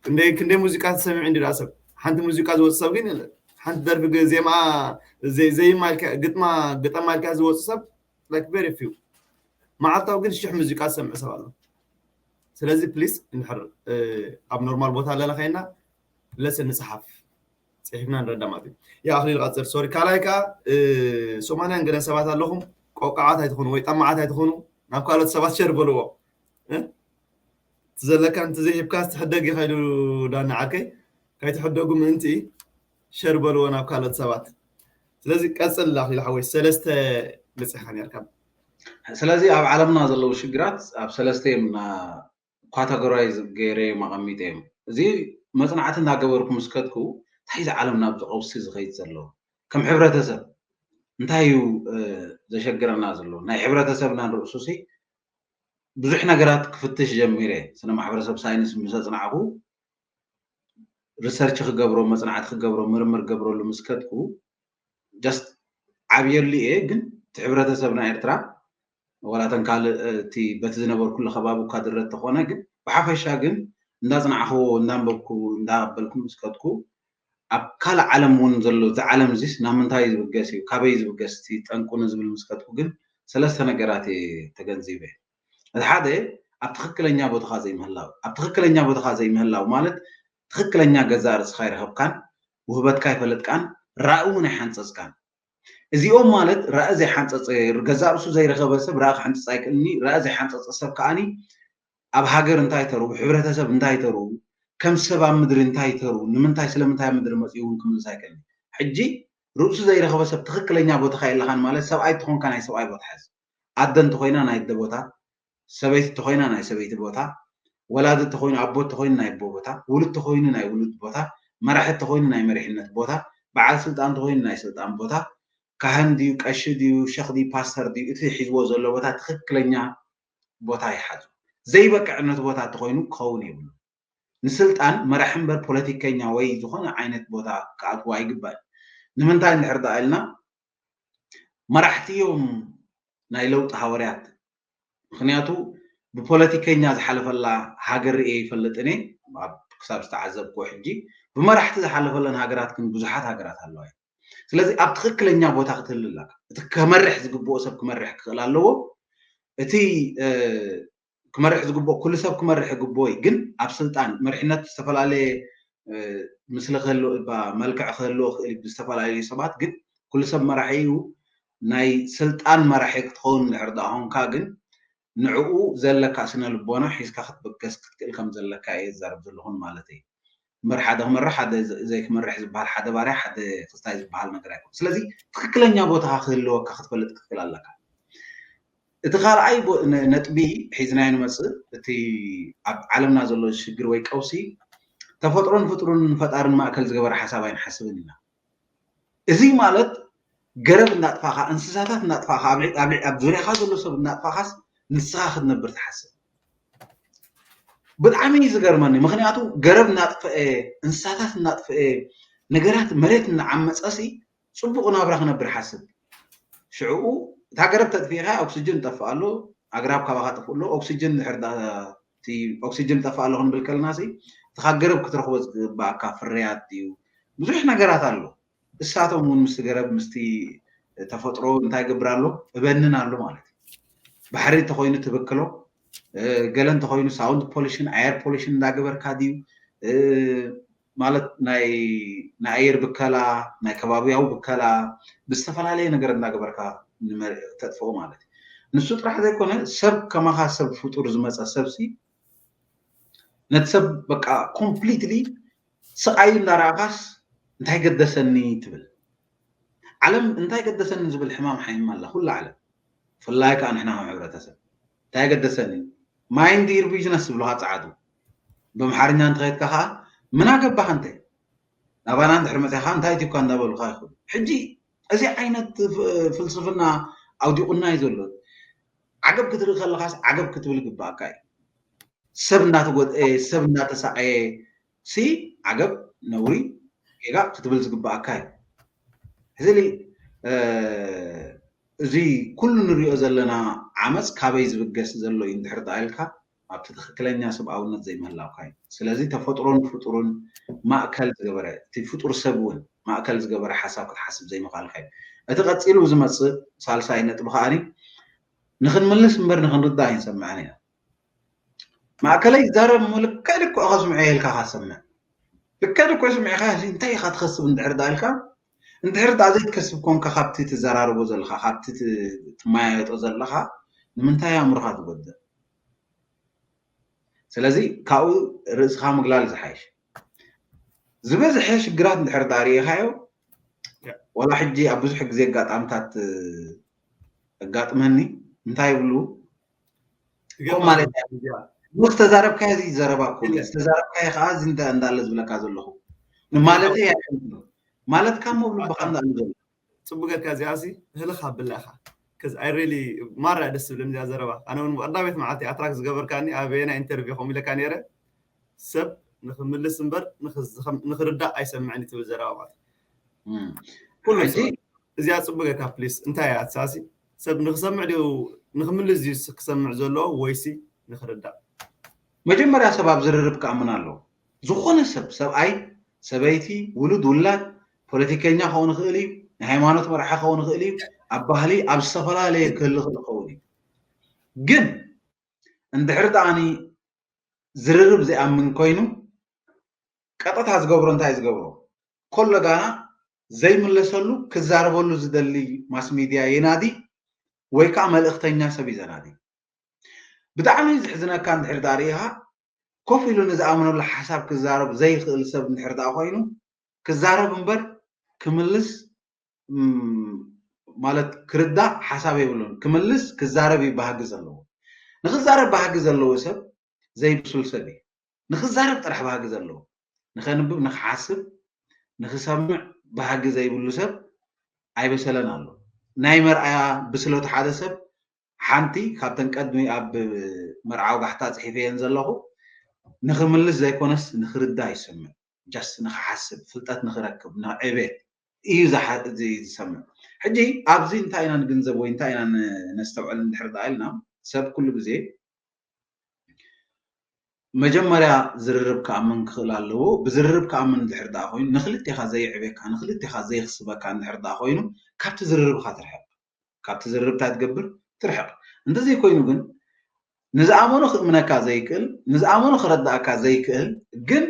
ክንደይ ክንደይ ሙዚቃ ትሰምዕ እንዲ ደኣ ሰብ። ሓንቲ ሙዚቃ ዝወጽእ ሰብ ግን የለን። ሓንቲ ደርፊ ግ- ዜማ ዘይ- ዘይማ ኢልካ ግጥማ ግጠማ ኢልካ ዝወጽእ ሰብ like very few። መዓልታዊ ግን ሽሕ ሙዚቃ ዝሰምዕ ሰብ ኣሎ። ስለዚ ፕሊስ እንድሕር እ፣ ኣብ ኖርማል ቦታ ኣለና ከይና ለስን ንጽሓፍ ጽሒፍና ንረዳ ማለት እዩ። ያ ኣኽሊል ቀጽል ሶሪ ካልኣይ ከኣ እ፣ ሰማንያን ገለን ሰባት ኣለኹም ቆቃዓት ኣይትኾኑ ወይ ጠማዓት ኣይትኾኑ ናብ ካልኦት ሰባት ሸር በልዎ እ? እቲ ዘለካ እንተዘይሂብካ ትሕደግ ኢኻ ኢሉ ዳኒ ዓርከይ። ከይትሕደጉ ምእንቲ ሸር በልዎ ናብ ካልኦት ሰባት። ስለዚ ቀጽል ኣኽሊሉ ሓወይ ሰለስተ በጺሕካ ነርካ። ስለዚ ኣብ ዓለምና ዘለዉ ሽግራት ኣብ ሰለስተ እዮም ና ካተጎራይዝ ገይረ እዮም ኣቐሚጠ እዮም። እዚ መጽናዕቲ እናገበርኩ ምስ ከድኩ እንታይ እዚ ዓለም ናብዚ ቀውሲ ዝኸይድ ዘሎ ከም ሕብረተሰብ እንታይ እዩ እ፣ ዘሸግረና ዘሎ ናይ ሕብረተሰብና ንርእሱሲ ብዙሕ ነገራት ክፍትሽ ጀሚረ ስነ ማሕበረሰብ ሳይንስ ምስ ኣጽናዕኩ ሪሰርች ክገብሮ መጽናዕቲ ክገብሮ ምርምር ገብረሉ ምስ ከድኩ ጀስት ዓብየሉ እየ ግን እቲ ሕብረተሰብና ኤርትራ ዋላ ተን ካልእ እቲ በቲ ዝነበርኩሉ ከባቢ እኳ ድረት ተኾነ ግን ብሓፈሻ ግን እንዳጽናዕኽዎ እንዳንበብኩ እንዳበልኩ ምስ ከድኩ ኣብ ካልእ ዓለም እውን ዘሎ እዚ ዓለም እዚስ ናብ ምንታይ ዝብገስ እዩ ካበይ ዝብገስ እቲ ጠንቁ ንዝብል ምስ ከድኩ ግን ሰለስተ ነገራት እየ ተገንዚበ። እቲ ሓደ ኣብ ትኽክለኛ ቦታኻ ዘይምህላው ኣብ ትኽክለኛ ቦታኻ ዘይምህላው ማለት ትኽክለኛ ገዛእ ርእስኻ ኣይረኸብካን ውህበትካ ኣይፈለጥካን ራእይ እውን ኣይሓንጸጽካን እዚኦም ማለት ራእይ ዘይሓንጸጸ ገዛእ ርእሱ ዘይረኸበ ሰብ ራእይ ክሓንጽጽ ኣይክእልኒ ራእይ ዘይሓንጸጸ ሰብ ከዓኒ ኣብ ሃገር እንታይ ተርኡ ብሕብረተሰብ እንታይ ተርኡ ከም ሰብ ኣብ ምድሪ እንታይ ተርኡ ንምንታይ ስለምንታይ ኣብ ምድሪ መፅኡ እውን ክምልስ ኣይክእልኒ ሕጂ ርእሱ ዘይረኸበ ሰብ ትኽክለኛ ቦታኻ የለኻን ማለት ሰብኣይ ተኾንካ ናይ ሰብኣይ ቦታ ሓዝ ኣደ እንተኾይና ናይ ኣደ ቦታ ሰበይቲ እንተኾይና ናይ ሰበይቲ ቦታ ወላዲ እንተኾይኑ ኣቦ እንተኾይኑ ናይ ኣቦ ቦታ ውሉድ እንተኾይኑ ናይ ውሉድ ቦታ መራሒ እንተኾይኑ ናይ መሪሕነት ቦታ በዓል ስልጣን እንተኾይኑ ናይ ስልጣን ቦታ ካህን ድዩ ቀሺ ድዩ ሸኽ ድዩ ፓስተር ድዩ እቲ ሒዝዎ ዘሎ ቦታ ትኽክለኛ ቦታ ይሓዙ ዘይበቅዕነት ቦታ እንተኾይኑ ክኸውን የብሉ ንስልጣን መራሒ እምበር ፖለቲከኛ ወይ ዝኾነ ዓይነት ቦታ ክኣትዎ ኣይግባእ ንምንታይ እንድሕር ደኣ ኢልና መራሕቲ እዮም ናይ ለውጢ ሃወርያት ምክንያቱ ብፖለቲከኛ ዝሓለፈላ ሃገር ርኤ ይፈልጥን ክሳብ ዝተዓዘብኩ ሕጂ ብመራሕቲ ዝሓለፈለን ሃገራት ግን ብዙሓት ሃገራት ኣለዋ ስለዚ ኣብ ትኽክለኛ ቦታ ክትህል ኣለካ እቲ ከመርሕ ዝግብኦ ሰብ ክመርሕ ክኽእል ኣለዎ እቲ ክመርሕ ዝግብኦ ኩሉ ሰብ ክመርሕ ይግብኦ እዩ ግን ኣብ ስልጣን መሪሕነት ዝተፈላለየ ምስሊ ክህልዎ እባ መልክዕ ክህልዎ ክእል እዩ ብዝተፈላለዩ ሰባት ግን ኩሉ ሰብ መራሒ እዩ ናይ ስልጣን መራሒ ክትኸውን እንድሕር ደኣ ኾንካ ግን ንዕኡ ዘለካ ስነ ልቦና ሒዝካ ክትበገስ ክትክእል ከም ዘለካ እየ ዝዛረብ ዘለኹን ማለት እዩ እምበር ሓደ ክመርሕ ሓደ ዘይክመርሕ ዝበሃል ሓደ ባርያ ሓደ ክስታይ ዝበሃል ነገር ኣይኮን ስለዚ ትክክለኛ ቦታካ ክህልወካ ክትፈልጥ ክትክእል ኣለካ እቲ ካልኣይ ነጥቢ ሒዝናዮ ንመፅእ እቲ ኣብ ዓለምና ዘሎ ሽግር ወይ ቀውሲ ተፈጥሮን ፍጡርን ፈጣርን ማእከል ዝገበረ ሓሳብ ኣይንሓስብን ኢና እዚ ማለት ገረብ እናጥፋእካ እንስሳታት እናጥፋእካ ኣብ ዙርያካ ዘሎ ሰብ እናጥፋእካስ ንስኻ ክትነብር ትሓስብ ብጣዕሚ እዩ ዝገርመኒ ምክንያቱ ገረብ እናጥፍአ እንስሳታት እናጥፍአ ነገራት መሬት እናዓመፀሲ ፅቡቕ ናብራ ክነብር ሓስብ ሽዕኡ እታ ገረብ ተጥፊእካ ኦክስጅን ጠፍእ ኣሎ ኣግራብ ካባካ ጠፍእ ኣሎ ኦክስጅን ድሕር ኦክስጅን ጠፍእ ኣሎ ክንብል ከለና እቲ ካብ ገረብ ክትረክቦ ዝግባእካ ፍርያት እዩ ብዙሕ ነገራት ኣሎ እሳቶም እውን ምስቲ ገረብ ምስቲ ተፈጥሮ እንታይ ገብር ኣሎ እበንን ኣሎ ማለት እዩ ባሕሪ እንተኮይኑ ትብክሎ ገለ እንተኮይኑ ሳውንድ ፖሊሽን ኣየር ፖሊሽን እንዳገበርካ ድዩ ማለት ናይ ኣየር ብከላ ናይ ከባቢያዊ ብከላ ብዝተፈላለየ ነገር እንዳገበርካ ተጥፍኦ ማለት እዩ ንሱ ጥራሕ ዘይኮነ ሰብ ከማኻ ሰብ ፍጡር ዝመፀ ሰብሲ ነቲ ሰብ በቃ ኮምፕሊትሊ ስቃዩ እንዳረኣኻስ እንታይ ገደሰኒ ትብል ዓለም እንታይ ገደሰኒ ዝብል ሕማም ሓይማ ኣላ ኩላ ዓለም ፍላይ ከዓ ንሕና ከም ሕብረተሰብ እንታይ ገደሰኒ ማይንድ ዩር ቢዝነስ ዝብሉካ ፀዓዱ ብኣምሓርኛ እንተኸይድካ ከዓ ምን ኣገባህ እንተ ናባና እንድሕር መፅኻ እንታይ ትኳ እንዳበሉካ ይኽእሉ ሕጂ እዚ ዓይነት ፍልስፍና ኣውዲቑና እዩ ዘሎ። ዓገብ ክትርኢ ከለኻስ ዓገብ ክትብል ይግባኣካ እዩ። ሰብ እናተጎድአ፣ ሰብ እናተሳቐየ ሲ ዓገብ፣ ነውሪ፣ ጌጋ ክትብል ዝግባኣካ እዩ። ሕዚ እዚ ኩሉ ንሪኦ ዘለና ዓመፅ ካበይ ዝብገስ ዘሎ እዩ እንድሕር ደኣ ኢልካ ኣብቲ ትኽክለኛ ሰብኣውነት ዘይምህላውካ እዩ። ስለዚ ተፈጥሮን ፍጡርን ማእከል ዝገበረ፣ እቲ ፍጡር ሰብ እውን ማእከል ዝገበረ ሓሳብ ክትሓስብ ዘይምኽኣልካ እዩ። እቲ ቀፂሉ ዝመፅእ ሳልሳይ ነጥቢ ከዓኒ ንኽንምልስ እምበር ንኽንርዳእ ኣይንሰምዕን ኢና። ማእከለይ ይዛረብ እሞ ልክዕ ልክዑ ከስምዖ ኢልካ ካሰምዕ ልክዕ ልክዑ ስምዒኻ እንታይ ኢኻ ትኸስብ እንድሕር ደኣ ኢልካ እንድሕር ደኣ ዘይትከስብ ኮንካ ካብቲ ትዘራርቦ ዘለኻ ካብቲ ትመያየጦ ዘለኻ ንምንታይ ኣእምሮኻ ትጎድእ? ስለዚ ካብኡ ርእስኻ ምግላል ዝሓይሽ። ዝበዝሐ ሽግራት እንድሕር ደኣ ርኢኻዮ ዋላ ሕጂ ኣብ ብዙሕ ግዜ ኣጋጣምታት ኣጋጥመኒ እንታይ ይብሉ ከምኡ ማለት እዩ። ዝተዛረብካዮ እዚ ዘረባ እኮ ዝተዛረብካዮ ከዓ እዚ እንዳለ ዝብለካ ዘለኹ ማለት ማለት ካብ መብሉ ብካ እንዳለ ዘሎ ፅቡቅ ጌርካ እዚኣ ሲ ህልኽ ኣብላ ኢኻ። ከዚ ኣይ ሪሊ ማራ ደስ ዝብለኒ እዚኣ ዘረባ። ኣነ እውን ብቀዳመይቲ መዓልቲ ኣትራክ ዝገበርካኒ ኣበየና ኢንተርቪው ከም ኢለካ ነይረ ሰብ ንክምልስ እምበር ንክርዳእ ኣይሰምዕን ትብል ዘረባ ማለት ኩሉ እዚኣ ፅቡቅ ጌርካ ፕሊስ እንታይ እያ ትሳሲ ሰብ ንክሰምዕ ድዩ ንክምልስ ድዩ ክሰምዕ ዘለዎ ወይሲ ንክርዳእ? መጀመርያ ሰብ ኣብ ዝርርብ ክኣምን ኣለዎ። ዝኾነ ሰብ ሰብኣይ፣ ሰበይቲ፣ ውሉድ፣ ውላድ፣ ፖለቲከኛ ክኸውን ይኽእል እዩ፣ ናይ ሃይማኖት መራሒ ክኸውን ይኽእል እዩ፣ ኣብ ባህሊ ኣብ ዝተፈላለየ ክህሉ ክእል ክኸውን እዩ። ግን እንድሕር ደኣኒ ዝርርብ ዘይኣምን ኮይኑ ቀጥታ ዝገብሮ እንታይ ዝገብሮ ኮሎ ጋና ዘይምለሰሉ ክዛረበሉ ዝደሊ ማስ ሚድያ የናዲ ወይ ከዓ መልእኽተኛ ሰብ ይዘናዲ። ብጣዕሚ ዝሕዝነካ እንድሕር ዳ ርኢኻ ኮፍ ኢሉ ንዝኣምነሉ ሓሳብ ክዛረብ ዘይኽእል ሰብ እንድሕር ዳ ኮይኑ ክዛረብ እምበር ክምልስ ማለት ክርዳእ ሓሳብ የብሉን። ክምልስ ክዛረብ እዩ ባህጊ ዘለዎ። ንክዛረብ ባህጊ ዘለዎ ሰብ ዘይብሱል ሰብ እዩ። ንክዛረብ ጥራሕ ባህጊ ዘለዎ ንኸንብብ ንክሓስብ ንክሰምዕ ባህጊ ዘይብሉ ሰብ ኣይበሰለን ኣሎ። ናይ መርኣያ ብስለቱ ሓደ ሰብ ሓንቲ ካብተን ቀድሚ ኣብ መርዓዊ ጋሕታ ፅሒፈየን ዘለኹ ንክምልስ ዘይኮነስ ንክርዳእ ይስምዕ ጃስት ንክሓስብ ፍልጠት ንክረክብ ንዕቤት እዩ ዝሰምዕ። ሕጂ ኣብዚ እንታይ ኢና ንግንዘብ ወይ እንታይ ኢና ነስተውዕል እንድሕር ደኣ ኢልና ሰብ ኩሉ ግዜ መጀመርያ ዝርርብ ክኣምን ክኽእል ኣለዎ። ብዝርርብ ክኣምን እንድሕር ደኣ ኮይኑ ንክልቴኻ ዘየዕቤካ ንክልቴኻ ዘየኽስበካ እንድሕር ደኣ ኮይኑ ካብቲ ዝርርብካ ትርሕቕ። ካብቲ ዝርርብ እንታይ ትገብር ትርሕቕ። እንተዘይኮይኑ ግን ንዝኣመኖ ክእምነካ ዘይክእል ንዝኣመኖ ክረዳእካ ዘይክእል ግን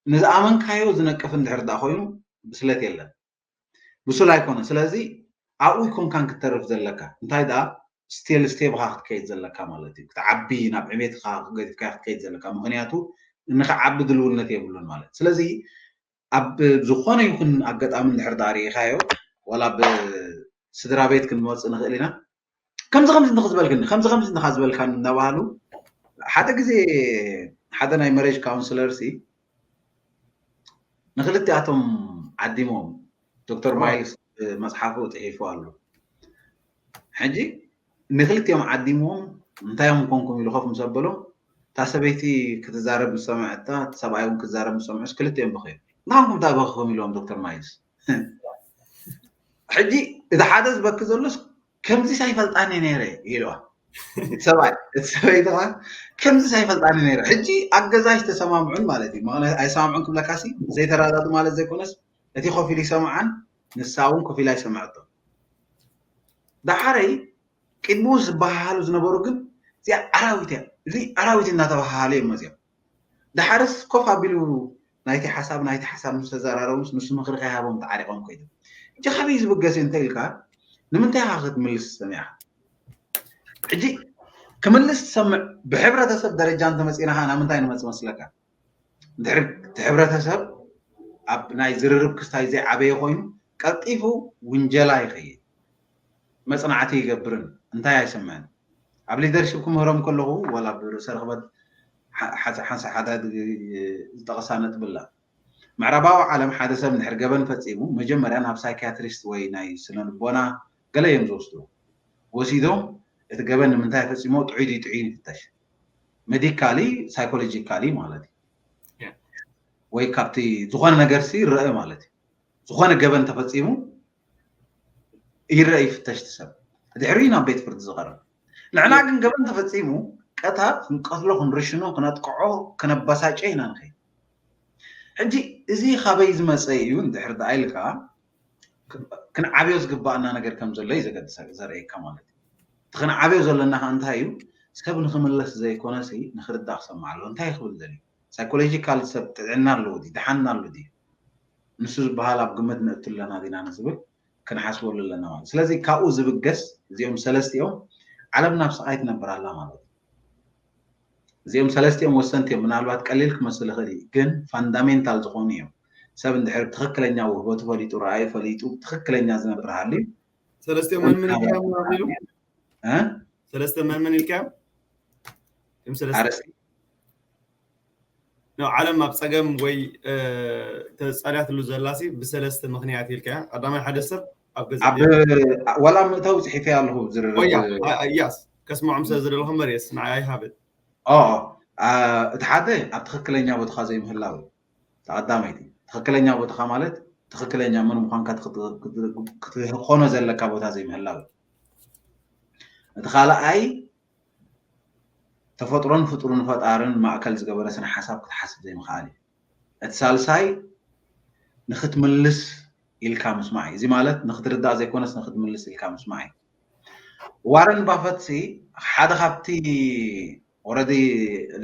ንዝኣመንካዮ ዝነቅፍ እንድሕር ደኣ ኮይኑ ብስለት የለን። ብሱል ኣይኮነ። ስለዚ ኣብኡ ይኮንካን ክትተርፍ ዘለካ እንታይ ደኣ ስቴል ስቴብካ ክትከይድ ዘለካ ማለት እዩ። ክትዓቢ ናብ ዕቤትካ ገዲፍካ ክትከይድ ዘለካ ምክንያቱ ንክዓቢ ድልውነት የብሉን ማለት ስለዚ ኣብ ዝኾነ ይኹን ኣጋጣሚ እንድሕር ደኣ ርኢኻዮ ዋላ ብስድራ ቤት ክንመፅእ ንኽእል ኢና ከምዚ ከምዚ እንዲኻ ዝበልክኒ ከምዚ ከምዚ እንዲኻ ዝበልካኒ እናባህሉ ሓደ ግዜ ሓደ ናይ መሬጅ ካውንስለር ሲ ንክልቲኣቶም ዓዲሞም ዶክተር ማይልስ መፅሓፉ ፅሒፉ ኣሎ ሕጂ ንክልቲኦም ዓዲሞም እንታይ እዮም ኮንኩም ኢሉ ኮፍ ምስ ኣበሎም እታ ሰበይቲ ክትዛረብ ምስ ሰምዐ እታ እቲ ሰብኣይ እውን ክዛረብ ምስ ሰምዑስ ክልቲኦም በኸዩ ንዓኹም እንታይ በኸኹም ኢልዎም ዶክተር ማይልስ ሕጂ እቲ ሓደ ዝበኪ ዘሎስ ከምዚስ ኣይፈልጣን እየ ነይረ ኢልዋ እቲ ሰብኣይ እቲ ሰበይቲ ከዓ ከምዚስ ኣይፈልጣን እየ ነይረ ሕጂ ኣብ ገዛ ኣይተሰማምዑን ማለት እዩ ኣይሰማምዑን ክብለካሲ ዘይተረዳዱ ማለት ዘይኮነስ እቲ ኮፍ ኢሉ ይሰምዓን ንሳ እውን ኮፍ ኢላ ይሰምዐቶ ደሓረይ ቅድሚኡ ዝበሃሃሉ ዝነበሩ ግን እዚኣ ኣራዊት እያ እዚ ኣራዊት እናተባሃሃሉ እዮም መፅኦም ደሓርስ ኮፍ ኣቢሉ ናይቲ ሓሳብ ናይቲ ሓሳብ ምስ ተዘራረቡስ ንሱ ምኽሪ ከይሃቦም ተዓሪቖም ከይዶም ሕጂ ካበይ ዝብገስ እንተ ኢልካ ንምንታይ ኢኻ ክትምልስ ሰሚዕኻ ሕጂ ክምልስ ትሰምዕ ብሕብረተሰብ ደረጃ እንተመፂና ኸዓ ናብ ምንታይ ንመፅ መስለካ እቲ ሕብረተሰብ ኣብ ናይ ዝርርብ ክስታይ ዘይዓበየ ኮይኑ ቀልጢፉ ውንጀላ ይኸይድ መፅናዕቲ ይገብርን እንታይ ኣይሰምዕን ኣብ ሊደርሽፕ ክምህሮም ከለኹ ዋላ ብርእሰ ርክበት ሓንሳ ሓደ ዝጠቐሳ ነጥብላ ምዕራባዊ ዓለም ሓደ ሰብ እንድሕር ገበን ፈፂሙ መጀመርያ ናብ ሳይኪያትሪስት ወይ ናይ ስነ ልቦና ገለ እዮም ዝወስዱ። ወሲዶም እቲ ገበን ንምንታይ ፈፂሞ ጥዑይ ድዩ ጥዑይ ይፍተሽ፣ ሜዲካሊ ሳይኮሎጂካሊ ማለት እዩ። ወይ ካብቲ ዝኾነ ነገር ሲ ይረአ ማለት እዩ። ዝኾነ ገበን ተፈፂሙ ይረአ ይፍተሽ እቲ ሰብ፣ ድሕሪ ናብ ቤት ፍርዲ ዝቐርብ። ንዕና ግን ገበን ተፈፂሙ ቀታ ክንቀትሎ ክንርሽኖ ክነጥቅዖ ክነበሳጨ ኢና ንኸይድ። ሕጂ እዚ ካበይ ዝመፀ እዩ እንድሕር ደኣ ኢልካ ክንዓብዮ ዝግባኣና ነገር ከም ዘሎ እዩ ዘገድሰ ዘርእየካ ማለት እዩ። እቲ ክንዓብዮ ዘለና ከዓ እንታይ እዩ? ሰብ ንክምለስ ዘይኮነሲ ንክርዳእ ክሰማዕ ኣለዎ። እንታይ ክብል ደልዩ? ሳይኮሎጂካል ሰብ ጥዕና ኣለዎ ድዩ? ደሓን ኣሎ ድዩ? ንሱ ዝበሃል ኣብ ግምት ነእቱ ኣለና ዲና ንዝብል ክንሓስበሉ ኣለና ማለት። ስለዚ ካብኡ ዝብገስ እዚኦም ሰለስቲኦም ዓለም ናብ ስቓይ ትነብር ኣላ ማለት እዩ። እዚኦም ሰለስቲኦም ወሰንቲ እዮም። ምናልባት ቀሊል ክመስል ይኽእል እዩ፣ ግን ፋንዳሜንታል ዝኾኑ እዮም። ሰብ እንድሕር ትኽክለኛ ውህበቱ ፈሊጡ፣ ረኣዩ ፈሊጡ፣ ትኽክለኛ ዝነብር ሃልዩ ሰለስቲኦም መን መን ኢልካዮም? ሰለስተ መን መን ኢልካዮም? ዓለም ኣብ ፀገም ወይ ተፃልያትሉ ዘላሲ ብሰለስተ ምክንያት ኢልካ ቀዳማይ ሓደ ሰብ ኣብ ገዛ ወላ ምእታዊ ፅሒፈ ኣለኹ ዝርርብ ያስ ከስምዖም ስለ ዝደለኹ እምበር የስ ንዓይ ኣይሃብን። እቲ ሓደ ኣብ ትኽክለኛ ቦትኻ ዘይምህላው ተቐዳመይቲ ትኽክለኛ ቦትኻ ማለት ትኽክለኛ መን ምዃንካ ክትኾኖ ዘለካ ቦታ ዘይምህላው። እቲ ካልኣይ ተፈጥሮን ፍጡርን ፈጣርን ማእከል ዝገበረ ስነ ሓሳብ ክትሓስብ ዘይምኽኣል እዩ። እቲ ሳልሳይ ንክትምልስ ኢልካ ምስማዕ እዩ። እዚ ማለት ንክትርዳእ ዘይኮነስ ንክትምልስ ኢልካ ምስማዕ እዩ። ዋረን ባፈት ሲ ሓደ ካብቲ ኦረዲ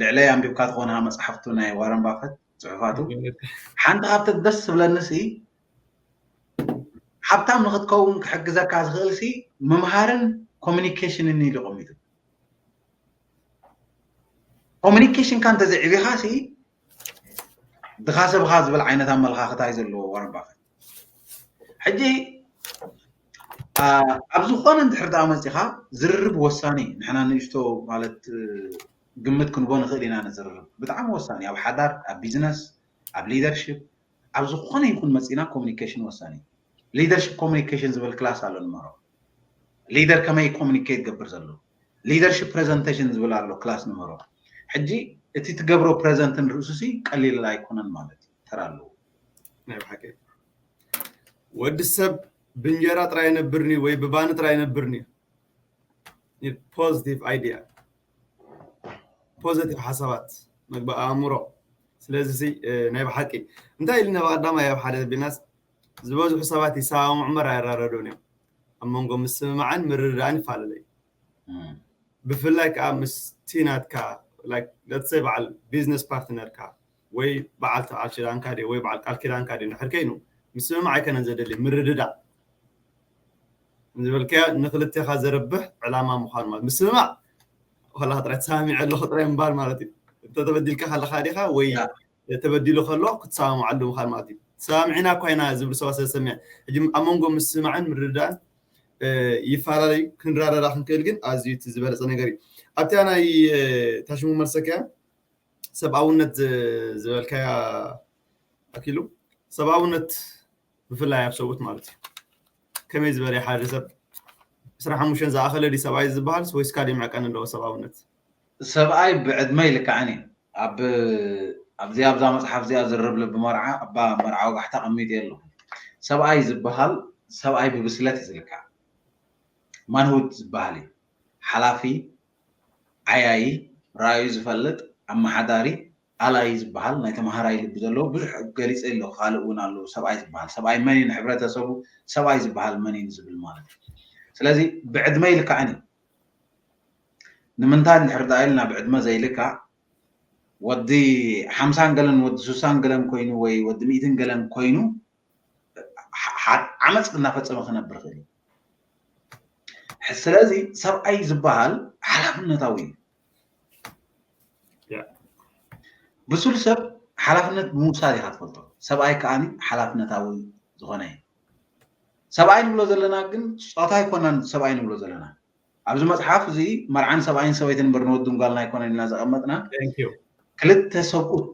ልዕለይ ኣንቢብካ ትኾንካ መፅሓፍቱ ናይ ዋረን ባፈት ፅሑፋቱ ሓንቲ ካብቲ ደስ ዝብለኒ ሲ ሃብታም ንክትከውን ክሕግዘካ ዝኽእል ሲ ምምሃርን ኮሚኒኬሽንን ኢሉ ቀሚጡ። ኮሚኒኬሽንካ እንተዘይዕቢኻ ሲ ድኻ ሰብኻ ዝብል ዓይነት ኣመለኻኽታ እዩ ዘለዎ ዋረን ባፈት። ሕጂ ኣብ ዝኾነ እንድሕር ደኣ መፂኻ ዝርርብ ወሳኒ ንሕና ንእሽቶ ማለት ግምት ክንቦ ንኽእል ኢና። ንዝርርብ ብጣዕሚ ወሳኒ ኣብ ሓዳር፣ ኣብ ቢዝነስ፣ ኣብ ሊደርሽፕ፣ ኣብ ዝኾነ ይኹን መፂና ኮሚኒኬሽን ወሳኒ። ሊደርሽፕ ኮሚኒኬሽን ዝብል ክላስ ኣሎ ንመሮ። ሊደር ከመይ ኮሚኒኬት ገብር ዘሎ ሊደርሽፕ ፕሬዘንቴሽን ዝብል ኣሎ ክላስ ንመሮ። ሕጂ እቲ ትገብሮ ፕሬዘንት ንርእሱ ሲ ቀሊል ኣይኮነን ማለት እዩ። ተራ ኣለዎ። ናይ ብሓቂ ወዲ ሰብ ብእንጀራ ጥራይ ይነብርኒ ወይ ብባኒ ጥራይ ይነብርኒ። ፖዚቲቭ ኣይዲያ ፖዚቲቭ ሓሳባት መግቢ ኣእምሮ። ስለዚ ሲ ናይ ብሓቂ እንታይ ኢልና ብቐዳማይ ኣብ ሓደ ቢልናስ ዝበዝሑ ሰባት ይሰማምዑ እምበር ኣይራረዱን እዮም። ኣብ መንጎ ምስምማዕን ምርድዳእን ይፈላለዩ። ብፍላይ ከዓ ምስቲ ናትካ ለትሰይ በዓል ቢዝነስ ፓርትነርካ ወይ በዓል ቃል ኪዳንካ ድዩ ወይ በዓል ቃል ኪዳንካ ድዩ እንድሕር ከይኑ ምስምማዕ ኣይከነን ዘደሊ ምርድዳእ ዝበልካዮ ንክልቴኻ ዘርብሕ ዕላማ ምዃኑ ማለት ምስምማዕ ከለካ ጥራይ ተሰማሚዐ ኣለኹ ጥራይ ምባል ማለት እዩ። እንተተበዲልካ ከለካ ዲካ ወይ ተበዲሉ ከሎ ክትሰማምዓሉ ምዃን ማለት እዩ። ተሰማሚዕና እኳ ኢና ዝብሉ ሰባት ስለዝሰምዐ ሕጂ ኣብ መንጎ ምስምማዕን ምርድዳእን ይፈላለዩ። ክንራዳዳ ክንክእል ግን ኣዝዩ እቲ ዝበለፀ ነገር እዩ። ኣብታ ናይ ታሽሙ መልሰካ ሰብኣውነት ዝበልካያ ኣኪሉ ሰብኣውነት ብፍላይ ኣብ ሰብኡት ማለት እዩ። ከመይ ዝበለ ሓደ ሰብ ዕስራን ሓሙሽተን ዝኣኸለ ድዩ ሰብኣይ ዝበሃል ወይስ ካሊእ መዕቀኒ ኣለዎ ሰብኣውነት? ሰብኣይ ብዕድመ ይልካዕን እዩ። ኣብ ኣብዚኣ ኣብዛ መፅሓፍ እዚኣ ዝርርብ ልቢ መርዓ ኣባ መርዓ ወጋሕታ ቀሚጡ ኣለኹ። ሰብኣይ ዝበሃል ሰብኣይ ብብስለት እዩ ዝልካዕ። ማንሁድ ዝበሃል እዩ። ሓላፊ፣ ዓያዪ፣ ራእዩ ዝፈልጥ፣ ኣመሓዳሪ፣ ኣላዪ ዝበሃል ናይ ተምሃራይ ልቢ ዘለዎ ብዙሕ ገሊፀ ኣለኹ። ካልእ እውን ኣለዉ። ሰብኣይ ዝበሃል ሰብኣይ መን እዩ ንሕብረተሰቡ ሰብኣይ ዝበሃል መን እዩ ዝብል ማለት እዩ። ስለዚ ብዕድመ ይልካዕን እዩ። ንምንታይ እንድሕር ደኣ ኢልና ብዕድመ ዘይልካዕ ወዲ ሓምሳን ገለን ወዲ ሱሳን ገለን ኮይኑ ወይ ወዲ ሚእትን ገለን ኮይኑ ዓመፅ እናፈፀመ ክነብር ይኽእል እዩ። ስለዚ ሰብኣይ ዝበሃል ሓላፍነታዊ እዩ። ብሱል ሰብ ሓላፍነት ብምውሳድ ኢኻ ትፈልጦ። ሰብኣይ ከዓኒ ሓላፍነታዊ ዝኾነ እዩ። ሰብኣይ ንብሎ ዘለና ግን ፆታ ኣይኮናን ሰብኣይ ንብሎ ዘለና። ኣብዚ መፅሓፍ እዚ መርዓን ሰብኣይን ሰበይትን እምበር ንወድን ጓልን ኣይኮነን ኢልና ዘቐመጥና። ክልተ ሰብኡት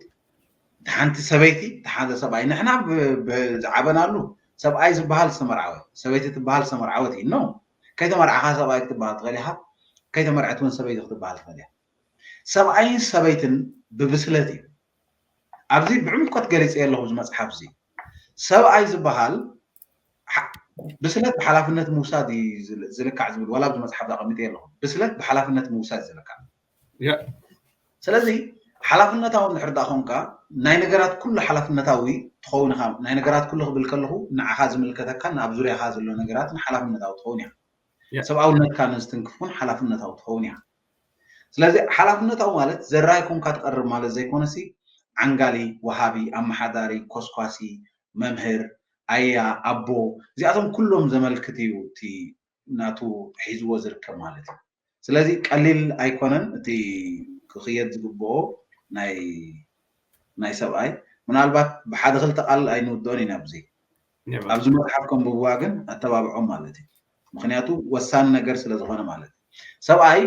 ሓንቲ ሰበይቲ፣ ሓደ ሰብኣይ፣ ንሕና ብ- ብ- ዝዓበናሉ ሰብኣይ ዝበሃል ዝተመርዓወ፣ ሰበይቲ ትበሃል ዝተመርዓወት እዩ። ኖ፣ ከይተመርዓኻ ሰብኣይ ክትበሃል ትኽእል ኢኻ፣ ከይተመርዐት እውን ሰበይቲ ክትበሃል ትኽእል እያ። ሰብኣይን ሰበይትን ብብስለት እዩ። ኣብዚ ብዕምቆት ገሊፀ ኣለኹ። እዚ መፅሓፍ እዚ ሰብኣይ ዝበሃል ብስለት ብሓላፍነት ምውሳድ እዩ ዝልካዕ ዝብል ዋላ ኣብዚ መፅሓፍ ኣቐሚጠ ኣለኹ። ብስለት ብሓላፍነት ምውሳድ ዝልካዕ። ስለዚ ሓላፍነታዊ እንድሕር ደኣ ኮንካ ናይ ነገራት ኩሉ ሓላፍነታዊ ትኸውን ኢኻ። ናይ ነገራት ኩሉ ክብል ከለኹ ንዓኻ ዝምልከተካ ኣብ ዙርያኻ ዘሎ ነገራትን ሓላፍነታዊ ትኸውን ኢኻ። ሰብኣውነትካ ንዝትንክፍ እውን ሓላፍነታዊ ትኸውን ኢኻ። ስለዚ ሓላፍነታዊ ማለት ዘራይ ኮንካ ትቐርብ ማለት ዘይኮነሲ ዓንጋሊ፣ ወሃቢ፣ ኣመሓዳሪ፣ ኮስኳሲ፣ መምህር፣ ኣያ፣ ኣቦ፣ እዚኣቶም ኩሎም ዘመልክት እዩ እቲ ናቱ ሒዝዎ ዝርከብ ማለት እዩ። ስለዚ ቀሊል ኣይኮነን እቲ ክኽየድ ዝግብኦ ናይ ናይ ሰብኣይ። ምናልባት ብሓደ ክልተ ቃል ኣይንውድኦን ኢና ኣብዚ ኣብዚ መፅሓፍ ከንብብዋ ግን ኣተባብዖም ማለት እዩ። ምክንያቱ ወሳኒ ነገር ስለ ዝኾነ ማለት እዩ። ሰብኣይ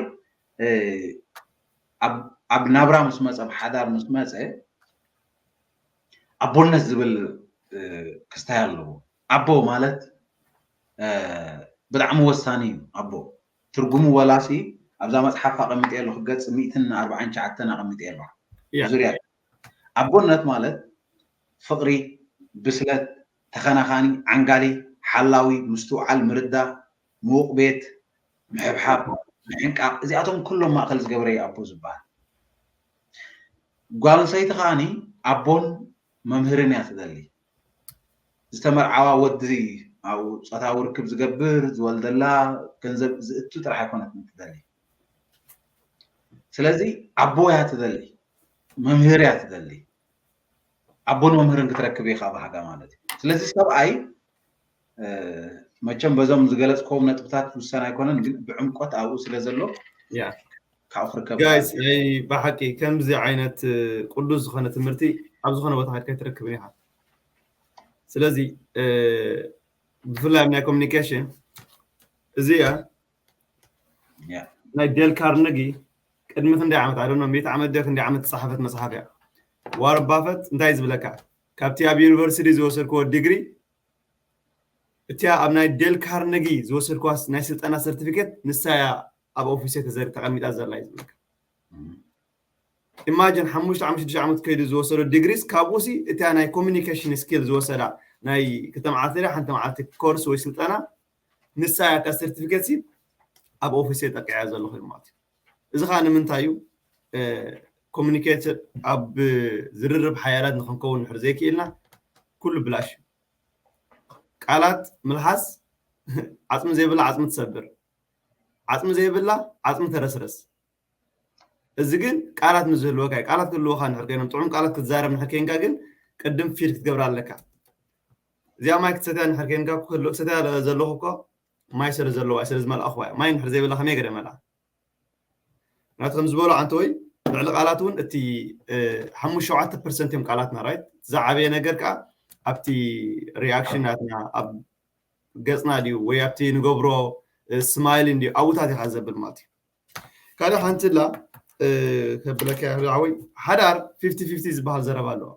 ኣብ ናብራ ምስ መፀ፣ ኣብ ሓዳር ምስ መፀ ኣቦነት ዝብል ክስታይ ኣለዎ። ኣቦ ማለት ብጣዕሚ ወሳኒ እዩ። ኣቦ ትርጉሙ ወላሲ ኣብዛ መፅሓፍ ኣቐሚጠ ኣለኹ፣ ገፅ ሚእትን ኣርባዓን ትሽዓተን ኣቐሚጠ ኣለኹ። ዙርያ ኣቦነት ማለት ፍቕሪ፣ ብስለት፣ ተኸናኻኒ፣ ዓንጋሊ፣ ሓላዊ፣ ምስትውዓል፣ ምርዳእ፣ ምዉቕ ቤት፣ ምሕብሓብ፣ ምሕንቃቕ፣ እዚኣቶም ኩሎም ማእከል ዝገበረ እዩ ኣቦ ዝበሃል። ጓል ኣንስተይቲ ከዓኒ ኣቦን መምህርን እያ ትደሊ። ዝተመርዓዋ ወዲ ኣብኡ ፆታዊ ርክብ ዝገብር፣ ዝወልደላ፣ ገንዘብ ዝእቱ ጥራሕ ኣይኮነትን ትደሊ። ስለዚ ኣቦ እያ ትደሊ፣ መምህር እያ ትደሊ። ኣቦን መምህርን ክትረክብ ኢኻ ባህጋ ማለት እዩ። ስለዚ ሰብኣይ መቸም በዞም ዝገለፅከዎም ነጥብታት ዝውሰን ኣይኮነን፣ ግን ብዕምቆት ኣብኡ ስለ ዘሎ ካብኡ ክርከብ ጋይስ ናይ ብሓቂ ከምዚ ዓይነት ቅዱስ ዝኾነ ትምህርቲ ኣብ ዝኾነ ቦታ ከድካ ኣይትረክብን ኢኻ። ስለዚ ብፍላይ ናይ ኮሚኒኬሽን እዚኣ ናይ ዴል ካርነጊ ቅድሚ ክንደይ ዓመት ኣደኖ ሚእቲ ዓመት ደ ክንደይ ዓመት ዝፀሓፈት መፅሓፍ እያ። ዋረን ባፈት እንታይ ዝብለካ ካብቲ ኣብ ዩኒቨርሲቲ ዝወሰድክዎ ዲግሪ እቲያ ኣብ ናይ ዴል ካርነጊ ዝወሰድክዋ ናይ ስልጠና ሰርቲፊኬት ንሳ እያ ኣብ ኦፊስ ተዘሪ ተቐሚጣ ዘላ እዩ ዝብለካ። ኢማጅን ሓሙሽተ ዓመት ሽዱሽተ ዓመት ከይዱ ዝወሰዶ ዲግሪስ ካብኡ ሲ እታ ናይ ኮሚኒኬሽን ስኪል ዝወሰዳ ናይ ክልተ መዓልቲ ዳ ሓንቲ መዓልቲ ኮርስ ወይ ስልጠና ንሳ እያ እታ ሰርቲፊኬት ሲ ኣብ ኦፊስ ጠቂዐ ዘለኹ ማለት እዩ። እዚ ከዓ ንምንታይ እዩ ኮሚኒኬት ኣብ ዝርርብ ሓያላት ንክንከውን ንድሕር ዘይክኢልና ኩሉ ብላሽ እዩ። ቃላት ምልሓስ ዓፅሚ ዘይብላ ዓፅሚ ትሰብር፣ ዓፅሚ ዘይብላ ዓፅሚ ተረስረስ። እዚ ግን ቃላት ምስ ዝህልወካ እዩ። ቃላት ክህልወካ እንድሕር ኮይኖም ጥዑም ቃላት ክትዛረብ እንድሕር ኮይንካ ግን ቅድም ፊድ ክትገብር ኣለካ። እዚኣ ማይ ክትሰትያ እንድሕር ኮይንካ ክህልወ ክሰትያ ዘለኹ እኮ ማይ ስለ ዘለዋ ስለ ዝመልኣኹዋ እያ። ማይ እንድሕር ዘይብላ ከመይ ገደ መልኣ? ምክንያቱ ከም ዝበሎ ዓንተወይ ልዕሊ ቃላት እውን እቲ ሓሙሽተ ሸውዓተ ፐርሰንት እዮም ቃላትና ራይት። ዝዓበየ ነገር ከዓ ኣብቲ ሪኣክሽን ናትና ኣብ ገፅና ድዩ ወይ ኣብቲ ንገብሮ ስማይል እንድዩ ኣብታት ኢኻ ዘብል ማለት እዩ። ካልእ ሓንቲ ላ ከብለካ ያህል ዓወይ ሓዳር ፊፍቲ ፊፍቲ ዝበሃል ዘረባ ኣለዋ።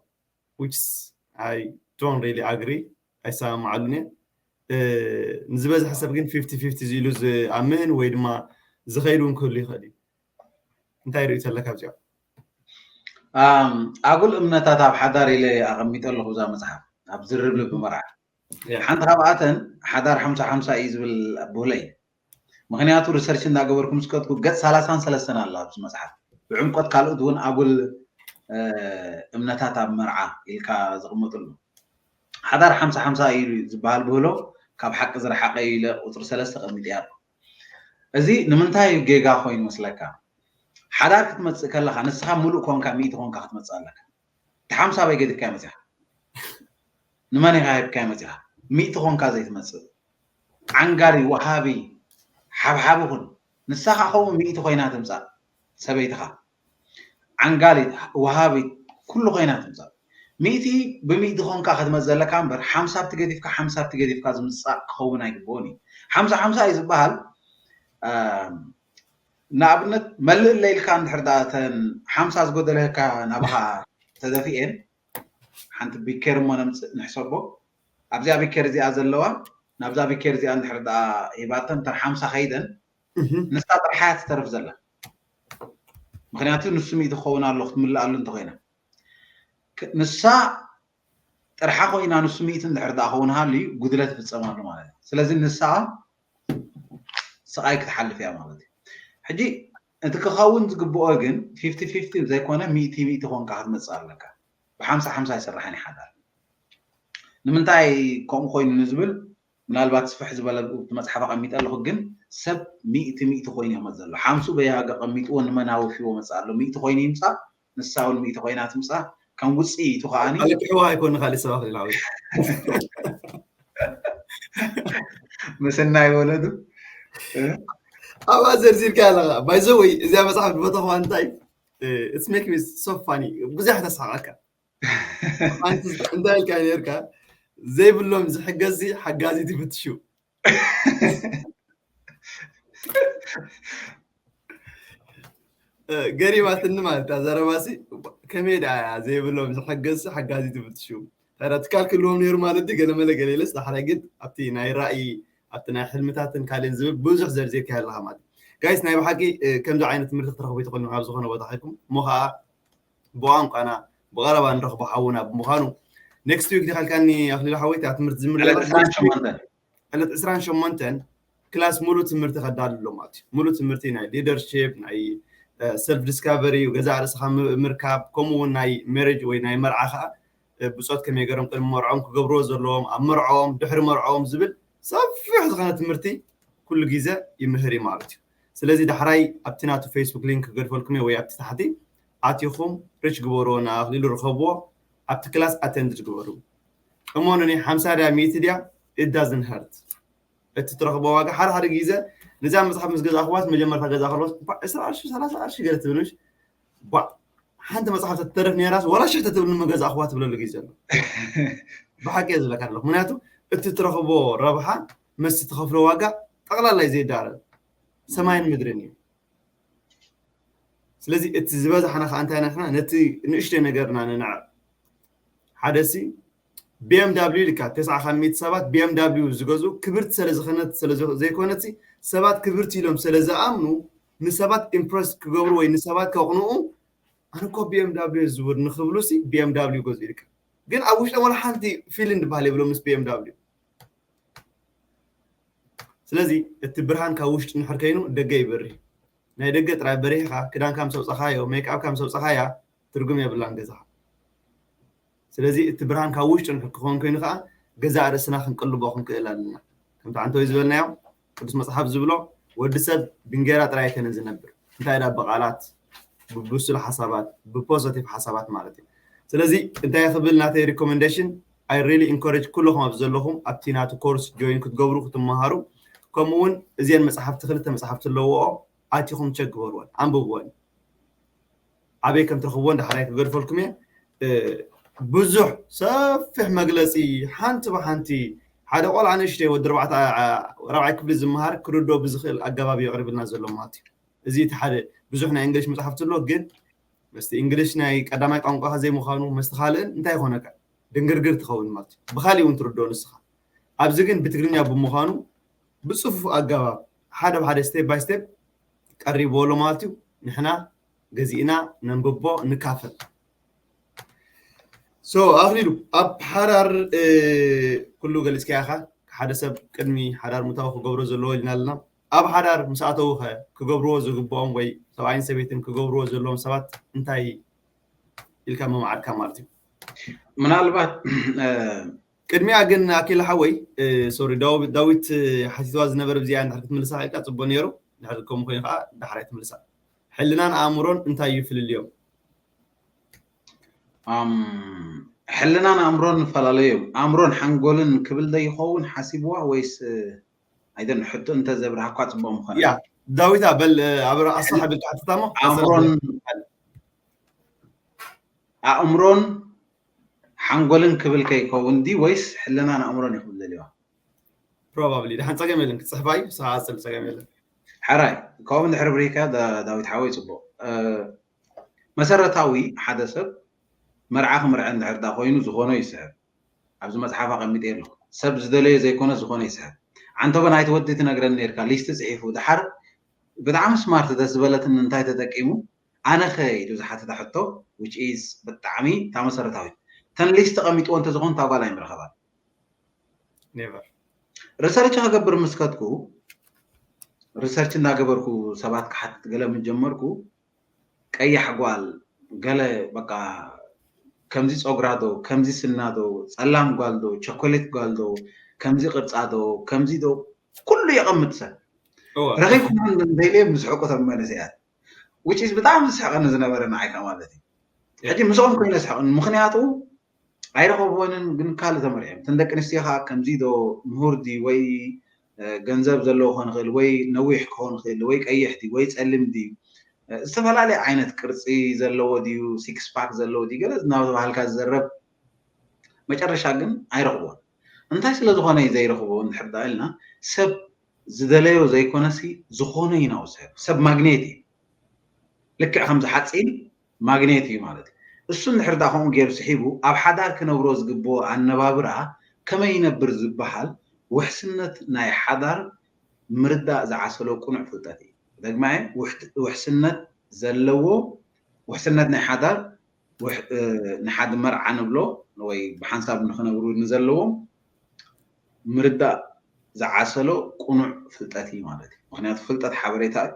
Which I don't really agree ኣይሰማማዓሉን እየ። ንዝበዝሐ ሰብ ግን ፊፍቲ ፊፍቲ ኢሉ ዝኣምን ወይ ድማ ዝኸይድ እውን ክህሉ ይኽእል እዩ። እንታይ ርእዩ ዘለካ ኣብዚኦም? ኣጉል እምነታት ኣብ ሓዳር ኢለ ኣቐሚጠ ኣለኹ እዛ መፅሓፍ ኣብ ዝርርብ ልቢ መርዓ። ሓንቲ ካብኣተን ሓዳር ሓምሳ ሓምሳ እዩ ዝብል ብህለ እዩ። ምክንያቱ ሪሰርች እንዳገበርኩ ምስ ከድኩ ገፅ ሰላሳን ሰለስተን ኣሎ ኣብዚ መፅሓፍ ብዕምቆት ካልኦት እውን ኣጉል እምነታት ኣብ መርዓ ኢልካ ዝቕመጥሉ ሓዳር ሓምሳ ሓምሳ እዩ ዝበሃል ብህሎ ካብ ሓቂ ዝረሓቀ እዩ ኢለ ቁፅሪ ሰለስተ ቀሚጠ ኣሎ። እዚ ንምንታይ ጌጋ ኮይኑ መስለካ? ሓዳር ክትመፅእ ከለካ ንስኻ ሙሉእ ኮንካ ሚእቲ ኮንካ ክትመፅእ ኣለካ። እቲ ሓምሳ ኣበይ ገዲፍካዮ መፂኻ? ንመን ኢኻ ሂብካዮ መፂኻ? ሚእቲ ኮንካ ዘይትመፅእ ዓንጋሪ ወሃቢ ሓብሓቢ ኩን። ንሳኻ ከምኡ ሚእቲ ኮይና ትምፃእ ሰበይትኻ። ዓንጋሊት ወሃቢት ኩሉ ኮይና ትምፃእ። ሚእቲ ብሚእቲ ኮንካ ክትመፅእ ዘለካ እምበር ሓምሳ ኣብቲ ገዲፍካ ሓምሳ ኣብቲ ገዲፍካ ዝምፃእ ክኸውን ኣይግብኦን እዩ። ሓምሳ ሓምሳ እዩ ዝበሃል። ንኣብነት መልእ ለይልካ እንድሕር ደኣ እተን ሓምሳ ዝጎደለካ ናባኻ ተደፊኤን ሓንቲ ቢኬር እሞ ነምፅእ ንሕሰቦ። ኣብዚኣ ቢኬር እዚኣ ዘለዋ ናብዛ ቢኬር እዚኣ እንድሕር ደኣ ሂባተን እተን ሓምሳ ከይደን ንሳ ጥርሓ እያ ትተርፍ ዘላ። ምክንያቱ ንሱ ሚእቲ ክኸውን ኣሎ ክትምልኣሉ እንተኮይና ንሳ ጥርሓ ኮይና ንሱ ሚእቲ እንድሕር ደኣ ክኸውን ሃልዩ ጉድለት ይፍፀም ኣሎ ማለት እዩ። ስለዚ ንሳ ስቓይ ክትሓልፍ እያ ማለት እዩ። ሕጂ እቲ ክኸውን ዝግብኦ ግን ፊፍቲ ፊፍቲ ዘይኮነ ሚእቲ ሚእቲ ኮንካ ክትመፅእ ኣለካ። ብሓምሳ ሓምሳ ኣይስራሕን ይሓዳር። ንምንታይ ከምኡ ኮይኑ ንዝብል ምናልባት ስፍሕ ዝበለ እቲ መፅሓፍ ኣቐሚጠ ኣለኹ፣ ግን ሰብ ሚእቲ ሚእቲ ኮይኑ ይመፅ ዘሎ ሓምሱ በያጋ ቀሚጥዎ ንመን ኣወፊዎ መፅእ ኣሎ። ሚእቲ ኮይኑ ይምፃእ ንሳ እውን ሚእቲ ኮይና ትምፃእ ከም ውፅኢቱ ከዓኒ ኣለቅሕዋ ኣይኮነ ካልእ ሰብ ኣኽሊል ዓወት ምስናይ ወለዱ ኣብኣ ዘርዚርካ ኣለካ ባይዘ ወይ እዚኣ መፅሓፍ ዝበተኽዋ እንታይ it's make me so funny ብዙሕ ተስሓቀካ ሓንቲ እንታይ ኢልካ ነርካ ዘይብሎም ዝሕገዝ ሓጋዚ ትፍትሹ ገሪማትኒ ማለት እያ ዘረባሲ ከመይ ደኣ እያ ዘይብሎም ዝሕገዝ ሓጋዚ ትፍትሹ ታዲያ ትካል ክህልዎም ነይሩ ማለት ድዩ ገለመለ ገለ ኢለስ ዳሕራይ ግን ኣብቲ ናይ ራእይ ኣብቲ ናይ ሕልምታትን ካልእን ዝብል ብዙሕ ዘርዚርካ ኣለካ ማለት ጋይስ ናይ ብሓቂ ከምዚ ዓይነት ትምህርቲ ክትረኽቡ ይትኽእሉ ኣብ ዝኾነ ቦታ ኸይኩም እሞ ከዓ ብቋንቋና ብቐረባ ንረኽቦ ሓውና ብምዃኑ next week ዲኻ ኢልካኒ ኣኽሊሉ ሓወይ እታ ትምህርቲ ዝምር ዕለት ዕስራን ሸሞንተን ክላስ ሙሉእ ትምህርቲ ከዳሉ ኣሎ ማለት እዩ ሙሉእ ትምህርቲ ናይ leadership ናይ self discovery ገዛ ርእስኻ ምርካብ ከምኡ እውን ናይ marriage ወይ ናይ መርዓ ከዓ ብፆት ከመይ ገሮም ቅድሚ መርዖም ክገብርዎ ዘለዎም ኣብ መርዖም ድሕሪ መርዖም ዝብል ሰፊሕ ዝኾነ ትምህርቲ ኩሉ ግዜ ይምህር እዩ ማለት እዩ ስለዚ ዳሕራይ ኣብቲ ናቱ Facebook link ክገድፈልኩም እየ ወይ ኣብቲ ታሕቲ ኣቲኹም reach ግበርዎ ንኣኽሊሉ ርከብዎ ኣብቲ class attend ግበሩ እሞኑኒ ሓምሳ ድያ ሚእቲ ድያ it doesn't hurt እቲ ትረኽቦ ዋጋ ሓደ ሓደ ግዜ ነዛ መፅሓፍ ምስ ገዛእኽዋስ መጀመርታ ገዛ ከለስ ዕስራ ቅርሺ ሰላሳ ቅርሺ ገለ ትብል ምሽ ባ ሓንቲ መፅሓፍ ተተረፍ ነራስ ወላ ሽሕ ተትብል መገዛእኽዋ ትብለሉ ግዜ ኣሎ ብሓቂ እየ ዝብለካ ኣለኹ ምክንያቱ እቲ ትረኽቦ ረብሓ መስቲ ትኸፍሎ ዋጋ ጠቕላላይ ዘይዳረብ ሰማይን ምድርን እዩ ስለዚ እቲ ዝበዝሓና ከዓ እንታይ ንሕና ነቲ ንእሽተይ ነገርና ንንዕቕ ሓደ ሲ BMW ኢልካ ተስዓ ካብ ሚእቲ ሰባት BMW ዝገዝኡ ክብርቲ ስለ ዝኸነት ስለ ዘይኮነት ሰባት ክብርቲ ኢሎም ስለ ዝኣምኑ ንሰባት impress ክገብሩ ወይ ንሰባት ከቕንኡ ኣነ እኮ BMW ዝውር ንክብሉ ሲ BMW ገዝኡ ኢልካ ግን ኣብ ውሽጦም ወላ ሓንቲ feeling ዝበሃል የብሎም ምስ BMW ስለዚ እቲ ብርሃን ካብ ውሽጢ እንድሕር ከይኑ ደገ ይበርህ እዩ ናይ ደገ ጥራይ በሪህኻ ክዳንካ ምስ ኣውፀኻዮ ሜክኣፕካ ምስ ኣውፀኻያ ትርጉም የብላን ገዛኻ ስለዚ እቲ ብርሃን ካብ ውሽጢ እንድሕር ክኸውን ኮይኑ ከዓ ገዛእ ርእስና ክንቅልቦ ክንክእል ኣለና ከምቲ ዓንተወይ ዝበልናዮ ቅዱስ መፅሓፍ ዝብሎ ወዲ ሰብ ብእንጌራ ጥራይ ኣይኮነን ዝነብር እንታይ ዳ ብቃላት ብብሱል ሓሳባት ብፖዘቲቭ ሓሳባት ማለት እዩ ስለዚ እንታይ ክብል ናተይ recommendation I really encourage ኩለኹም ኣብዚ ዘለኹም ኣብቲ ናቱ course join ክትገብሩ ክትመሃሩ ከምኡ እውን እዚአን መፅሓፍቲ ክልተ መፅሓፍቲ ኣለዎኦ ኣቲኹም check ግበርወን ኣንብብወን ኣበይ ከም ትረኽብወን ዳሕራይ ክገድፈልኩም እየ ብዙሕ ሰፊሕ መግለፂ ሓንቲ ብሓንቲ ሓደ ቆልዓ ንእሽተይ ወዲ ራብዓይ ክፍሊ ዝመሃር ክርዶ ብዝኽእል ኣገባብ የቕርብልና ዘሎ ማለት እዩ እዚ እቲ ሓደ ብዙሕ ናይ እንግሊሽ መፅሓፍቲ ኣሎ ግን መስቲ እንግሊሽ ናይ ቀዳማይ ቋንቋኻ ዘይምዃኑ መስቲ ካልእን እንታይ ይኾነካ ድንግርግር ትኸውን ማለት እዩ ብካሊእ እውን ትርድኦ ንስኻ ኣብዚ ግን ብትግርኛ ብምዃኑ ብፅፉፍ ኣገባብ ሓደ ብሓደ step by step ቀሪብዎ ኣሎ ማለት እዩ ንሕና ገዚእና ነንብቦ ንካፈል so ኣኽሊሉ ኣብ ሓዳር ኩሉ ገሊፅካያ ኢኻ ሓደ ሰብ ቅድሚ ሓዳር ምታዊ ክገብሮ ዘለዎ ኢልና ኣለና ኣብ ሓዳር ምስ ኣተዉ ኸ ክገብርዎ ዝግብኦም ወይ ሰብኣይን ሰበይትን ክገብርዎ ዘለዎም ሰባት እንታይ ኢልካ መማዓድካ ማለት እዩ ምናልባት ቅድሚያ ግን ኣኪል ሓወይ ሶሪ ዳዊት ሓቲትዋ ዝነበረ ብዚኣ እንድሕር ክትምልሳ ኢልካ ፅቡቅ ነይሩ ድሕር ከም ኮይኑ ከዓ ዳሕራይ ትምልሳ ሕልናን ኣእምሮን እንታይ እዩ ፍልልዮም ሕልናን ኣእምሮን ንፈላለዩ እዮም ኣእምሮን ሓንጎልን ክብል ዶ ይኸውን ሓሲብዋ ወይስ ኣይደን ሕቶ እንተ ዘብርሃኳ ፅቡቅ ምኾነ ያ ዳዊታ በል ኣብ ኣስፋሕ ብል ትሓትታሞ ኣእምሮን ኣእምሮን ሓንጎልን ክብል ከይከውን ዲ ወይስ ሕልናን ኣእምሮን ይኽብል ደልዋ probably ድሓን ፀገም የለን ክፅሕፋ እዩ ሰዓፅል ፀገም የለን ሓራይ ካብኡ እንድሕር ብሪካ ዳዊት ሓወይ ፅቡቅ መሰረታዊ ሓደ ሰብ መርዓ ክምርዐ እንድሕር ዳ ኮይኑ ዝኾኖ ይስሕብ። ኣብዚ መጽሓፍ ኣቐሚጠ ኣለኹ። ሰብ ዝደለዮ ዘይኮነ ዝኾነ ይስሕብ። ዓንተቦ ናይቲ ወዲ ትነግረኒ ነርካ፣ ሊስት ጽሒፉ። ድሓር ብጣዕሚ ስማርት ደስ ዝበለትን እንታይ ተጠቂሙ ኣነ ኸ ኢሉ ዝሓተታ ሕቶ፣ which is ብጣዕሚ እታ መሰረታዊት። ተን ሊስት ተቐሚጥዎ እንተዝኾን እታ ጓል ኣይምረኸባን። Never. ሪሰርች ከገብር ምስ ከድኩ፣ ሪሰርች እንዳገበርኩ ሰባት ክሓትት ገለ ምስ ጀመርኩ፣ ቀያሕ ጓል ገለ በቃ ከምዚ ጸጉራ ዶ፣ ከምዚ ስና ዶ፣ ጸላም ጓል ዶ፣ ቸኮሌት ጓል ዶ፣ ከምዚ ቅርጻ ዶ፣ ከምዚ ዶ፣ ኩሉ የቐምጥ ሰብ። እወ። ረኺብኩም ዘይለ ምስሕቁ ተመለሰ እያ። Which is ብጣዕሚ ዝስሕቀኒ ዝነበረ ንዓይ ከኣ ማለት እዩ። ሕጂ ምስኦም ኮይነ ስሕቅኒ፣ ምኽንያቱ ኣይረኸብወንን፣ ግን ካልእ ተመርዕዮም። እተን ደቂ ኣንስትዮ ከኣ ከምዚ ዶ፣ ምሁር ድዩ፣ ወይ፣ እ፣ ገንዘብ ዘለዎ ክኾን ይኽእል፣ ወይ ነዊሕ ክኾን ይኽእል፣ ወይ ቀይሕ ድዩ፣ ወይ ጸሊም ድዩ፣ እ፣ ዝተፈላለየ ዓይነት ቅርጺ ዘለዎ ድዩ፣ ሲክስ ፓክ ዘለዎ ድዩ፣ ገለ እናተባሃልካ ዝዘረብ፣ መጨረሻ ግን ኣይረኽብዎን። እንታይ ስለ ዝኾነ እዩ ዘይረኽቦ እንድሕር ደኣ ኢልና፣ ሰብ ዝደለዮ ዘይኮነሲ፣ ዝኾነ እዩ ናብኡ ዝስሕብ። ሰብ ማግኔት እዩ። ልክዕ ከምዚ ሓፂን ማግኔት እዩ ማለት እዩ። እሱ እንድሕር ደኣ ከምኡ ገይሩ ስሒቡ፣ ኣብ ሓዳር ክነብሮ ዝግብኦ ኣነባብራ ከመይ ይነብር ዝበሃል ውሕስነት ናይ ሓዳር ምርዳእ ዝዓሰሎ ቅኑዕ ፍልጠት እዩ። ደግማየ፣ ውሕት-፣ ውሕስነት ዘለዎ፣ ውሕስነት ናይ ሓዳር፣ ውሕ-፣ እ፣ ንሓደ መርዓ ንብሎ ወይ ብሓንሳብ ንኽነብሩ ንዘለዎም ምርዳእ ዝዓሰሎ ቅኑዕ ፍልጠት እዩ ማለት እዩ። ምኽንያቱ ፍልጠት ሓበሬታ እዩ።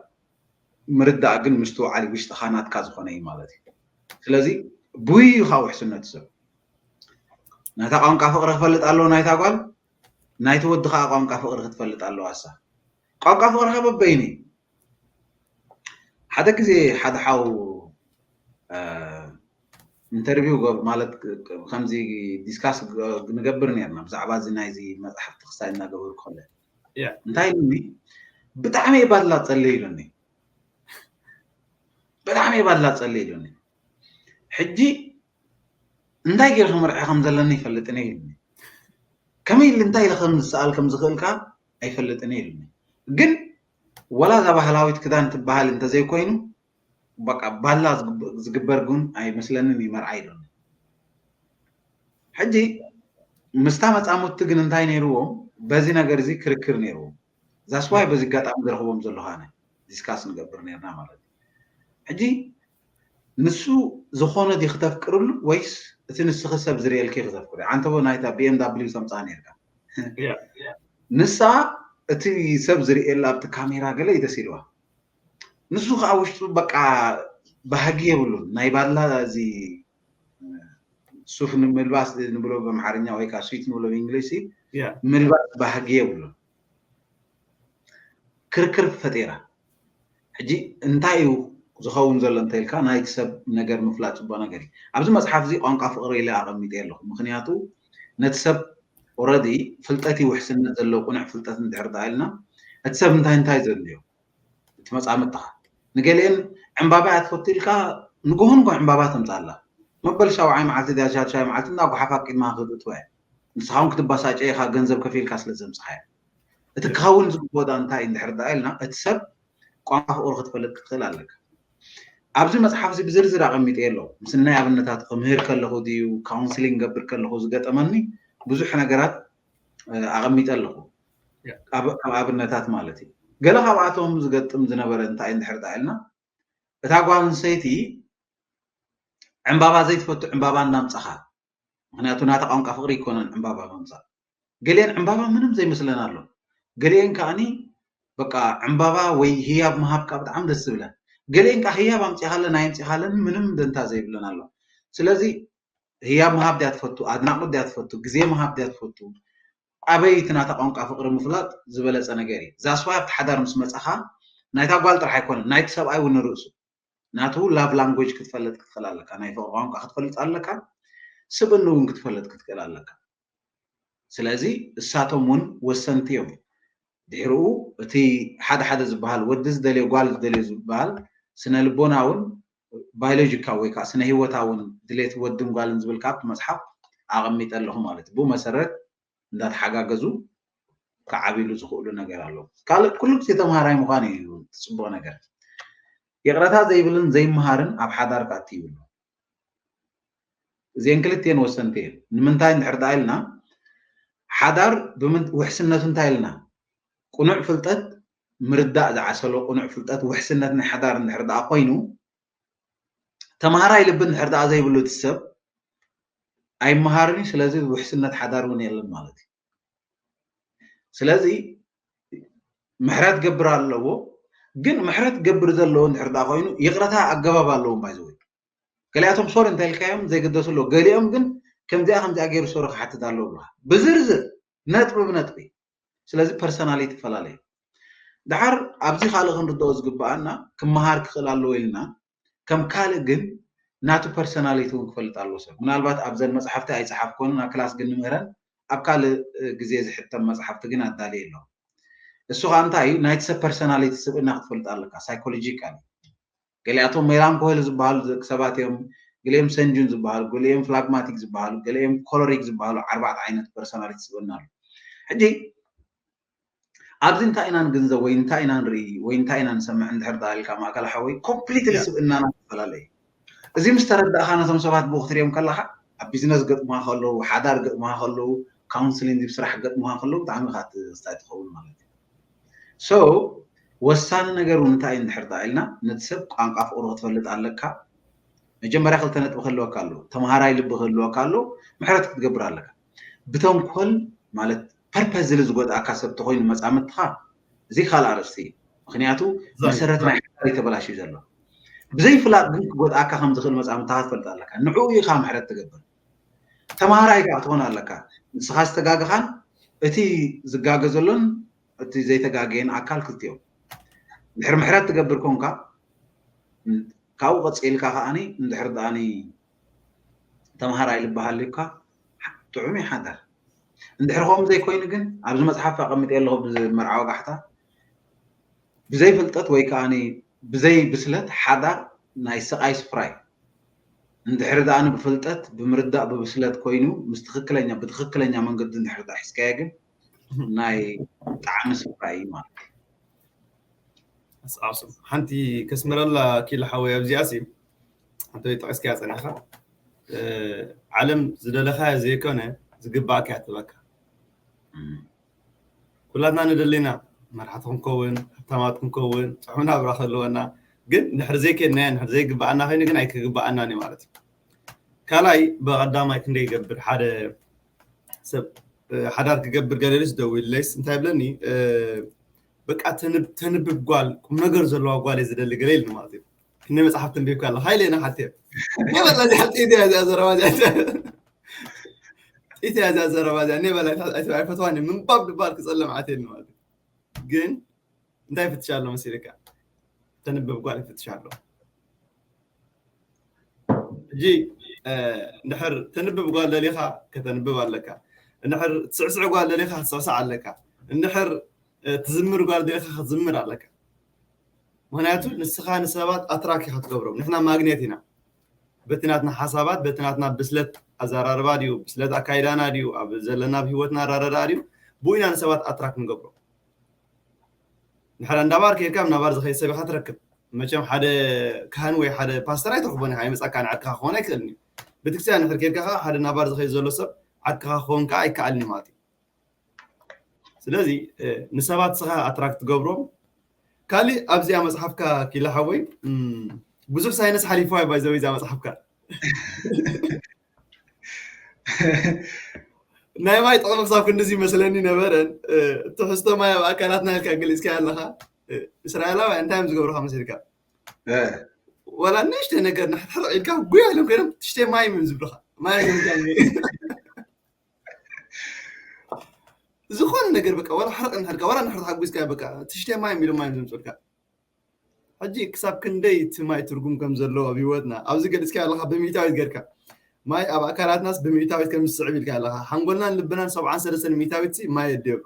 ምርዳእ ግን ምስትውዓል ውሽጥኻ ናትካ ዝኾነ እዩ ማለት እዩ። ስለዚ ብይ እዩ ካብ ውሕስነቱ ሰብ። ናይታ ቋንቋ ፍቕሪ ክፈልጥ ኣለዎ ናይታ ጓል፣ ናይቲ ወዲ ከዓ ቋንቋ ፍቕሪ ክትፈልጥ ኣለዋ እሳ። ቋንቋ ፍቕሪ ከዓ በበይኑ እዩ። ሓደ ግዜ ሓደ ሓው፣ እ፣ ኢንተርቪው ገብ-፣ ማለት ክ-፣ ክ-፣ ከምዚ ዲስካስ ገ-፣ ንገብር ነርና ብዛዕባ እዚ ናይዚ መጽሓፍቲ ክሳይ እናገበሩ ከለ። ያ። እንታይ ኢሉኒ? "ብጣዕሚ እየ ባድላ ጸልየ" ኢሉኒ። "ብጣዕሚ እየ ባድላ ጸልየ" ኢሉኒ። ሕጂ እንታይ ገይረ ክምርዐ ከም ዘለኒ ይፈልጥን እየ ኢሉኒ። ከመይ ኢሉ እንታይ ኢለ ከም ዝሰኣል ከም ዝኽእል ከኣ ኣይፈልጥን እየ ኢሉኒ። ግን ወላ እዛ ባህላዊት ክዳን ትበሃል እንተዘይኮይኑ፣ በቃ ባላ ዝግበ-፣ ዝግበር ግን ኣይመስለንን እዩ መርዓ ኢሉኒ። ሕጂ ምስታ መጻምድቲ ግን እንታይ ነይርዎም? በዚ ነገር እዚ ክርክር ነይርዎም። ዛስዋይ በዚ ኣጋጣሚ ዝረኽቦም ዘለኹ ኣነ ዲስካስ ንገብር ነርና ማለት እዩ። ሕጂ ንሱ ዝኾነ ድዩ ክተፍቅርሉ ወይስ እቲ ንስኺ ሰብ ዝርእየልኪ ክተፍቅሪ? ዓንተቦ ናይታ ቢ ኤም ዳብሊው ተምጽኣ ነርካ። ያ። ንሳ እቲ ሰብ ዝርእየላ ኣብቲ ካሜራ ገለ እዩ ደስ ኢልዋ። ንሱ ከዓ ውሽጡ በቃ ባህጊ የብሉን። ናይ ባላ እዚ ሱፍ ንምልባስ ንብሎ ብኣምሓርኛ ወይ ከዓ ሱት ንብሎ ብእንግሊሽ ያ። ምልባስ ባህጊ የብሉን። ክርክር ፈጢራ። ሕጂ እንታይ እዩ ዝኸውን ዘሎ እንተኢልካ ናይቲ ሰብ ነገር ምፍላጥ ጽቡቕ ነገር እዩ። ኣብዚ መጽሓፍ እዚ ቋንቋ ፍቕሪ ኢለ ኣቐሚጠ ኣለኹ። ምኽንያቱ ነቲ ሰብ ኦረዲ ፍልጠት እዩ ውሕስነት ዘለዎ ቅኑዕ ፍልጠት እንድሕር ደኣ ኢልና እቲ ሰብ እንታይ እንታይ ዘድልዮ እቲ መጻምድትኻ ንገሊአን ዕምባባ እያ ትፈቱ ኢልካ ንጎሆ ንጎ ዕምባባ ተምጻላ መበል ሻውዓይ መዓልቲ ድያ ሻድሻይ መዓልቲ እናጓሓፋ ቂድማ ክትእትወ እያ ንስኻ እውን ክትባሳጨ ኢኻ ገንዘብ ከፊልካ ስለ ዘምጽኻያ እቲ ክኸውን ዝግብኦ ዳ እንታይ እንድሕር ደኣ ኢልና እቲ ሰብ ቋንቋ ፍቕሪ ክትፈልጥ ክትኽእል ኣለካ ኣብዚ መጽሓፍ እዚ ብዝርዝር ኣቐሚጠ ኣለኹ ምስ ናይ ኣብነታት ክምህር ከለኹ ድዩ ካውንስሊንግ ገብር ከለኹ ዝገጠመኒ ብዙሕ ነገራት ኣቐሚጠ ኣለኹ ካብ ኣብነታት ማለት እዩ ገለ ካብኣቶም ዝገጥም ዝነበረ እንታይ እንድሕር ዳ ኢልና እታ ጓል ኣንስተይቲ ዕምባባ ዘይትፈቱ ዕምባባ እናምጻኻ ምክንያቱ ናታ ቋንቋ ፍቅሪ ይኮነን ዕምባባ ምምጻእ ገሊአን ዕምባባ ምንም ዘይመስለን ኣሎ ገሊአን ከዓኒ በቃ ዕምባባ ወይ ህያብ ምሃብ ከዓ ብጣዕሚ ደስ ዝብለን ገሊአን ከዓ ህያብ ኣምፂኻለን ኣየምፂኻለን ምንም ደንታ ዘይብለን ኣሎ ስለዚ ህያብ ምሃብ ድያ ትፈቱ ኣድናቆት ድያ ትፈቱ ግዜ ምሃብ ድያ ትፈቱ ኣበይ እቲ ናታ ቋንቋ ፍቅሪ ምፍላጥ ዝበለፀ ነገር እዩ ዛስዋይ ኣብቲ ሓዳር ምስ መፃኻ ናይታ ጓል ጥራሕ ኣይኮነን ናይቲ ሰብኣይ እውን ንርእሱ ናቱ ላቭ ላንጉጅ ክትፈልጥ ክትኽእል ኣለካ ናይ ፍቅሪ ቋንቋ ክትፈልጥ ኣለካ ስብእኑ እውን ክትፈልጥ ክትክእል ኣለካ ስለዚ እሳቶም እውን ወሰንቲ እዮም ድሕርኡ እቲ ሓደ ሓደ ዝበሃል ወዲ ዝደልዮ ጓል ዝደልዮ ዝበሃል ስነ ልቦናውን ባዮሎጂካዊ ወይ ከዓ ስነ ህይወታውን ድሌት ወድን ጓልን ዝብል ካብቲ መፅሓፍ ኣቐሚጠ ኣለኹ ማለት እዩ ብኡ መሰረት እንዳተሓጋገዙ ክዓብሉ ዝኽእሉ ነገር ኣሎ ካልእ ኩሉ ግዜ ተምሃራይ ምዃን እዩ ፅቡቅ ነገር ይቕረታ ዘይብልን ዘይምሃርን ኣብ ሓዳር ክኣቲ ይብሉ እዚአን ክልቲአን ወሰንቲ እየን። ንምንታይ እንድሕር ደኣ ኢልና፣ ሓዳር ብምን-፣ ውሕስነቱ እንታይ ኢልና? ቅኑዕ ፍልጠት፣ ምርዳእ ዝዓሰሎ ቅኑዕ ፍልጠት፣ ውሕስነት ናይ ሓዳር እንድሕር ደኣ ኮይኑ፣ ተምሃራይ ልቢ እንድሕር ደኣ ዘይብሉ እቲ ሰብ ኣይመሃርን እዩ። ስለዚ ውሕስነት ሓዳር እውን የለን ማለት እዩ። ስለዚ ምሕረት ገብር ኣለዎ። ግን ምሕረት ገብር ዘለዎ እንድሕር ደኣ ኮይኑ፣ ይቕረታ ኣገባብ ኣለዎም። ባይዘወይ፣ ገሊኣቶም ሶሪ እንተልካዮም ዘይገደሱ ኣለዉ። ገሊኦም ግን ከምዚኣ ከምዚኣ ገይሩ ሶሪ ክሓትት ኣለዎ ብለካ፣ ብዝርዝር፣ ነጥቢ ብነጥቢ። ስለዚ ፐርሰናሊቲ ይፈላለዩ። ደሓር ኣብዚ ካልእ ክንርድኦ ዝግብኣና፣ ክመሃር ክኽእል ኣለዎ ኢልና፣ ከም ካልእ ግን ናቱ ፐርሰናሊቲ እውን ክፈልጥ ኣለዎ ሰብ። ምናልባት ኣብዘን መጽሓፍቲ ኣይጸሓፍኮንን፣ ኣብ ክላስ ግን ንምህረን፣ ኣብ ካልእ፣ እ፣ ግዜ ዝሕተም መጽሓፍቲ ግን ኣዳልየ ኣለኹ። እሱ ኸኣ እንታይ እዩ? ናይቲ ሰብ ፐርሰናሊቲ፣ ስብእና ክትፈልጥ ኣለካ፣ ሳይኮሎጂካሊ። ገሊኣቶም ሜላንኮሊ ዝበሃሉ ደቂ ሰባት እዮም፣ ገሊኦም ሰንጁን ዝበሃሉ፣ ገሊኦም ፍላግማቲክ ዝበሃሉ፣ ገሊኦም ኮለሪክ ዝበሃሉ ኣርባዕተ ዓይነት ፐርሰናሊቲ ስብእና ኣሎ። ሕጂ ኣብዚ እንታይ ኢና ንግንዘብ ወይ እንታይ ኢና ንርኢ ወይ እንታይ ኢና ንሰምዕ እንድሕር ደኣ ኢልካ፣ ማእከል ሓወይ፣ ኮምፕሊትሊ ያ። ስብእናና ዝተፈላለየ እዩ። እዚ ምስ ተረዳእካ፣ ነቶም ሰባት ብኡ ክትሪኦም ከለኻ፣ ኣብ ቢዝነስ ገጥሙኻ ከለዉ፣ ሓዳር ገጥሙኻ ከለዉ፣ ካውንስሊንግ ስራሕ ገጥሙኻ ከለዉ፣ ብጣዕሚ ኢኻ ትስታይ ትኸውን ማለት እዩ። ሶ፣ ወሳኒ ነገር እውን እንታይ እዩ እንድሕር ደኣ ኢልና፣ ነቲ ሰብ ቋንቋ ፍቕሩ ክትፈልጥ ኣለካ። መጀመርያ ክልተ ነጥቢ ክህልወካ ኣለዎ። ተምሃራይ ልቢ ክህልወካ ኣለዎ። ምሕረት ክትገብር ኣለካ። ብተንኮል ማለት ፐርፐዝሊ ዝጎድኣካ ሰብ ተኾይኑ መጻምድትኻ፣ እዚ ካልእ ኣርእስቲ እዩ። ምኽንያቱ ዛይ፣ መሰረት ናይ ሓዳር እዩ ተበላሽዩ ዘሎ። ብዘይ ፍላጥ ግን ክጎድኣካ ከም ዝኽእል መጻምድትኻ ትፈልጥ ኣለካ። ንዕኡ ኢኻ ምሕረት ትገብር። ተምሃራይ ከኣ ክትኾን ኣለካ። ንስኻ ዝተጋገኻን እቲ ዝጋገ ዘሎን እቲ ዘይተጋገየን ኣካል ክልቲኦም። ድሕሪ ምሕረት ትገብር ኮንካ፣ ካብኡ ቀጺልካ ከኣኒ እንድሕር ደኣኒ ተምሃራይ ልቢ ሃልዩካ፣ ጥዑም እዩ ሓዳር። እንድሕር ከምኡ ዘይኮይኑ ግን፣ ኣብዚ መጽሓፍ ኣቐሚጠ ኣለኹ፣ ብመርዓ ወጋሕታ፣ ብዘይ ፍልጠት ወይ ከኣኒ ብዘይ ብስለት ሓዳር ናይ ስቓይ ስፍራ እዩ። እንድሕር ደኣኒ ብፍልጠት፣ ብምርዳእ፣ ብብስለት ኮይኑ፣ ምስ ትኽክለኛ፣ ብትኽክለኛ መንገዲ እንድሕር ደኣ ሒዝካዮ ግን፣ ናይ ጣዕሚ ስፍራ እዩ ማለት እዩ። ኣስዓብሱ ሓንቲ ከስምረላ ኪሎ ሓወይ ኣብዚኣ ሲ ሓንቲ ጠቂስካያ ጸኒሕካ፣ እ፣ ዓለም ዝደለኻዮ ዘይኮነ ዝግባእካ እያ ትህበካ። እም። ኩላትና ንደሊና መራሕቲ ክንከውን፣ ሃብታማት ክንከውን፣ ጥዑም ናብራ ክህልወና፣ ግን እንድሕር ዘይከድናዮ፣ እንድሕር ዘይግባኣና ኮይኑ ግን ኣይክግባኣናን እዩ ማለት እዩ። ካልኣይ፣ ብቐዳማይ ክንደይ ይገብር ሓደ ሰብ፣ እ፣ ሓዳር ክገብር ገለ ኢሉስ ደዊሉለይስ እንታይ ይብለኒ፣ እ፣ በቃ ተንብ-፣ ተንብብ ጓል፣ ቁም ነገር ዘለዋ ጓል እየ ዝደሊ ገለ ኢሉኒ ማለት እዩ። ክንደይ መጽሓፍ ተንቢብካ ኣለኻ ኢለ ኢና ሓትዮ። እኔ በላ እዚኣ ጥኢት እያ እዚኣ ዘረባ እዚኣ። ጥኢት እያ እዚኣ ዘረባ እዚኣ። እኔ በላ ኣይፈ-፣ ኣይፈትዋን እየ። ምንባብ ድባል ክጸልእ መዓት እየ ማለት እዩ። ግን እንታይ ይፍትሽ ኣሎ መሲልካ? ተንብብ ጓል ይፍትሽ ኣሎ። ሕጂ፣ እ፣ እንድሕር ተንብብ ጓል ደሊኻ ከተንብብ ኣለካ። እንድሕር ትስዕስዕ ጓል ደሊኻ ክትስዕስዕ ኣለካ። እንድሕር፣ እ፣ ትዝምር ጓል ደሊኻ ክትዝምር ኣለካ። ምኽንያቱ ንስኻ ንሰባት ኣትራክ ኢኻ ትገብሮም። ንሕና ማግኔት ኢና። በቲ ናትና ሓሳባት፣ በቲ ናትና ብስለት ኣዘራርባ ድዩ፣ ብስለት ኣካይዳና ድዩ፣ ኣብ ዘለና ኣብ ህይወትና ኣረዳድኣ ድዩ፣ ብኡ ኢና ንሰባት ኣትራክ ንገብሮ። እንድሕር እንዳ ባር ከይድካ ኣብ ናባር ዝኸይድ ሰብ ኢኻ ትረክብ። መቸም ሓደ ካህን ወይ ሓደ ፓስተር ኣይትረኽቦን ኢኻ፣ ኣይመጻካን፣ ዓድካ ክኸውን ኣይክእልን እዩ። ቤተክርስትያን እንድሕር ከይድካ ከኣ ሓደ ናባር ዝኸይድ ዘሎ ሰብ ዓድካ ክኸውን ከኣ ኣይከኣልን እዩ ማለት እዩ። ስለዚ፣ እ፣ ንሰባት ስኻ ኣትራክት ትገብሮም። ካሊእ ኣብዚኣ መጽሓፍካ ኪላ ሓወይ፣ እም፣ ብዙሕ ሳይንስ ሓሊፍዋ እዩ ባይዘወይ እዛ መጽሓፍካ። ናይ ማይ ጥቕሚ ክሳብ ክንድዚ ይመስለኒ ነበረን። እ፣ ትሕዝቶ ማይ ኣብ ኣካላትና ኢልካ ገሊጽካዮ ኣለኻ። እ፣ እስራኤላውያን እንታይ እዮም ዝገብሩኻ መሲልካ? እ። ዋላ ንእሽተይ ነገር ንሕርሕር ኢልካ ጉያ ኢሎም ኮይኖም ትሽተ ማይ እዮም ዝብሉኻ። ማይ እዮም ዝብሉኻ። ዝኾነ ነገር በቃ፣ ዋላ ሕርቕ እንድሕርካ፣ ዋላ እንድሕር ተሓጒስካ በቃ፣ ትሽተ ማይ እዮም ኢሎም ማይ እዮም ዘምጽኡልካ። ሕጂ ክሳብ ክንደይ እቲ ማይ ትርጉም ከም ዘለዎ ኣብ ህይወትና፣ ኣብዚ ገሊጽካዮ ኣለኻ ብሚእታዊት ጌርካ። ማይ ኣብ ኣካላትናስ ብሚእታዊት ከም ዝስዕብ ኢልካ ኣለኻ። ሓንጎልናን ልብናን ሰብዓን ሰለስተን ሚእታዊት ሲ ማይ የድልዮ።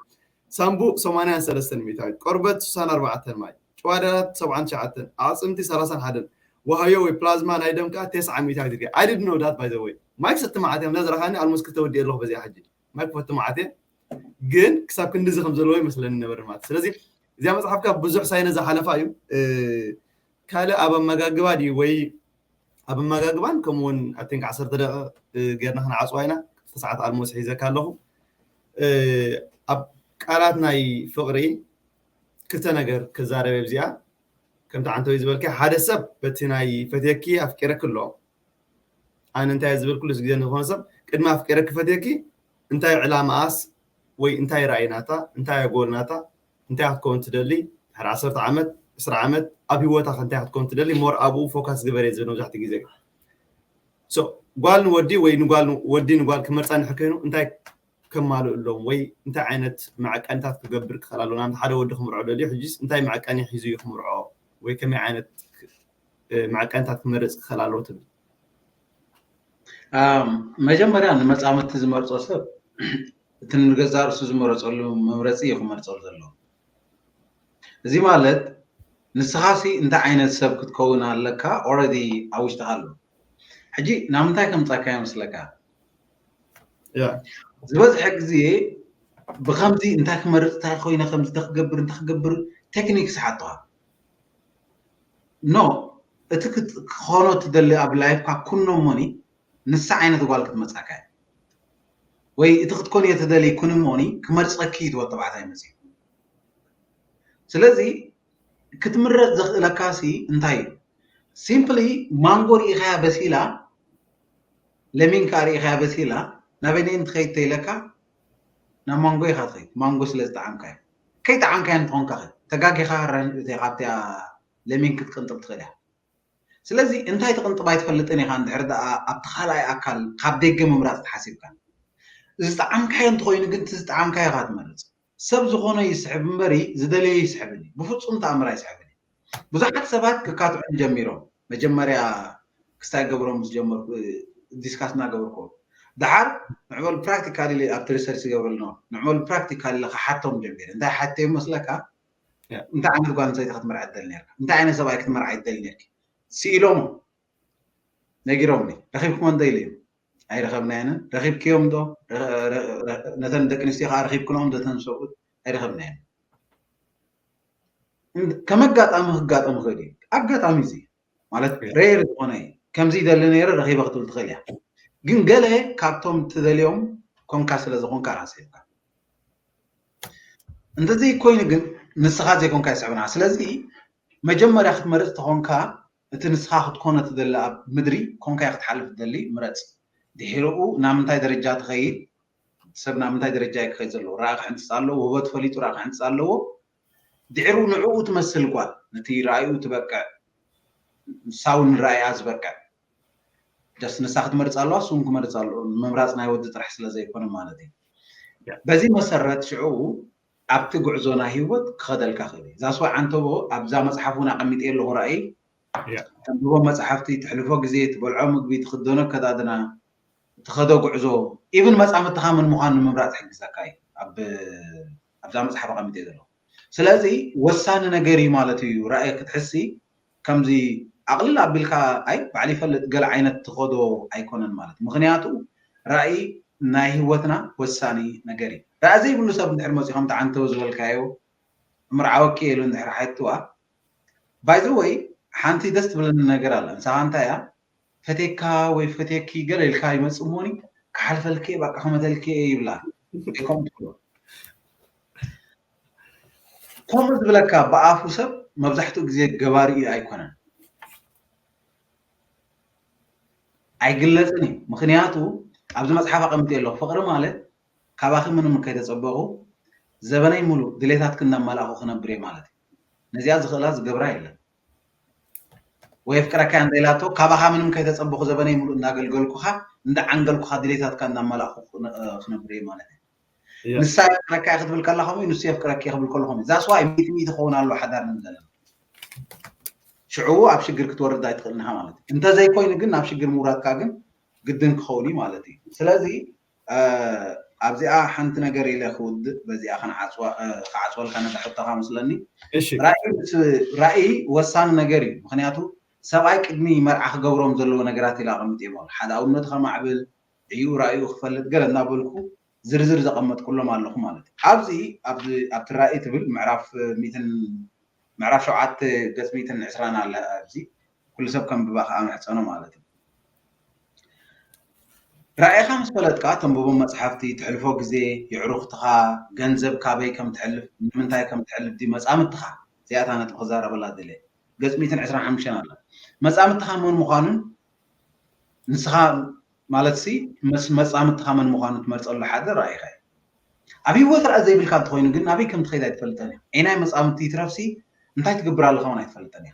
ሳምቡእ ሰማንያን ሰለስተን ሚእታዊት፣ ቆርበት ስሳን ኣርባዕተን ማይ፣ ጭዋዳታት ሰብዓን ትሽዓተን፣ ኣዕጽምቲ ሰላሳን ሓደን፣ ዋህዮ ወይ ፕላዝማ ናይ ደም ከኣ ተስዓ ሚእታዊት ይድልዮ። I didn't know that, by the way። ማይ ክሰቲ መዓት እየ፣ ከምዛ ዝረኻኒ ኣልሞስት ክልተ ወዲኤ ኣለኹ በዚኣ ሕጂ። ማይ ክፈቱ መዓት እየ። ግን ክሳብ ክንድዚ ከም ዘለዎ ይመስለኒ ነበረ ማለት። ስለዚ እዚኣ መጽሓፍካ ብዙሕ ሳይንስ ዝሓለፋ እዩ። እ፣ ካልእ ኣብ ኣመጋግባ ድዩ ወይ ኣብ ኣመጋግባን ከምኡ እውን ኣይ ቲንክ ዓሰርተ ደቂቕ ጌርና ክንዓፅዋ ኢና። ክልተ ሰዓት ኣልሞስ ሒዘካ ኣለኹ። ኣብ ቃላት ናይ ፍቕሪ ክልተ ነገር ክዛረብ እዚኣ። ከምቲ ዓንተወይ ዝበልካ ሓደ ሰብ በቲ ናይ ፈትየኪ ኣፍቂረኪ ኣሎ ኣነ እንታይ ዝብል ኩሉ ግዜ ንኾነ ሰብ ቅድሚ ኣፍቂረኪ ፈትየኪ እንታይ ዕላማኣስ ወይ እንታይ ራእይ ናታ እንታይ ጎል ናታ እንታይ ክትከውን ትደሊ ድሕሪ ዓሰርተ ዓመት ዕስራ ዓመት ኣብ ህይወታ እንታይ ክትከውን ትደሊ ሞር ኣብኡ ፎካስ ግበር እየ ዝብል መብዛሕትኡ ግዜ ግን ጓል ንወዲ ወይ ንጓል ወዲ ንጓል ክመርፃ እንድሕር ኮይኑ እንታይ ከማልእሎም ወይ እንታይ ዓይነት መዐቀንታት ክገብር ክኽእል ኣለዎ ንኣብነት ሓደ ወዲ ክምርዖ ደልዩ ሕጂስ እንታይ መዐቀኒ ሒዙ እዩ ክምርዖ ወይ ከመይ ዓይነት መዐቀንታት ክመርፅ ክኽእል ኣለዎ ትብል መጀመርያ ንመፃምድቲ ዝመርፆ ሰብ እቲ ንገዛእ ርእሱ ዝመረፀሉ መምረፂ እዩ ክመርፀሉ ዘለዎ እዚ ማለት ንስኻሲ እንታይ ዓይነት ሰብ ክትከውን ኣለካ ኦረዲ ኣብ ውሽጥካ ኣሎ ሕጂ ናብ ምንታይ ከምፃካ ይመስለካ ዝበዝሐ ግዜ ብከምዚ እንታይ ክመርፅ እንታይ ኮይነ ከምዚ እንታይ ክገብር እንታይ ክገብር ቴክኒክ ስሓጥዋ ኖ እቲ ክኾኖ ትደሊ ኣብ ላይፍካ ኩኖ ሞኒ ንሳ ዓይነት ጓል ክትመፃካ ወይ እቲ ክትኮን እየ ትደሊ ኩን ሞኒ ክመርፀኪ እዩ ትወ ተባዕታይ መፅዩ ስለዚ ክትምረፅ ዘኽእለካ ሲ እንታይ እዩ ሲምፕሊ ማንጎ ርኢኻያ በሲላ ለሚን ከዓ ርኢኻያ በሲላ ናበይ ነይ እንትኸይድ ተይለካ ናብ ማንጎ ኢኻ ትኸይድ ማንጎ ስለ ዝጠዓምካዮ ከይጠዓምካዮ እንትኾንካ ተጋጊኻ ካብቲያ ለሚን ክትቅንጥብ ትኽእል እያ ስለዚ እንታይ ትቅንጥብ ኣይትፈልጥን ኢኻ እንድሕር ደኣ ኣብቲ ካልኣይ ኣካል ካብ ደገ ምምራፅ ተሓሲብካ ዝጠዓምካዮ እንተኮይኑ ግን እቲ ዝጠዓምካዮ ኢኻ ትመርፅ ሰብ ዝኾነ ይስሕብ እምበሪ ዝደለዮ ይስሕብን እዩ ብፍፁም ተኣምር ኣይስሕብን እዩ ብዙሓት ሰባት ክካትዑን ጀሚሮም መጀመርያ ክስታይ ገብሮም ምስ ጀመርኩ ዲስካስ እናገበርኩ ደሓር ንዕበሉ ፕራክቲካሊ ኣብቲ ሪሰርች ዝገብረሉ ንዕበሉ ፕራክቲካሊ ክሓቶም ጀሚረ እንታይ ሓተዮም መስለካ እንታይ ዓይነት ጓል ኣንስተይቲ ክትምርዓ ይደሊ ነርካ እንታይ ዓይነት ሰብኣይ ክትምርዓ ይደሊ ነርኪ ስኢሎሞ ነጊሮምኒ ረኺብኩሞ እንተ ኢለ እዩ ኣይረኸብናየንን ረኺብክዮም ዶ ነተን ደቂ ኣንስትዮ ከዓ ረኺብክኖም ዶ ተን ሰብኡት ኣይረኸብናየን ከመጋጣሚ ክጋጠም ይኽእል እዩ ኣጋጣሚ እዚ ማለት ሬር ዝኾነ እዩ ከምዚ ይደሊ ነይረ ረኺበ ክትብል ትኽእል እያ ግን ገለ ካብቶም ትደልዮም ኮንካ ስለ ዝኾንካ ራስካ እንተዘይ ኮይኑ ግን ንስኻ ዘይኮንካ ይስዕብና ስለዚ መጀመርያ ክትመርፅ ተኾንካ እቲ ንስኻ ክትኮነ ትደሊ ኣብ ምድሪ ኮንካ ክትሓልፍ ትደሊ ምረፅ ድሕርኡ ናብ ምንታይ ደረጃ ትኸይድ ሰብ ናብ ምንታይ ደረጃ ክኸይድ ዘለዎ ራእይ ክሕንፅፅ ኣለዎ ውህበት ፈሊጡ ራእይ ክሕንፅፅ ኣለዎ ድሕሩ ንዕኡ ትመስል ጓል ነቲ ራእዩ ትበቅዕ ንሳ እውን ንራእያ ዝበቅዕ ደስ ንሳ ክትመርፅ ኣለዋ እሱ ክመርፅ ኣለዎ ምምራፅ ናይ ወዲ ጥራሕ ስለ ዘይኮነ ማለት እዩ በዚ መሰረት ሽዑ ኣብቲ ጉዕዞ ናይ ህይወት ክኸደልካ ክእል እዩ ዛስዋ ዓንተቦ ኣብዛ መፅሓፍ እውን ኣቐሚጠ ኣለኹ ራእይ ተንብቦ መፅሓፍቲ ትሕልፎ ግዜ ትበልዖ ምግቢ ትኽደኖ ከዳድና ትኸዶ ጉዕዞ ኢብን መፃምድትኻ ምን ምዃን ንምምራፅ ሕግዘካ እዩ ኣብዛ መፅሓፍ ኣቐሚጠ ዘለኹ ስለዚ ወሳኒ ነገር እዩ ማለት እዩ ራእይ ክትሕሲ ከምዚ ኣቕልል ኣቢልካ ኣይ ባዕሉ ይፈልጥ ገለ ዓይነት ትኸዶ ኣይኮነን ማለት ምክንያቱ ራእይ ናይ ህይወትና ወሳኒ ነገር እዩ ራእይ ዘይብሉ ሰብ እንድሕር መፂኡ ከምቲ ዓንተው ዝበልካዮ ምርዓወኪ ኢሉ እንድሕር ሓትዋ ባይዘወይ ሓንቲ ደስ ትብለኒ ነገር ኣላ ንስኻ እንታይ እያ ፈቴካ ወይ ፈቴኪ ገለ ኢልካ ይመፅእ ሞኒ ክሓልፈልኪ እየ በቃ ክመተልኪ እየ ይብላ ከምኡ ትብሎ ከምኡ ዝብለካ ብኣፉ ሰብ መብዛሕትኡ ግዜ ገባሪ እዩ ኣይኮነን ኣይግለፅን እዩ ምክንያቱ ኣብዚ መፅሓፍ ኣቐምጢ ኣለኹ ፍቅሪ ማለት ካባኺ ምንም ከይተፀበቑ ዘበነይ ሙሉ ድሌታትክ እናመላእኹ ክነብር እየ ማለት እዩ ነዚኣ ዝኽእላ ዝገብራ የለን ወይ ኣፍቅረካ እንደ ኢላቶ ካባኻ ምንም ከይተፀበኹ ዘበነይ ሙሉእ እንዳገልገልኩኻ እንዳዓንገልኩኻ ድሌታትካ እንዳመላእኩ ክነብር እየ ማለት እዩ ንሳ የፍቅረካ ክትብል ከላ ከምኡ ንሱ የፍቅረኪ ክብል ከሎ ከምኡ ዛስዋ ሚት ሚት ክኸውን ኣሎ ሓዳር ንብለና ሽዑ ኣብ ሽግር ክትወርድ ኣይትኽእልንኻ ማለት እዩ እንተዘይኮይኑ ግን ናብ ሽግር ምውራድካ ግን ግድን ክኸውን እዩ ማለት እዩ ስለዚ ኣብዚኣ ሓንቲ ነገር ኢለ ክውድእ በዚኣ ክዓፅወልካ ነታ ሕቶኻ መስለኒ ራእይ ወሳኒ ነገር እዩ ምክንያቱ ሰብኣይ ቅድሚ መርዓ ክገብሮም ዘለዎ ነገራት ኢለ ኣቐምጥ እየ ሓደ ኣብነቱ ከማዕብል ዕዩ ራእዩ ክፈልጥ ገለ እናበልኩ ዝርዝር ዘቐመጥኩሎም ኣለኹ ማለት እዩ ኣብዚ ኣብቲ ራእይ ትብል ምዕራፍ ምዕራፍ ሸውዓተ ገፅ ሚትን ዕስራን ኣለ ኣብዚ ኩሉ ሰብ ከንብባ ከዓ ምሕፀኖ ማለት እዩ። ራእይኻ ምስ ፈለጥካ፣ ተንብቦ መፅሓፍቲ፣ ትሕልፎ ግዜ፣ የዕሩኽትኻ፣ ገንዘብ ካበይ ከም ትሕልፍ፣ ንምንታይ ከም ትሕልፍ፣ ዲ መፃምድትኻ፣ እዚኣታ ነጥቢ ክዛረበላ ደልየ። ገፅ ሚእትን ዕስራን ሓሙሽተን ኣላ። መፃምድትኻ መን ምዃኑን ንስኻ ማለት ሲ መፃምድትኻ መን ምዃኑ ትመርፀሉ ሓደ ራእይኻ እዩ። ኣብ ህይወት ራእይ ዘይብልካ እንተኮይኑ ግን ናበይ ከም ትኸይድ ኣይትፈልጠን እያ። ዒናይ መፃምድቲ ይትረፍሲ እንታይ ትገብር ኣለኻ እውን ኣይትፈልጠን እያ።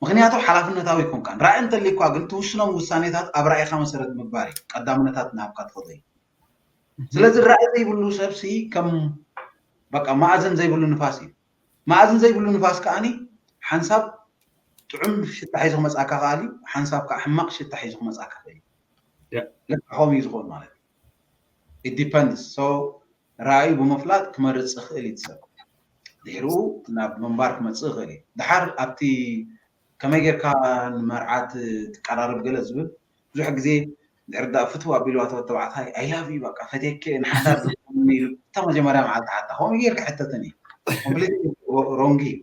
ምክንያቱ ሓላፍነታዊ ይኮንካን። ራእይ እንተልይኳ ግን ትውስኖም ውሳኔታት ኣብ ራእይኻ መሰረት ምግባር እዩ ቀዳምነታት ናብካ ትኸዶ እዩ። ስለዚ ራእይ ዘይብሉ ሰብሲ ከም በቃ መኣዝን ዘይብሉ ንፋስ እዩ። መኣዝን ዘይብሉ ንፋስ ከዓኒ ሓንሳብ ጥዑም ሽታ ሒዙ ክመፅኣካ ከኣል እዩ፣ ሓንሳብ ከዓ ሕማቕ ሽታ ሒዙ ክመፅኣካ ክእል እዩ። ልክዕ ከምኡ እዩ ዝኸውን ማለት እዩ። It depends. So ራእዩ ብምፍላጥ ክመርፅ ይኽእል እዩ ሰብ። ድሕሪኡ ናብ ምንባር ክመፅእ ይኽእል እዩ። ድሓር ኣብቲ ከመይ ጌርካ ንመርዓት ትቀራረብ ገለ ዝብል ብዙሕ ግዜ ድሕሪ ዳ ፍትው ኣቢልዋ ተወ ተባዕታይ I love you በቃ ፈትየኪ ንሓዳር ዝኸውን ኢሉ እታ መጀመርያ መዓልቲ ሓታ ከምኡ ጌርካ ሕተትን እዩ። Completely wrong እዩ።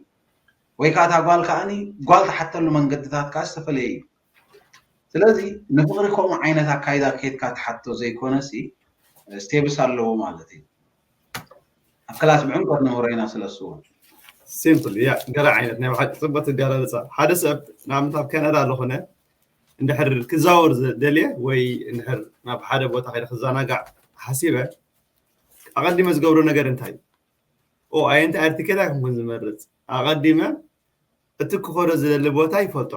ወይ ከዓ እታ ጓል ከዓኒ ጓል ትሓተሉ መንገድታት ከዓ ዝተፈለየ እዩ። ስለዚ ንፍቕሪ ከምኡ ዓይነት ኣካይዳ ከይድካ ትሓቶ ዘይኮነሲ ስቴብስ ኣለዎ ማለት እዩ። ኣብ ክላስ ብዕምቆት ንምህሮ ኢና ስለሱ እውን። ሲምፕል ያ ገለ ዓይነት ናይ ብሓቂ ፅቡቅ ትገላለፃ ሓደ ሰብ ንኣብነት ኣብ ካናዳ ኣለኾነ እንድሕር ክዛወር ደልየ ወይ እንድሕር ናብ ሓደ ቦታ ከይደ ክዘናጋዕ ሓሲበ ኣቐዲመ ዝገብሮ ነገር እንታይ እዩ ኣየንቲ ኣርቲኬት ኣይኮንኩን ዝመርፅ ኣቐዲመ እቲ ክኸዶ ዝደሊ ቦታ ይፈልጦ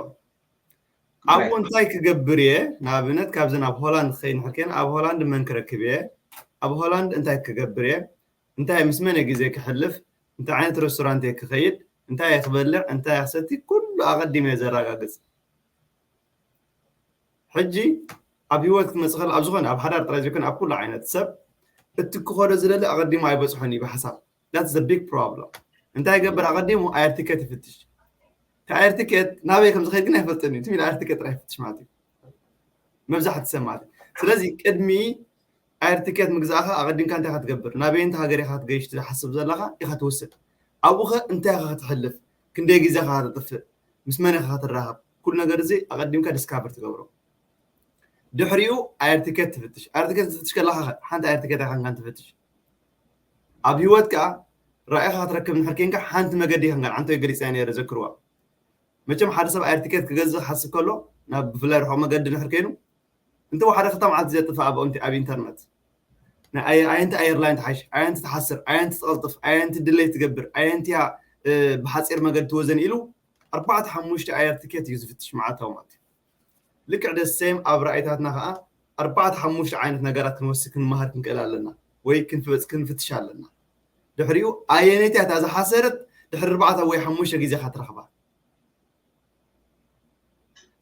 ኣብኡ እንታይ ክገብር እየ ንኣብነት ካብዚ ናብ ሆላንድ ክኸይድ ንሕር ከይነ ኣብ ሆላንድ መን ክረክብ እየ ኣብ ሆላንድ እንታይ ክገብር እየ እንታይ ምስ መን ግዜ ክሕልፍ እንታይ ዓይነት ሬስቶራንት እየ ክኸይድ እንታይ እየ ክበልዕ እንታይ እየ ክሰቲ ኩሉ ኣቐዲመ እየ ዘረጋግፅ ሕጂ ኣብ ህይወት ክመፅእ ከሎ ኣብ ዝኾነ ኣብ ሓዳር ጥራይ ዘይኮነ ኣብ ኩሉ ዓይነት ሰብ እቲ ክኸዶ ዝደሊ ኣቐዲሙ ኣይበፅሖን እዩ ብሓሳብ that's the big problem እንታይ ይገብር ኣቐዲሙ ኣየር ቲኬት ይፍትሽ እቲ ኣየር ቲኬት ናበይ ከም ዝኸይድ ግን ኣይፈልጥን እዩ ትሚል ኣየር ቲኬት ጥራይ ይፍትሽ ማለት እዩ መብዛሕቲ ሰብ ማለት እዩ ስለዚ ቅድሚ ኣየር ቲኬት ምግዛእኻ ኣቐዲምካ እንታይ ኢኻ ትገብር ናበይ እንተ ሃገር ኢኻ ትገይሽ ትሓስብ ዘለኻ ኢኻ ትውስድ ኣብኡ ኸ እንታይ ኢኻ ክትሕልፍ ክንደይ ግዜ ኢኻ ተጥፍእ ምስ መን ኢኻ ክትራኸብ ኩሉ ነገር እዚ ኣቐዲምካ ዲስካቨር ትገብሮ ድሕሪኡ ኣየር ቲኬት ትፍትሽ ኣየር ቲኬት ትፍትሽ ከለኻ ሓንቲ ኣየር ቲኬት ኣይኮንካን ትፍትሽ ኣብ ህይወት ከዓ ራእይኻ ክትረክብ ንሕር ኬንካ ሓንቲ መገዲ ይኸንካን ዓንቶ ገሊፀያ ነይረ ዘክርዋ መቸም ሓደ ሰብ ኣየር ቲኬት ክገዝእ ክሓስብ ከሎ ናብ ብፍላይ ርሑቕ መገዲ ንሕር ከይኑ እንተ ሓደ ክልተ መዓልቲ ዘጥፍእ ኣብ ኦንቲ ኣብ ኢንተርነት ኣየንቲ ኣየርላይን ትሓይሽ ኣየንቲ ትሓስር ኣየንቲ ትቐልጥፍ ኣየንቲ ድለይ ትገብር ኣየንቲያ ብሓፂር መገዲ ትወዘን ኢሉ ኣርባዕተ ሓሙሽተ ኣየር ትኬት እዩ ዝፍትሽ መዓልታዊ ማለት እዩ ልክዕ ደሴም ኣብ ራእይታትና ከዓ ኣርባዕተ ሓሙሽተ ዓይነት ነገራት ክንወስድ ክንመሃር ክንክእል ኣለና ወይ ክንፍበፅ ክንፍትሽ ኣለና ድሕሪኡ ኣየነትያ እታ ዝሓሰረት ድሕሪ ኣርባዕተ ወይ ሓሙሽተ ግዜ ካትረኽባ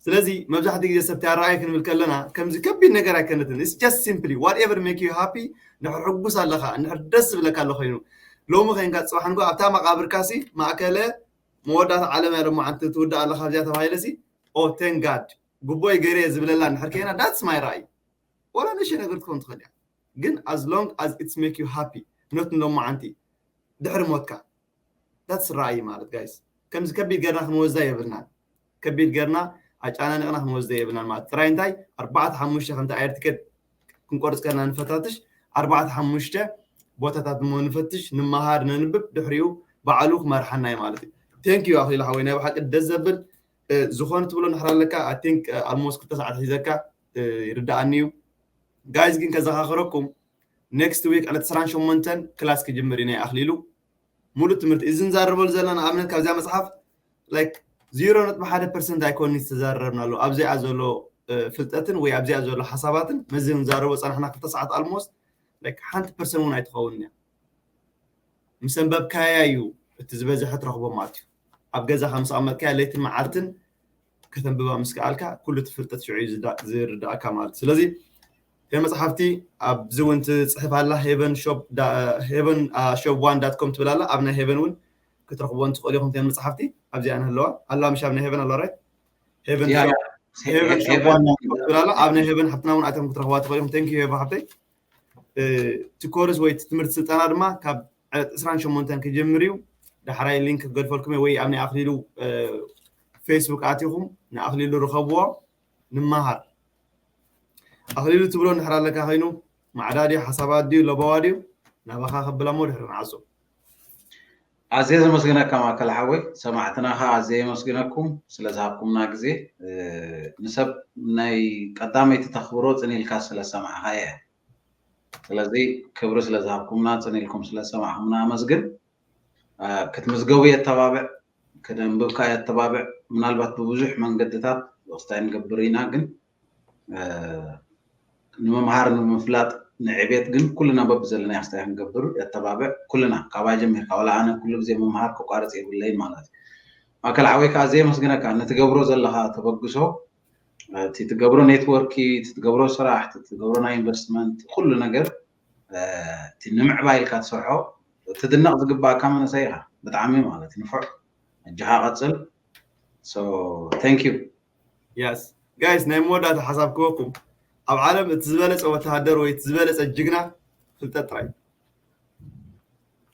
ስለዚ መብዛሕትኡ ግዜ ሰብ ተያረኣየ ክንብል ከለና ከምዚ ከቢድ ነገር ኣይከነትን it's just simply whatever make you happy እንድሕር ሕጉስ ኣለካ እንድሕር ደስ ዝብለካ ኣሎ ኮይኑ ሎሚ ከይንካ ፅባሕ ንጎ ኣብታ መቃብርካ ሲ ማእከለ መወዳእታ ዓለም እያ ሎማዓንቲ ትውዳእ ኣለካ ኣብዚኣ ተባሂለ ሲ oh thank God ጉቦይ ገይረ ዝብለላ እንድሕር ከይና that's my ራእይ ወላ ንእሽተይ ነገር ትኸውን ትኽእል እያ ግን as long as it's make you happy not ንሎማዓንቲ ድሕሪ ሞትካ that's ራእይ ማለት ጋይስ ከምዚ ከቢድ ገርና ክንወዛ የብልናን ከቢድ ገርና ኣጫናንቕና ክንወስደ የብልናን ማለት ጥራይ እንታይ ኣርባዕተ ሓሙሽተ ከምቲ ኣየር ትኬት ክንቆርፅ ከለና ንፈታትሽ ኣርባዕተ ሓሙሽተ ቦታታት እሞ ንፈትሽ ንመሃር ነንብብ ድሕሪኡ ባዕሉ ክመርሓና እዩ ማለት እዩ thank you ኣኽሊሉ ሓወይ ናይ ብሓቂ ደስ ዘብል ዝኾነ ትብሎ ንሕር ኣለካ I think almost ክልተ ሰዓት ሒዘካ ይርዳኣኒ እዩ guys ግን ከዘኻኽረኩም next week ዕለት ዕስራን ሸሞንተን ክላስ ክጅምር እዩ ናይ ኣኽሊሉ ሙሉእ ትምህርቲ እዚ ንዛረበሉ ዘለና ኣብነት ካብዚኣ መፅሓፍ like zero ነጥቢ ሓደ percent ኣይኮን ዝተዛረብናሉ ኣብዚኣ ዘሎ ፍልጠትን ወይ ኣብዚኣ ዘሎ ሓሳባትን መዚ ንዛረቦ ፀናሕና ክልተ ሰዓት almost like ሓንቲ percent እውን ኣይትኸውን እያ ምስ ኣንበብካያ እዩ እቲ ዝበዝሐ ትረኽቦ ማለት እዩ ኣብ ገዛኻ ምስ ኣቐመጥካያ ለይትን መዓልትን ከተንብባ ምስ ከኣልካ ኩሉ እቲ ፍልጠት ሽዑ እዩ ዝርዳእካ ማለት እዩ ስለዚ እተን መፅሓፍቲ ኣብዚ እውን ትፅሕፍ ኣላ heaven shop one dot com ትብል ኣላ ኣብ ናይ heaven እውን ክትረኽቦን ትኽእሉ ኢኹም እተን መፅሓፍቲ ኣብዚኣ ንህለዋ ኣላ ምሽ ኣብ ናይ heaven ኣሎ right heaven shop one dot com ትብል ኣላ ኣብ ናይ heaven ሓፍትና እውን ኣቶም ክትረኽባ ትኽእሉ ኢኹም thank you heaven ሓፍተይ እቲ ኮርስ ወይ ትምህርቲ ስልጠና ድማ ካብ ዕለት ዕስራን ሸሞንተን ክጅምር እዩ ዳሕራይ ሊንክ ክገድፈልኩም ወይ ኣብ ናይ ኣኽሊሉ ፌስቡክ ኣቲኹም ንኣኽሊሉ ርከብዎ፣ ንመሃር። ኣኽሊሉ ትብሎ እንድሕር ኣለካ ኮይኑ፣ ማዕዳ ድዩ፣ ሓሳባት ድዩ፣ ለበዋ ድዩ፣ ናባኻ ከብላ እሞ ድሕሪ ንዓጹ። ኣዝየ ዘመስግነካ ማእከል ሓወይ፣ ሰማዕትና ኸዓ ኣዝየ የመስግነኩም ስለ ዝሃብኩምና ግዜ። ንሰብ ናይ ቀዳመይቲ ተኽብሮ ጽን ኢልካ ስለ ዝሰማዕኻ እየ። ስለዚ ክብሪ ስለ ዝሃብኩምና፣ ጽን ኢልኩም ስለ ዝሰማዕኹምና ኣመስግን። ክትምዝገቡ የተባብዕ፣ ክነንብብካ የተባብዕ። ምናልባት ብብዙሕ መንገድታት ወስታይ ንገብር ኢና፣ ግን ንምምሃር ንምፍላጥ ንዕቤት ግን ኩልና በብዘለናዮ ክስታይ ክንገብር የተባብዕ። ኩልና ካባይ ጀሚርካ፣ ዋላ ኣነ ኩሉ ግዜ ምምሃር ክቋርጽ የብለይን ማለት እዩ። ማእከል ሓወይ ከዓ ኣዝየ የመስግነካ፣ ንትገብሮ ዘለኻ ተበግሶ፣ እቲ ትገብሮ ኔትወርኪ፣ እቲ ትገብሮ ስራሕ፣ እቲ ትገብሮ ናይ ኢንቨስትመንት፣ ኩሉ ነገር እቲ ንምዕባይ ኢልካ ትሰርሖ ትድነቕ ዝግባእካ መንእሰይ ኢኻ። ብጣዕሚ ማለት ንፉዕ፣ እጅኻ ቀጽል። So thank you። Yes guys፣ ናይ መወዳእታ ሓሳብ ክበኩም። ኣብ ዓለም እቲ ዝበለጸ ወተሃደር ወይ እቲ ዝበለጸ ጅግና ፍልጠት ጥራይ።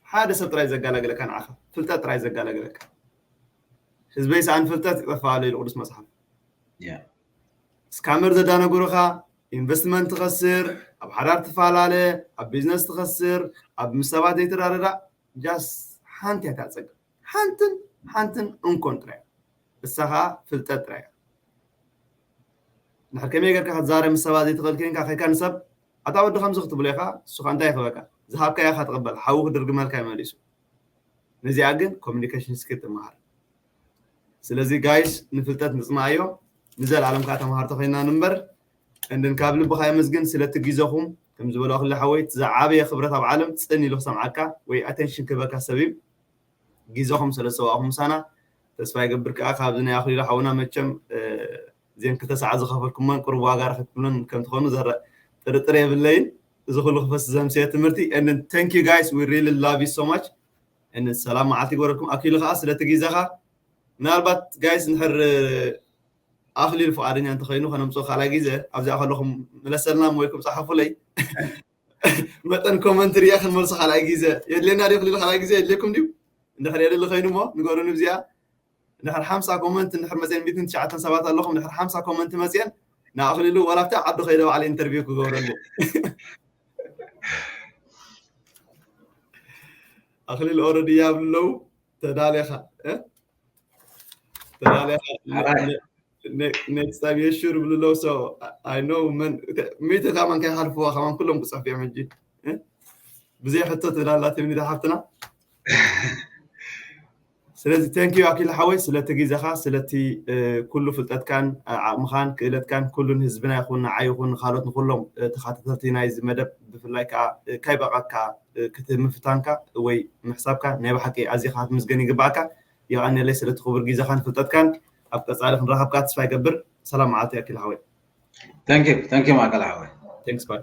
ሓደ ሰብ ጥራይ ዘጋላግለካ ንዓኻ፣ ፍልጠት ጥራይ ዘጋላግለካ። ህዝበይ ሰኣን ፍልጠት ይጠፍእ ኣሎ ኢሉ ቅዱስ መጽሓፍ። ስካመር ዘዳነጉሩኻ፣ ኢንቨስትመንት ትኸስር፣ ኣብ ሓዳር ትፈላለ፣ ኣብ ቢዝነስ ትኸስር፣ ኣብ ምስ ሰባት ዘይትረዳዳእ፣ ጃስ ሓንቲ እያ እታ ጸገም። ሓንትን ሓንትን እንኮን ጥራይ፣ እሳ ኸዓ ፍልጠት ጥራይ እያ። እንድሕር ከመይ ጌርካ ክትዛረብ ምስ ሰባት ዘይትኽእል ኮይንካ፣ ከይካ ንሰብ ኣታ ወዲ ከምዚ ክትብሎ ኢኻ፣ እሱ ኸዓ እንታይ ይኽበካ? ዝሃብካዮ ኢኻ ትቕበል፣ ሓዊ ክድርግመልካ እዩ መሊሱ። ነዚኣ ግን ኮሚኒኬሽን ስኪል ትመሃር። ስለዚ ጋይስ ንፍልጠት ንጽምኣዮ፣ ንዘለኣለም ከዓ ተምሃርቶ ኮይና ንንበር። እንድን ካብ ልብኻ የመስግን ስለቲ ግዜኹም። ከም ዝበሎ ኣኽሊ ሓወይ፣ እቲ ዝዓበየ ክብረት ኣብ ዓለም ጽን ኢሉ ክሰምዓካ ወይ ኣቴንሽን ክህበካ ሰብ እዩ። ግዜኹም ስለ ዝሰዋእኹም ምሳና ተስፋ ይገብር። ከዓ ካብዚ ናይ ኣኽሊሉ ሓውና መቸም ዜን ክልተ ሰዓት ዝኸፈልኩሞን ቁሩብ ዋጋ ረኺብኩምለን ከም ትኾኑ ዘረ ጥርጥር የብለይን። እዚ ኩሉ ክፈስ ዘምስየ ትምህርቲ። And thank you guys, we really love you so much. And ሰላም መዓልቲ ይግበረልኩም። ኣኪሉ ከዓ ስለቲ ግዜኻ ምናልባት ጋይስ እንድሕር ኣኽሊሉ ፍቓደኛ እንተኾይኑ ከነምፅኦ ካልኣይ ግዜ ኣብዚኣ ከለኹም ምለሰልና እሞ ኢልኩም ፃሓፉለይ። መጠን ኮመንት ርያ ክንመልሶ ካልኣይ ግዜ የድልየና ድዩ? ኣኽሊሉ ካልኣይ ግዜ የድልየኩም ድዩ? እንድሕር የድሊ ኮይኑ እሞ ንገሩኒ። ብዚኣ እንድሕር ሓምሳ ኮመንት እንድሕር መፅየን ሚእትን ትሽዓተን ሰባት ኣለኹም። እንድሕር ሓምሳ ኮመንት መፅየን ንኣኽሊሉ ዋላ ኣብቲ ዓዱ ከይደ ባዕለ ኢንተርቪው ክገብረሉ። ኣኽሊሉ ኦረዲ ያብሉ ኣለዉ። ተዳሌኻ ተዳሌኻ ኔክስት ታይም የሹር ብሉ ኣለዉ። So I know መን ሚእቲ ከማን ከይሓልፍዋ ከማን ኩሎም ክፅሕፍ እዮም ሕጂ። ብዘይ ሕቶ ትብላላ ትምኒት ሓፍትና። ስለዚ thank you ኣኪል ሓወይ ስለቲ ግዜኻ፣ ስለቲ ኩሉ ፍልጠትካን ዓቕምኻን ክእለትካን ኩሉ ንህዝብና ይኹን ንዓይ ይኹን ንካልኦት ንኩሎም ተኻታተልቲ ናይዚ መደብ ብፍላይ ከዓ ካይበቃካ ክትምፍታንካ ወይ ምሕሳብካ ናይ ብሓቂ ኣዚኻ ክትምስገን ይግባኣካ። የቐንየለይ ስለቲ ክቡር ግዜኻን ፍልጠትካን። ኣብ ቀፃሊ ክንራኸብካ ተስፋ ይገብር። ሰላም መዓልቲ ኣኪል ሓወይ። Thank you, thank you ማእከል ሓወይ። Thanks bye።